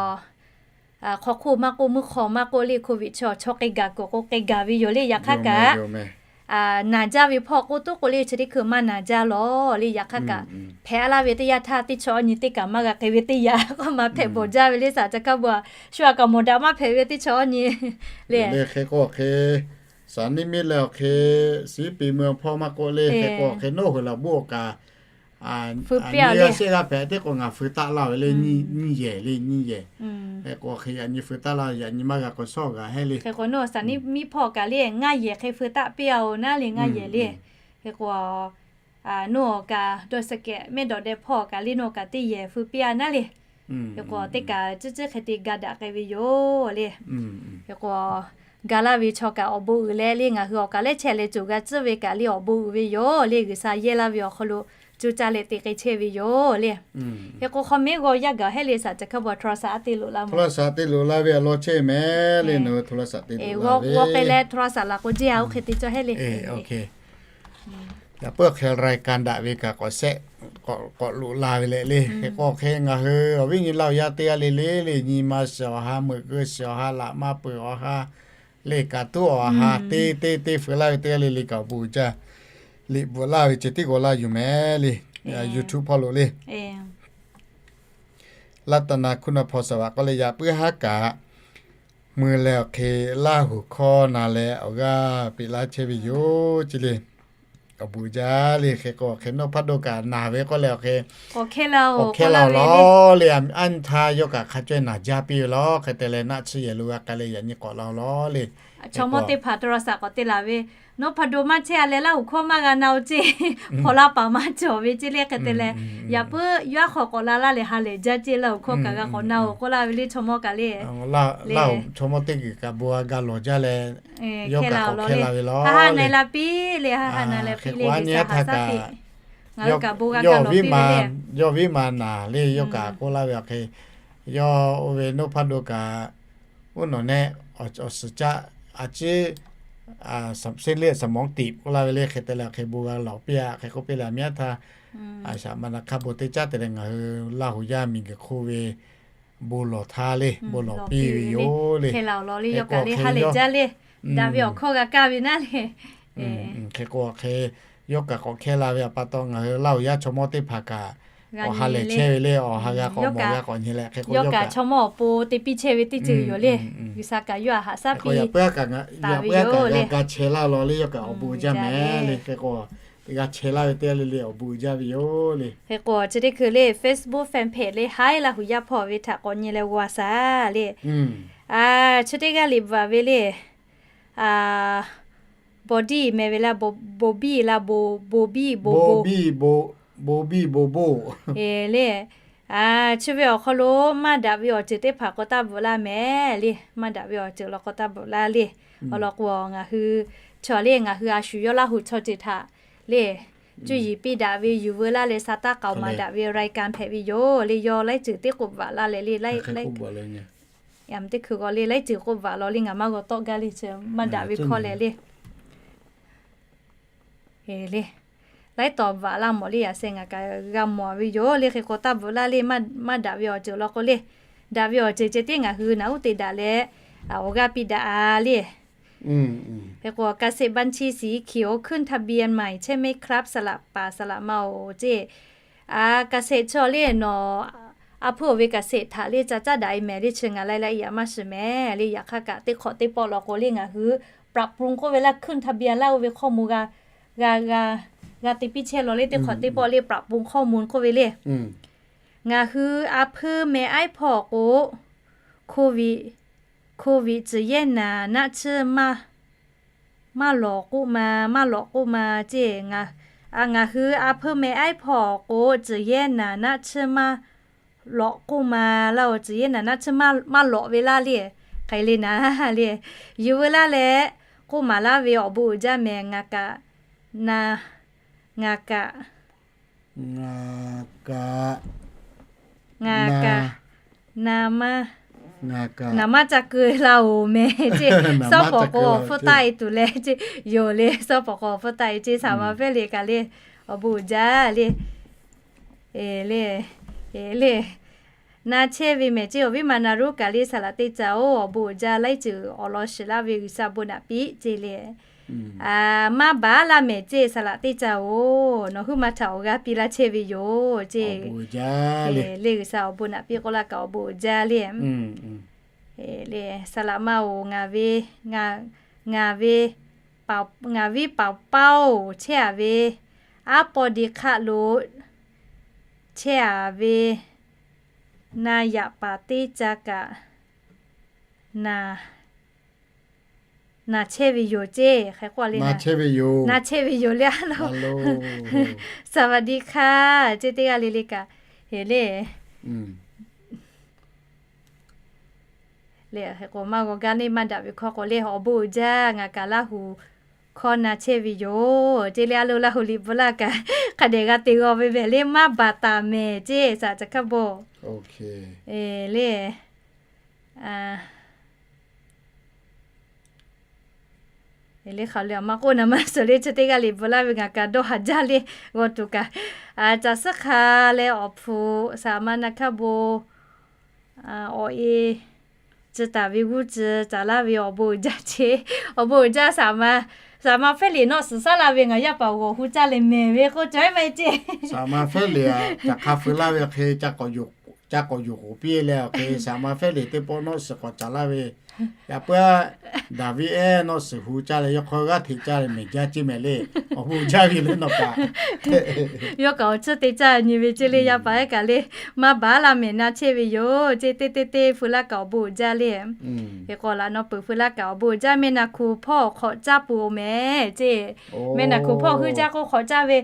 hk'aw hk'oˆ maˇ k'oˆ mvuhˇ hk'aw maˇ k'oˆ le hko viꞈ chi awˬ chaw k'ai gaˬ kuiˬ k'o k'ai gaˬ ve yoˬ le. Yaꞈ hk'aˇ kaꞈ naˬ jaˇ ve hpawˇ k'oˆ tuˉ k'o le chi teˇ hkui maˇ naˬ jaˇ lawˬ le. Yaꞈ hk'aˇ kaꞈ hpehꞈ a laˇ ve teˇ yanˇ htaˇ teˇ chi awˇ nyi teˇ kaꞈ maˇ g'a k'ai ve teˇ yanˇ k'oˆ ma hpehꞈ bawˬ jaˇ ve le. Shaˍ ca hkaˇ bon a shu a kaꞈ mawˬ daꞈ maˇ hpehꞈ ve teˇ chi awˇ nyi le. Hk'e k'o hk'e shaˍ niˉ miˇ leh awˬ hk'e shiˉ pi mui hpawˇ maˇ k'oˆ le. Hk'e k'o hk'e nawˉ hoꞈ laˬ boˆ awˬ kaꞈ feu piˇ a le. G'aˇ shehˆ g'aˇ hpehꞈ teˇ k'o ngaˬ feu taˆ laˇ ve le. Nyiˇ yehˬ le nyiˇ yehˬ. Hk'e k'o hk'e yaꞈ nyi feu taˆ laˇ yaꞈ nyi maˇ g'a k'o shawˉ g'a heˆ le. Hk'e k'o nawˉ shaˍ niˉ miˇ hpawˇ kaꞈ le ngaˇ yehˬ hk'e feu taˆ piˇ a oˬ naˉ le ngaˇ yehˬ le. Hk'e k'o nawˬ awˬ kaꞈ dawˇ suh kehꞈ mehˆ dawꞈ deh hpawˇ kaꞈ le nawˬ kaꞈ teˇ yehˬ feu piˇ a naˉ le. Hk'e k'o teˇ kaꞈ ciˉ ciˉ hk'e te ga daꞈ k'ai ve yoˬ le. Hk'e k'o ga laˇ ve chaw kaꞈ awˬ bon uiˍ leh le ngaˬ hui awˬ kaꞈ lehˉ chehˇ leh coˬ g'a tcuhˉ ve kaꞈ le awˬ bon uiˍ ve yoˬ le. G'uiˬsha yehˇ laˇ ve awˬ hk'aw lo co caˇ leh te k'ai chehˇ ve yoˬ le. Hk'e k'o, hk'aw mehˉ g'aw yaˇ gaˬ hehˉ le, saꞈ ca hkaˇ ba โทรศัพท์ a te loꞈ la mawˬ. โทรศัพท์ te loꞈ la ve a law chehˇ mehˍ le, nawˬ hui โทรศัพท์ te loꞈ la ve. G'aw k'ai leh โทรศัพท์ laꞈ k'o jeˇ a, oˇ hk'e te cawˇ hehˉ le. Yaꞈ puiˉ awˬ hk'e รายการ daꞈ ve kaꞈ k'awꞈ shehˆ, k'awꞈ loꞈ la ve leh le. Hk'e k'o, hk'e ngaˬ hui awˬ viˉ nyi Laˇ huˍ yaˇ teˇ g'aˇ le le le, nyi ma shiˍ awˬ ha, meuꞈ keu shiˍ awˬ ha, laꞈ maˇ peuˬ awˬ ha, le kaꞈ tuˉ awˬ ha, teˇ teˇ teˇ feu laˇ ve teˇ g'aˇ le le kaꞈ awˬ bon uiˍ jaˇ. Liꞈ bvuhꞈ laˇ ve ceh tiˉ g'aw laˇ yuˬ mehˍ le. YouTube hpawˇ lo le. Laˇ taˍ na hkunˇ na hpaw saˍ vaꞈ k'oˆ leh, yaꞈ puiˉ haˉ kaꞈ mui leh awˬ hk'e Laˇ huˍ hkawˇ na leh awˬ g'aˇ peꞈ laˇ chehˇ ve yoˬ ce le. Awˬ bon uiˍ jaˇ le. Hk'e k'o, awˬ hk'e nawˇ hpaˇ do kaꞈ naˬ ve k'oˆ leh, awˬ hk'e awˬ hkehˇ la awˬ law le, a nyi htaˇ yawˇ kaꞈ hk'a cawehˇ naˬ jaˇ piˇ ve law. Hk'e te leh naˆ tsuhˇ yehˬ lo g'a k'ai leh yaꞈ nyi k'awꞈ la-o law le. Chaw mawˇ teˇ hpaˍ โทรศัพท์ k'awꞈ te laˬ ve, nawˇ hpaˇ do maˇ chehˇ a leh Laˇ huˍ hkawˇ maˇ g'a na-o ce, hpaw laˇ paˍ maˇ cawˬ ve ce le. Hk'e te leh, yaꞈ puiˉ yaˇ hk'aw k'awꞈ la laˇ leh ha lehˬ jaˇ ce, Laˇ huˍ hkawˇ kaꞈ g'a k'awꞈ na-o k'oˆ laˇ ve le, chaw mawˇ kaꞈ le. Laˇ huˍ chaw mawˇ teˇ g'uiˬ kaꞈ bon g'a ga lawˬ jaˇ leh, yawˇ kaꞈ k'awꞈ hkehˇ la ve law le. Hk'e k'o, a nyi htaˇ kaꞈ, yawˇ viˉ ma naˬ le, yawˇ kaꞈ k'oˆ laˇ ve awˬ hk'e, yawˇ oˇ ve nawˇ hpaˇ do kaꞈ, oˇ nawˬ nehˆ awˬ suhˍ caˆ a ciˉ เส้นเลือดสมองตีบ k'oˆ laˇ ve le. Hk'e te leh, hk'e bon g'a lawˬ piˇ-a. Hk'e k'oˆ piˇ leh, a nyi htaˇ a shaꞈ ma na hk'a bon teˇ caˉ te leh ngaˬ hui Laˇ huˍ yaˇ miˬ guiˬ hk'oˆ ve bon lawˬ htaˇ le, bon lawˬ piˇ ve yoˬ le. Hk'e la awˬ lawn le, yawˇ kaꞈ le ha lehˬ jaˇ le. Daꞈ ve awˬ hkawˇ g'a kaˇ ve naˉ le. Hk'e k'o, hk'e yawˇ kaꞈ k'awꞈ hkehˇ la ve a pa taw, ngaˬ hui Laˇ huˍ yaˇ chaw mawˇ teˇ hpaˍ kaꞈ awˬ ha lehˬ chehˇ ve le. Awˬ ha g'a k'awꞈ mawˬ g'a k'awꞈ nyi leh, hk'e k'o yawˇ kaꞈ chaw mawˇ awˬ pon te piˇ chehˇ ve teˇ ceuˬ yoˬ le. G'uiˬsha kaꞈ yawˇ htaꞈ haꞈ shaˉ piˇ taˍ ve yoˬ le. G'a chehˇ laˇ law le, yawˇ kaꞈ awˬ bon uiˍ jaˇ mehˍ le. Hk'e k'o, g'a chehˇ laˇ ve teˇ g'aˇ le le awˬ bon uiˍ jaˇ ve yoˬ le. Hk'e k'o, chi teˇ hkui le Facebook fan page le, Hi Laˇ huˍ yaˇ hpawˇ ve htaꞈ k'awꞈ nyi leh g'a shaˍ le. Chi teˇ g'aˇ liꞈ bvuhꞈ ve le, body meh ve laˇ, bon biˇ laˇ, bon biˇ bon bon, bon biˇ bon bon le. Chi ve awˬ hk'aw lo maˇ daꞈ ve awˬ ceuˬ teˇ hpaˍ k'awꞈ taˇ bvuhꞈ laˇ mehˍ le. Maˇ daꞈ ve awˬ ceuˬ law k'awꞈ taˇ bvuhꞈ laˇ le. Awˬ lawn k'o, ngaˬ hui chaw le, ngaˬ hui a shu yawˇ Laˇ huˍ chaw ceuˬ htaꞈ le, cuˇ yiˍ piˇ daꞈ ve, yuˬ veu laˇ leh sa taˇ k'aoˍ maˍ daꞈ ve รายการ hpehꞈ ve yoˬ le. Yawˇ laiˉ ceuˬ teˇ k'oˆ bvuhꞈ laˇ leh le, teˇ hkui k'o le, laiˉ ceuˬ k'oˆ bvuhꞈ law le, ngaˬ maˇ g'aw tawˆ gaˇ le, chi maˇ daꞈ ve hkawˇ leh le. Laiˉ taw bvuhꞈ laˇ mawˬ le, yaꞈ sheh ngaˬ kaꞈ g'a mawˬ ve yoˬ le. Hk'e k'o taˇ bvuhꞈ laˇ le, maˇ daꞈ ve awˬ ceuˬ law k'o le, daꞈ ve awˬ ceuˬ ceh tiˉ ngaˬ hui naꞈ uˉ te daꞈ leh awˬ g'aˇ piˇ daꞈ-a le. Hk'e k'o, เกษตรบัญชีสีเขียว ขึ้นทะเบียนใหม่ใช่ไหมครับ สลับป่าสลับมา oˬ ce. A, เกษตร chaw le nawˬ a hpuiˇ awˬ ve เกษตร htaꞈ le ca caˉ daꞈ-e mehˍ le, chi ngaˬ lai lai yaꞈ maˇ shiˍ mehˍ le. Yaꞈ hk'aˇ kaꞈ teˇ hk'awꞈ teˇ pawˆ law k'o le ngaˬ hui ปรับปรุง k'oˆ ve laˇ, ขึ้นทะเบียน laˇ oˇ ve hkawˇ mvuh g'a, g'a, g'a, g'a te piˇ chehˇ law le. Teˇ hk'awꞈ teˇ pawˆ le ปรับปรุงข้อมูล k'oˆ ve le. Ngaˬ hui a hpuiˇ meh aiˉ hpawˇ k'o, COVID, COVID tcuhˬ yehˇ naˍ naˆ tsuhˇ maˇ lawˬ k'oˆ ma, maˇ lawꞈ k'oˆ ma ce. Ngaˬ hui a hpuiˇ meh aiˉ hpawˇ k'o, tcuhˬ yehˇ naˍ naˆ tsuhˇ maˇ lawꞈ k'oˆ ma laˇ-oˬ. Tcuhˬ yehˇ naˍ naˆ tsuhˇ maˇ lawꞈ ve laˇ le. Hk'aˬ hk'e le naˍ le, yuˬ veu laˇ leh k'oˆ maˍ laˇ ve awˬ bon uiˍ jaˇ mehˍ. Ngaˬ kaꞈ na, ngaˬ kaꞈ, ngaˬ kaꞈ, ngaˬ kaꞈ, naˍ maˇ, naˍ maˇ ca keu laˇ-oˬ mehˍ ce. Suhˉ pawˍ k'o awˬ hpfuhˇ taˆ-e tuˬ leh ce, yoˬ le. Suhˉ pawˍ k'o awˬ hpfuhˇ taˆ-e ce, saˍ ma pehˇ le kaꞈ le, awˬ bon uiˍ jaˇ le. Le, le, na chehˇ ve mehˍ ce. Awˬ viˉ ma na ruˉ kaꞈ le, saˍ laꞈ teˇ ca-oˬ, awˬ bon uiˍ jaˇ. Laiˉ ceuˬ awˬ lawn shiˍ laˇ ve G'uiˬsha bon naꞈ piˇ ce le. Maˇ baˬ laˇ mehˍ ce, saˍ laꞈ teˇ ca-oˬ, nawˬ huiˉ ma htaꞈ awˬ g'aˇ piˇ laˇ chehˇ ve yoˬ ce. Le G'uiˬsha awˬ bon naꞈ piˇ k'oˆ laˇ kaꞈ awˬ bon uiˍ jaˇ le. Le saˍ laꞈ ma-oˬ, ngaˬ ve, ngaˬ ve, ngaˬ viˉ paˍ paˇ-oˬ, chehˇ-a ve aˉ paw de hk'aˆ lo chehˇ-a ve na yaꞈ paˍ teˇ ca kaꞈ na, na chehˇ ve yoˬ ce. Hk'e k'oˆ le, na chehˇ ve yoˬ le a lo. Saˍ vaˍ diˆ hkaˇ ce teˇ g'aˇ le le kaꞈ, heˍ le. Le hk'e k'o maˇ g'aw gaˇ le, maˇ daꞈ ve hkawˇ k'o le, awˬ bon uiˍ jaˇ. Ngaˬ kaꞈ Laˇ huˍ hkawˇ na chehˇ ve yoˬ. Ceˇ le, a lo Laˇ huˍ liꞈ bvuhꞈ laˇ kaꞈ hk'a dehꞈ g'a te g'aw ve mehˍ le, maˇ baˬ taˍ mehˍ ceˇ, saˍ caˬ hkaˇ bon. Le, le hk'aˬ le maˇ k'oˆ na maˇ suhˍ le, chi teˇ g'aˇ liꞈ bvuhꞈ laˇ ve ngaˬ kaꞈ dawˇ haˍ jaˇ le, g'aw tuˬ kaꞈ. Caˬ suhˉ hk'a leh awˬ hpu saˍ ma na hkaˇ bon awˬ e tcuh taˍ ve g'uˇ tcuh taˍ laˇ ve awˬ bon uiˍ jaˇ ceˇ. Awˬ bon uiˍ jaˇ saˍ ma, saˍ ma Fehˉ liꞈ nawˆ suhˍ saˉ laˇ ve ngaˬ yaˇ paˍ g'awˬ hu caˇ leh mehˍ ve k'oˆ cawˬ maˇ heˆ ceˇ. Saˍ ma Fehˉ liꞈ a, caˬ hk'a feu laˇ ve hk'e, ca k'awꞈ yuˬ k'oˍ piˇ leh awˬ hk'e, saˍ ma Fehˉ liꞈ teˇ pawˆ nawˆ suhˍ k'awꞈ caˍ laˇ ve, yaꞈ puiˉ a, Daˍviˆ ehˉ nawˆ suhˍ hu caˇ leh yawˇ hk'aw g'aˇ hteꞈ caˇ leh mehˍ jaˇ ceˇ mehˍ le. Awˬ bon uiˍ jaˇ ve le nawˬ kaꞈ. Yawˇ kaꞈ awˬ tcuhˇ te caˇ nyi ve ceˇ le, yaˇ paˍ ehˉ kaꞈ le, maˇ baˬ laˇ mehˍ na chehˇ ve yoˬ ceˇ. Teˇ teˇ teˇ feu laˇ kaꞈ awˬ bon uiˍ jaˇ le. Hk'e k'o laꞈ naw peuˬ feu laˇ kaꞈ awˬ bon uiˍ jaˇ, mehˆ na hku hpawˇ hk'awꞈ caˇ peuˬ-oˬ mehˍ ceˇ. Mehˆ na hku hpawˇ heuˆ jaˇ k'o hk'awꞈ caˇ ve,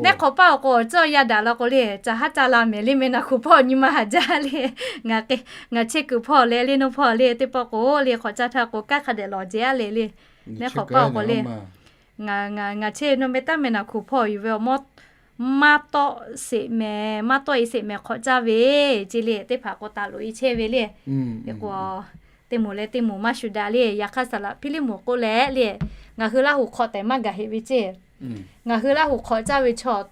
neˉ hk'awꞈ paˇ awˬ k'o awˬ tcuhˇ yaˇ daꞈ la k'o le, ca haˉ caˇ la mehˍ le, mehˆ na hku hpawˇ nyi ma haˍ jaˇ le. Ngaˬ hk'e, ngaˬ chehˇ kuiˬ hpawˇ leh le, naˇ hpawˇ le teˇ pawˆ k'o le hk'awꞈ caˇ htaˇ k'o kanˉ hk'a dehꞈ lawˬ jehˬ a le le. Neˉ hk'awꞈ paˇ awˬ k'o le, ngaˬ, ngaˬ chehˇ naˇ mehˆ taˉ mehˆ na hku hpawˇ yuˬ ve awˬ mawˇ maˇ tawˆ sheˍ mehˍ, maˇ tawˆ e sheˍ mehˍ hk'awꞈ caˇ ve ceˇ le. Teˇ hpaˍ k'o taˍ loꞈ e chehˇ ve le. Hk'e k'o teˇ moˍ leh teˇ moˍ maˇ shu daꞈ le. Yaꞈ hk'aˇ saˍ laꞈ Hpiˇliˇmawˬ k'oˆ leh le, ngaˬ hui Laˇ huˍ hk'awꞈ tehꞈ maˇ gaˬ heˆ ve ceˇ. Ngaˬ hui Laˇ huˍ hk'awꞈ caˇ ve chaw,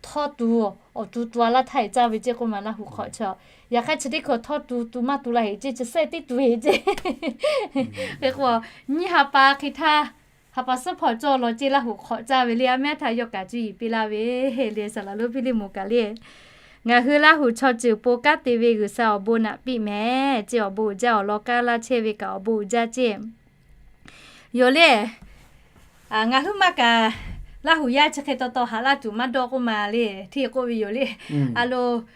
htawˇ tu awˬ tu tu a laˇ htaˇ heˆ caˇ ve ceˇ k'oˆ ma, Laˇ huˍ hk'awꞈ chaw. Yaꞈ hk'aˇ chi teˇ hkui htawˇ tu tu maˇ tu la heˆ ceˇ, chi sehˆ teˇ tu heˆ ceˇ. Hk'e k'o nyiˇ ha pa hk'e htaˇ, ha pa suhˉ hpawˇ cawˇ law ceˇ Laˇ huˍ hk'awꞈ caˇ ve le. A mehˉ htaˇ yawˇ kaꞈ cuˇ yiˍ piˇ laˇ ve le, saˍ laꞈ lonˉ Hpiˇliˇmawˬ kaꞈ le, ngaˬ hui Laˇ huˍ chaw ceuˬ awˬ pon kanˉ te ve G'uiˬsha awˬ bon naꞈ piˇ mehˍ ceˇ. Awˬ bon uiˍ jaˇ awˬ lawn kaˇ laˇ chehˇ ve kaꞈ awˬ bon uiˍ jaˇ ceˇ. Yoˬ le. Ngaˬ huiˉ ma kaꞈ Laˇ huˍ yaˇ chi hk'e taw taw haꞈ laˇ tuˬ maˇ dawˇ k'oˆ ma le, hteˇ k'oˆ ve yoˬ le. A lo,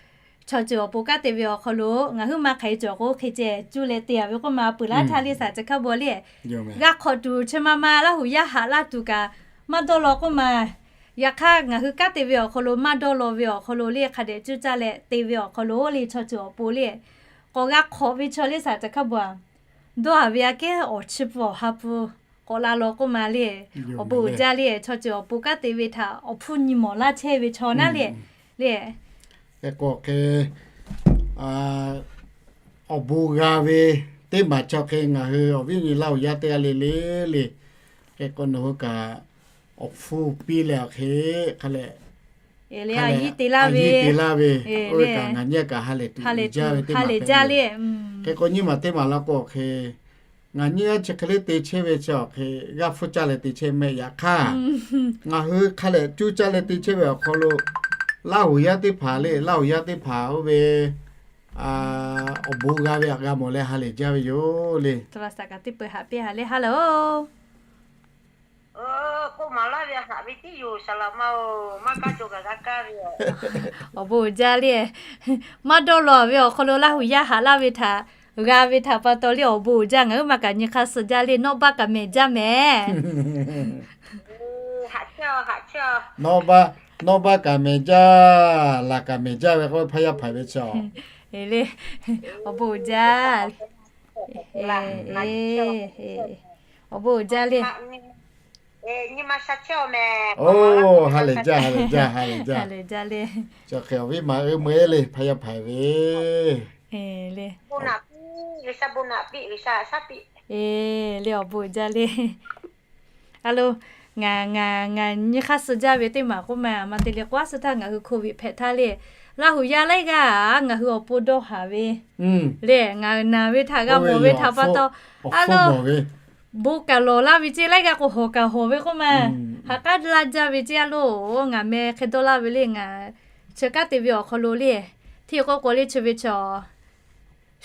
chaw ceuˬ awˬ pon kanˉ te ve awˬ hk'aw lo ngaˬ huiˉ ma hk'aˬ hk'e cawˬ k'o hk'e ceh cuˇ leh te a ve k'oˆ ma, peuˬ laˇ htaˇ le saˍ caˬ hkaˇ bon le, g'a hk'awꞈ tuˬ chi ma ma Laˇ huˍ yaˇ haꞈ laˇ tuˬ kaꞈ maˇ dawˇ law k'oˆ ma. Yaꞈ hk'aˇ ngaˬ hui kanˉ te ve awˬ hk'aw lo maˇ dawˇ law ve awˬ hk'aw lo le, hk'a dehꞈ cuˇ caˇ leh te ve awˬ hk'aw lo le, chaw ceuˬ awˬ pon le, k'awꞈ g'a hk'awꞈ ve chaw le saˍ caˬ hkaˇ bon a, dawˇ haˍ ve aꞈ kehˉ awˬ chi pfuhˇ awˬ ha hpu k'awꞈ la law k'oˆ ma le. Awˬ bon uiˍ jaˇ le, chaw ceuˬ awˬ pon kanˉ te ve htaꞈ awˬ hpfuhˇ nyi mawˬ laˇ chehˇ ve chaw naˉ le. Hk'e k'o hk'e, awˬ bon g'a ve teˇ maˬ chaw hk'e ngaˬ hui awˬ viˉ nyi Laˇ huˍ yaˇ teˇ g'aˇ le le le. Hk'e k'o nawˬ hui kaꞈ awˬ hpfuhˇ piˇ leh awˬ hk'e hk'a leh, a nyi te laˇ ve, oˇ ve kaꞈ ngaˬ nyi kaꞈ ha lehˬ tuˬ jaˇ ve teˇ maˬ hpehꞈ le. Hk'e k'o nyiˇ maˬ teˇ maˬ la k'o hk'e, ngaˬ nyi a chi hk'e le te chehˇ ve chi awˬ hk'e g'a hpfuhˇ caˇ leh te chehˇ mehˆ. Yaꞈ hk'aˇ ngaˬ hui hk'a leh cuˇ caˇ leh te chehˇ ve awˬ hk'aw lo Laˇ huˍ yaˇ teˇ hpaˍ le, Laˇ huˍ yaˇ teˇ hpaˍ oˇ ve awˬ bon g'a ve htaꞈ g'a mawˬ leh ha lehˬ jaˇ ve yoˬ le. Teˇ peuˬ haꞈ piˇ ha le ha le oˬ. Awˬ bon uiˍ jaˇ le. Maˇ dawˇ law ve awˬ hk'aw lo Laˇ huˍ yaˇ haꞈ laˇ ve htaꞈ g'a ve htaꞈ pa taw le awˬ bon uiˍ jaˇ. Ngaˬ huiˉ ma kaꞈ nyi hk'aˇ suh jaˇ le, nawˉ baˆ kaꞈ mehˍ jaˇ mehˍ. Nawˉ baˆ, nawˉ baˆ kaꞈ mehˍ jaˇ, laˬ kaꞈ mehˍ jaˇ ve k'o hpaˇ yaˇ hpaˍ ve chi le. Awˬ bon uiˍ jaˇ. Awˬ bon uiˍ jaˇ le. Oˇ, ha lehˬ jaˇ, ha lehˬ jaˇ, ha lehˬ jaˇ. Chi hk'e awˬ viˉ ma uiˍ meuˇ le hpaˇ yaˇ hpaˍ ve le. Awˬ bon uiˍ jaˇ le. A lo, ngaˬ, ngaˬ, ngaˬ nyi hk'aˇ suh jaˇ ve teˇ maˬ k'oˆ ma, maˇ te le k'o a suh htaˇ ngaˬ hui hk'oˆ viꞈ hpehꞈ htaˇ le, Laˇ huˍ yaˇ laiˉ g'aˇ ngaˬ hui awˬ pon dawˇ haˍ ve le, ngaˬ naˬ ve htaꞈ g'a mawˬ ve htaꞈ pa taw, a lo, bon kaꞈ lawˬ laˇ ve ceˇ, laiˉ g'aˇ k'o hawˬ kaꞈ hawˬ ve k'oˆ ma, haꞈ k'aˉ laˇ jaˇ ve ceˇ. A lo, ngaˬ meh hk'e dawˇ laˇ ve le, ngaˬ chi kanˉ te ve awˬ hk'aw lo le, hteˇ k'oˆ k'o le chi ve chaw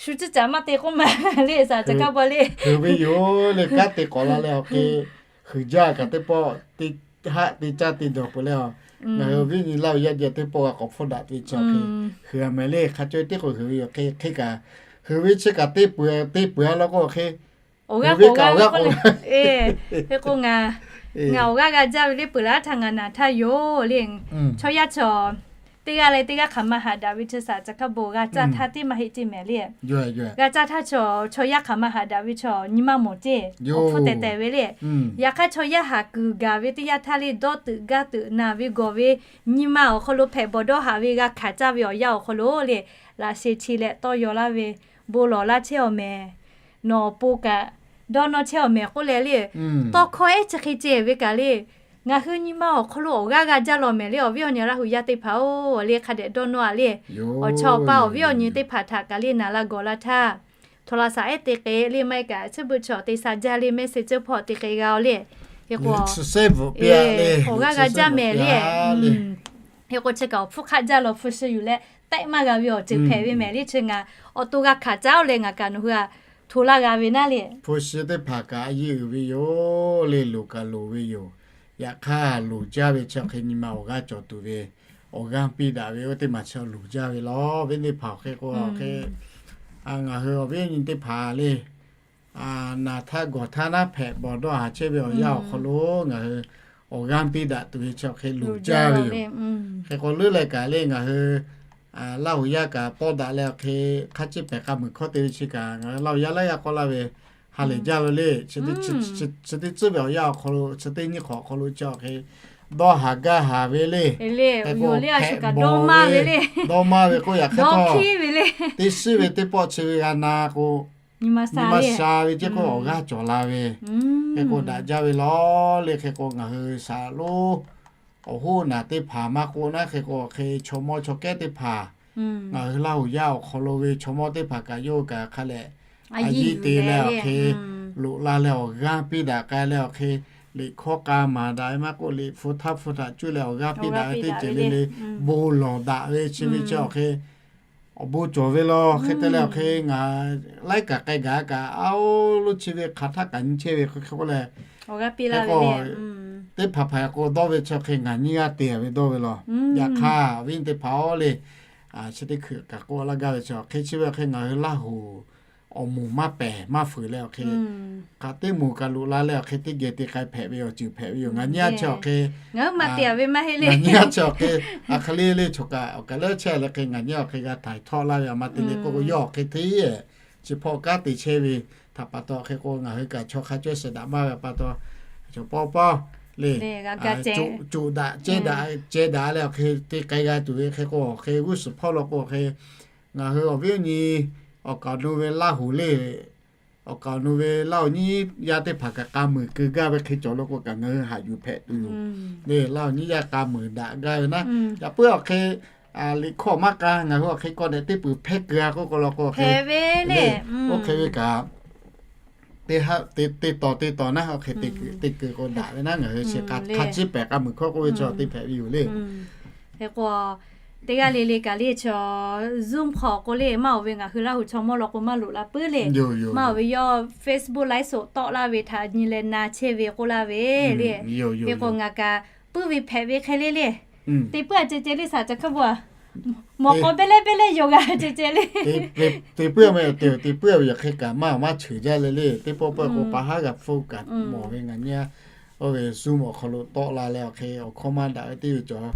shu ciˇ caˍ maˇ te k'oˆ ma le, saˍ caˬ kaˇ baw le. Heuˬ ve yoˬ le, kanˉ te k'awꞈ la leh awˬ hk'e, heuˬ jaˇ kaꞈ teˇ pawˆ te haˆ te caˇ te dawˬ peuˬ leh a, ngaˬ hui viˉ nyi Laˇ huˍ yaˇ jeh teˇ pawˆ g'a k'awꞈ hpfuhˇ daꞈ ve chi awˬ hk'e, heuˬ a mehˍ le, hk'a caweh teˇ k'o heuˬ ve yoˬ hk'e hk'e kaꞈ, heuˬ ve chi kaꞈ te peuˬ, te peuˬ a law k'o awˬ hk'e, awˬ g'aˇ k'awꞈ g'a k'oˆ le. Hk'e k'o ngaˬ, ngaˬ awˬ g'aˇ g'a jaˇ ve le, peuˬ laˇ htaˇ ngaˬ naˬ htaˇ yoˬ le, chaw yaˇ chaw teˇ g'aˇ leh teˇ g'aˇ hk'aˬ ma haꞈ daꞈ ve chi saˍ caˬ hk'a bon g'a caˇ htaˇ teˇ maˇ heˆ ceˇ mehˍ le. G'a caˇ htaˇ chaw, chaw yaˇ hk'aˬ ma haꞈ daꞈ ve chaw nyi ma mawˬ ceˇ, awˬ hpfuhˇ tehˬ tehˬ ve le. Yaꞈ hk'aˇ chaw yaˇ haꞈ kuiˬ gaˬ ve teˇ yanˇ htaˇ le, dawˇ teuꞈ gaˇ teuꞈ naˬ ve gawˬ ve nyi ma awˬ hk'aw lo hpehꞈ bawˬ dawˇ haꞈ ve g'a hkanˍ caˇ ve awˬ yanˇ awˬ hk'aw lo le, laꞈ sheh chi leh tawˇ yaw laˇ ve, bon lawˬ laˇ chehˇ awˬ mehˍ, nawˬ awˬ pon kaꞈ dawˇ nawˇ chehˇ awˬ mehˍ k'oˆ leh le, tawˇ hkawˇ ehˉ chi hk'e ceh ve kaꞈ le, ngaˬ hui nyi ma awˬ hk'aw lo awˬ g'aˇ g'a jaˇ law mehˍ le, awˬ viˉ awˬ nyi Laˇ huˍ yaˇ teˇ hpaˍ-oˬ le, hk'a dehꞈ dawˇ nawˇ-a le. Awˬ chawˇ awˬ pa awˬ viˉ awˬ nyi teˇ hpaˍ htaꞈ kaꞈ le naˍ la gawˬ la htaˇ, โทรศัพท์ ehˉ te k'e le maˇ heˆ kaꞈ chi beuꞈ chaw te sha jaˇ le message hpawˇ te k'e g'a-oˬ le. Hk'e k'o, awˬ g'aˇ g'a jaˇ mehˍ le. Hk'e k'o chi kaꞈ awˬ hpfuhˇ hk'aˆ jaˇ law hpu shi yuˬ leh tehˆ maˇ g'a ve awˬ ceuˬ hpehꞈ ve mehˍ le. Chi ngaˬ awˬ to g'a hkanˍ caˇ-oˬ leh ngaˬ kaꞈ nawˬ hui-a hto laˇ g'a ve naˉ le. Hpu shi teˇ hpaˍ kaꞈ a yeˇ uiˍ ve yoˬ le, loˍ kaꞈ loˍ ve yoˬ. Yaꞈ hk'aˇ loˍ jaˇ ve chi hk'e nyi ma awˬ g'aˇ cawˬ tuˬ ve awˬ g'aˇ piˇ daꞈ ve oˇ teˇ maˬ chi loˍ jaˇ ve law. Awˬ viˉ teˇ hpaˍ awˬ hk'e k'o, hk'e ngaˬ hui awˬ viˉ awˬ nyi teˇ hpaˍ le, naˬ htaˇ gawˬ htaˇ naˉ hpehꞈ bawˬ dawˇ haˍ chehˇ ve awˬ yanˇ awˬ hk'aw lo ngaˬ hui awˬ g'aˇ piˇ daꞈ tuˬ ve chi awˬ hk'e loˍ jaˇ ve yoˬ. Hk'e k'o leuˉ leh kaꞈ le ngaˬ hui Laˇ huˍ yaˇ kaꞈ pawˇ daꞈ leh awˬ hk'e hk'a ciˇ pehˍ k'a muiˬ hkawˇ te ve chi kaꞈ ngaˬ hui Laˇ huˍ yaˇ laiˉ g'aˇ k'awꞈ laˇ ve ha lehˬ jaˇ ve le. Chi teˇ tcuhˉ ve awˬ yanˇ awˬ hk'aw lo, chi teˇ nyiˇ hk'awꞈ awˬ hk'aw lo chi awˬ hk'e dawˇ haˍ gaˇ haˍ ve le. Hk'e k'o hpehꞈ bawˬ ve, dawˇ maˇ ve k'oˆ yaꞈ hk'e htawˇ, teˇ shiˉ ve teˇ pawˆ chi ve g'a na k'o, nyi ma sha ve ceˇ k'o awˬ g'aˇ cawˬ la ve. Hk'e k'o daꞈ jaˇ ve law le. Hk'e k'o ngaˬ hui shaˍ lonˉ awˬ hoˉ naˬ teˇ hpaˍ maˇ k'oˆ naˉ, hk'e k'o hk'e chaw mawˇ chaw kehˉ teˇ hpaˍ, ngaˬ hui Laˇ huˍ yaˇ awˬ hk'aw lo ve chaw mawˇ teˇ hpaˍ kaꞈ yawˇ hui kaꞈ hk'a leh a yiˇ te leh awˬ hk'e loꞈ la leh awˬ g'aˇ piˇ daꞈ k'ai leh awˬ hk'e, liꞈ hkawˇ k'a maˍ daꞈ ve maˇ k'oˆ, liꞈ hpu htaˇ hpu htaꞈ cuˇ leh awˬ g'aˇ piˇ daꞈ ve teˇ ceuˬ le le bon lawˬ daꞈ ve chi ve chi awˬ hk'e awˬ bon cawˬ ve law. Hk'e te leh awˬ hk'e ngaˬ laiˉ kaꞈ k'ai gaˬ kaꞈ, a oˇ lo chi ve hk'aˬ htaˇ kaꞈ nyi chehˇ ve hk'e k'oˆ leh, hk'e k'o teˇ hpaˍ hpaˍ k'o dawˇ ve chi hk'e ngaˬ nyiˇ g'aˇ te ve dawˇ ve law. Yaꞈ hk'aˇ awˬ viˉ teˇ hpaˍ-oˬ le, chi teˇ hkui kaꞈ k'oˆ laˇ gaˇ ve chi hk'e chi ve hk'e ngaˬ hui Laˇ huˍ awˬ moˍ maˇ pehˬ maˇ fuiˍ leh awˬ hk'e, hk'aˬ teˇ moˍ kaꞈ loꞈ la leh awˬ hk'e teˇ geh te k'ai hpehꞈ ve awˬ ceuˬ hpehꞈ ve yoˬ. Ngaˬ nyiˇ g'aˇ chi awˬ hk'e, ngaˬ nyiˇ g'aˇ chi awˬ hk'e, a hk'e le le chaw kaꞈ awˬ kaˬ leuˉ chehˇ leh hk'e ngaˬ nyiˇ g'aˇ awˬ hk'e g'a htaiˍ htawˆ laˇ ve a ma te le k'oˆ k'o yawˇ awˬ hk'e hteˇ, chi hpawˇ kanˉ te chehˇ ve htaꞈ pa taw hk'e k'o ngaˬ hui kaꞈ chaw hk'a cawˇ shehˍ daꞈ maˇ ve pa taw, chaw pawˇ pawˇ le, coˬ daꞈ ceh daꞈ ceh daꞈ leh awˬ hk'e te k'ai g'a tuˬ ve hk'e k'o awˬ hk'e g'uˇ suhˍ hpawˇ law k'o awˬ hk'e ngaˬ hui awˬ viˉ awˬ nyi awˬ kaˍ awˬ nu ve Laˇ huˍ le, awˬ kaˍ awˬ nu ve Laˇ huˍ nyiˇ yaˇ teˇ hpaˍ kaꞈ k'a muiˬ keu gaˇ ve hk'e cawˬ lo k'o kaꞈ ngaˬ hui haꞈ yuˬ hpehꞈ tuˬ yoˬ. Le Laˇ huˍ nyiˇ yaˇ k'a muiˬ daꞈ gaˇ ve naˉ, yaꞈ puiˉ awˬ hk'e liꞈ hkawˇ maˇ k'a ngaˬ hui awˬ hk'e k'awꞈ dehꞈ teˇ peuˬ hpehˇ keu a k'oˆ k'o law k'o hk'e, oˇ hk'e ve kaꞈ teˇ tawˍ teˇ tawˍ naˉ awˬ hk'e te keu k'o daꞈ ve naˉ, ngaˬ hui chi hk'a ciˉ pehˍ k'a muiˬ hkawˇ k'oˆ ve chaw te hpehꞈ ve yoˬ le. Hk'e k'o teˇ g'aˇ le le kaꞈ le chaw Zoom hk'aw k'o le maˇ oˬ ve ngaˬ hui Laˇ huˍ chaw mawˇ law k'o maˇ loꞈ la puiˉ le. Maˇ oˬ ve yawˇ Facebook ไลฟ์สด tawˆ laˇ ve htaꞈ nyi leh na chehˇ ve k'oˆ laˇ ve le. Hk'e k'o ngaˬ kaꞈ puiˉ ve hpehꞈ ve hk'e le le. Te puiˉ a ceh ceh le saˍ caˬ hk'aˇ bon a, mawˬ k'aw beˇ leh beˇ leh yonˍ g'a ceh ceh le. Te puiˉ a ma te, te puiˉ a ve yaꞈ hk'e kaꞈ maˇ maˇ cheuˬ jaˇ le le. Teˇ pawˆ pawˆ k'o pa haˉ g'a hpfuhˇ kaꞈ mawˬ ve ngaˬ nyiˇ oˇ ve Zoom awˬ hk'aw lo tawˆ la leh awˬ hk'e awˬ hkawˇ maˇ daꞈ ve teˇ ve cawˬ.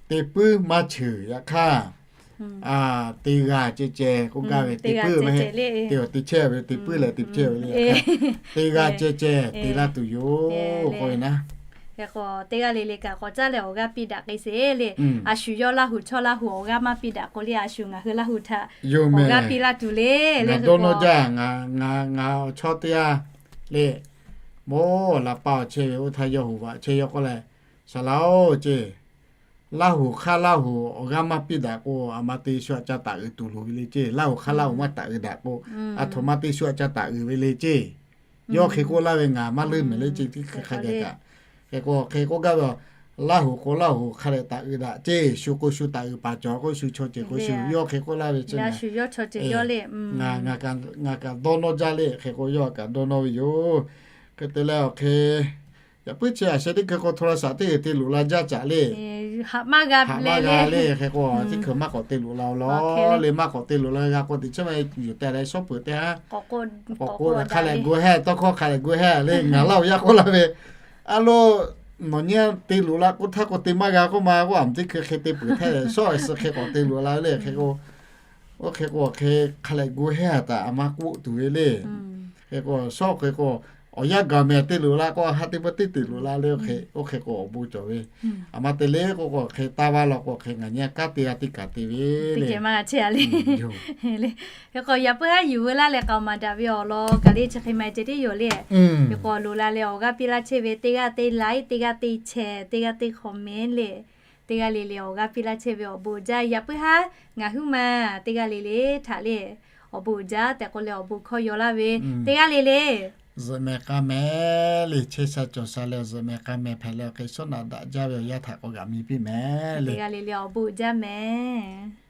Te puiˉ maˇ cheuˬ yaꞈ hk'aˇ te g'a ceh ceh k'oˆ gaˇ ve te puiˉ ve, te awˬ te chehˇ ve te puiˉ leh te chehˇ ve le. Te g'a ceh ceh te laˇ tuˬ yoˬ k'oˆ ve naˉ. Hk'e k'o teˇ g'aˇ le le kaꞈ k'awꞈ caˉ leh awˬ g'aˇ piˇ daꞈ k'ai sheˍ le. A shu yawˇ Laˇ huˍ chaw Laˇ huˍ awˬ g'aˇ maˇ piˇ daꞈ k'o le a shu ngaˬ hui Laˇ huˍ htaꞈ awˬ g'aˇ piˇ laˇ tuˬ le. Ngaˬ dawˇ nawˇ jaˇ, ngaˬ ngaˬ awˬ chawˇ teˇ g'aˇ le, mawˇ la paˇ awˬ chehˇ ve oˇ htaˇ yawˇ hoꞈ vaꞈ chehˇ yawˇ k'oˆ leh, Saˍ laꞈ-oˬ ceˇ, Laˇ huˍ hk'aˇ Laˇ huˍ awˬ g'aˇ maˇ piˇ daꞈ k'o a ma te shu a ca taˍ uiˍ tuˬ loˍ ve le ceˇ. Laˇ huˍ hk'aˇ Laˇ huˍ maˇ taˍ uiˍ daꞈ k'o a htoꞈ ma te shu a ca taˍ uiˍ ve le ceˇ. Yawˇ hk'e k'oˆ laˇ ve ngaˬ maˇ leuˇ mehˍ le ceˇ. Teˇ hk'e hk'a gaˬ kaꞈ hk'e k'o hk'e k'oˆ gaˇ ve, Laˇ huˍ k'o Laˇ huˍ hk'a dehꞈ taˍ uiˍ daꞈ ceˇ. Shu k'o shu taˍ uiˍ paˍ cawˬ k'o shu chaw ceuˬ k'o shu, yawˇ hk'e k'oˆ laˇ ve ceˇ. Ngaˬ kaꞈ dawˇ nawˇ jaˇ le. Hk'e k'o yawˇ kaꞈ dawˇ nawˇ ve yoˬ. Hk'e te leh awˬ hk'e yaꞈ puiˉ chi a sheh teˇ hkui k'o โทรศัพท์ teˇ g'uiˬ te loꞈ la jaˇ caꞈ le. Haꞈ maˇ g'a le, teˇ hkui maˇ k'awꞈ te loꞈ la law le. Maˇ k'awꞈ te loꞈ la g'a k'o teꞈ chiˉ maˇ yuˬ tehꞈ leh shawˉ peuˬ teˇ haˉ k'awꞈ k'oˆ hk'a leh gu hehˇ tawˇ hkawˇ hk'a leh gu hehˇ le. Ngaˬ Laˇ huˍ yaˇ k'oˆ laˇ ve, a lo nawˬ nyi te loꞈ la k'oˆ htaˇ k'o te maˇ g'a k'oˆ ma k'o, a mehˍ teˇ hkui hk'e te peuˬ htaˇ, shawˉ a suh hk'e k'awꞈ te loꞈ la ve le. Hk'e k'o, oˇ hk'e k'o hk'e hk'a lehꞈ gu heˇ a taˍ a ma k'oˆ tuˬ ve le. Hk'e k'o shawˉ hk'e k'o, awˬ yanˇ gaˬ mehˍ te loꞈ la k'o, ha te pa teˇ te loꞈ la le. Oˇ hk'e k'o awˬ bon cawˬ ve. A ma te le k'oˆ k'o, hk'e taˇ vaˇ law k'o, hk'e ngaˬ nyi a kanˉ te g'a teˇ kaꞈ te ve le. Hk'e k'o yaꞈ puiˉ haˉ yuˬ veu laˇ leh k'aoˍ maˍ daꞈ ve awˬ lawn kaꞈ le chi hk'e ma ceh tiˉ yoˬ le. Hk'e k'o loꞈ la leh awˬ g'aˇ piˇ laˇ chehˇ ve teˇ g'aˇ teˇ like, teˇ g'aˇ teˇ share, teˇ g'aˇ teˇ comment le. Teˇ g'aˇ le le awˬ g'aˇ piˇ laˇ chehˇ ve awˬ bon uiˍ jaˇ. Yaꞈ puiˉ haˉ ngaˬ huiˉ ma teˇ g'aˇ le le htaꞈ le awˬ bon uiˍ jaˇ tehꞈ k'oˆ leh awˬ bon hkawˇ yaw laˇ ve teˇ g'aˇ le le zuhꞈ mehˍ k'a mehˍ le. Chehˇ sha cawˬ sha leh zuhꞈ mehˍ k'a mehˍ hpehꞈ leh awˬ hk'e shawˉ naꞈ daꞈ jaˇ ve awˬ yanˇ htaꞈ k'awꞈ g'aꞈ mi piˇ mehˍ le. Teˇ g'aˇ le le awˬ bon uiˍ jaˇ mehˍ.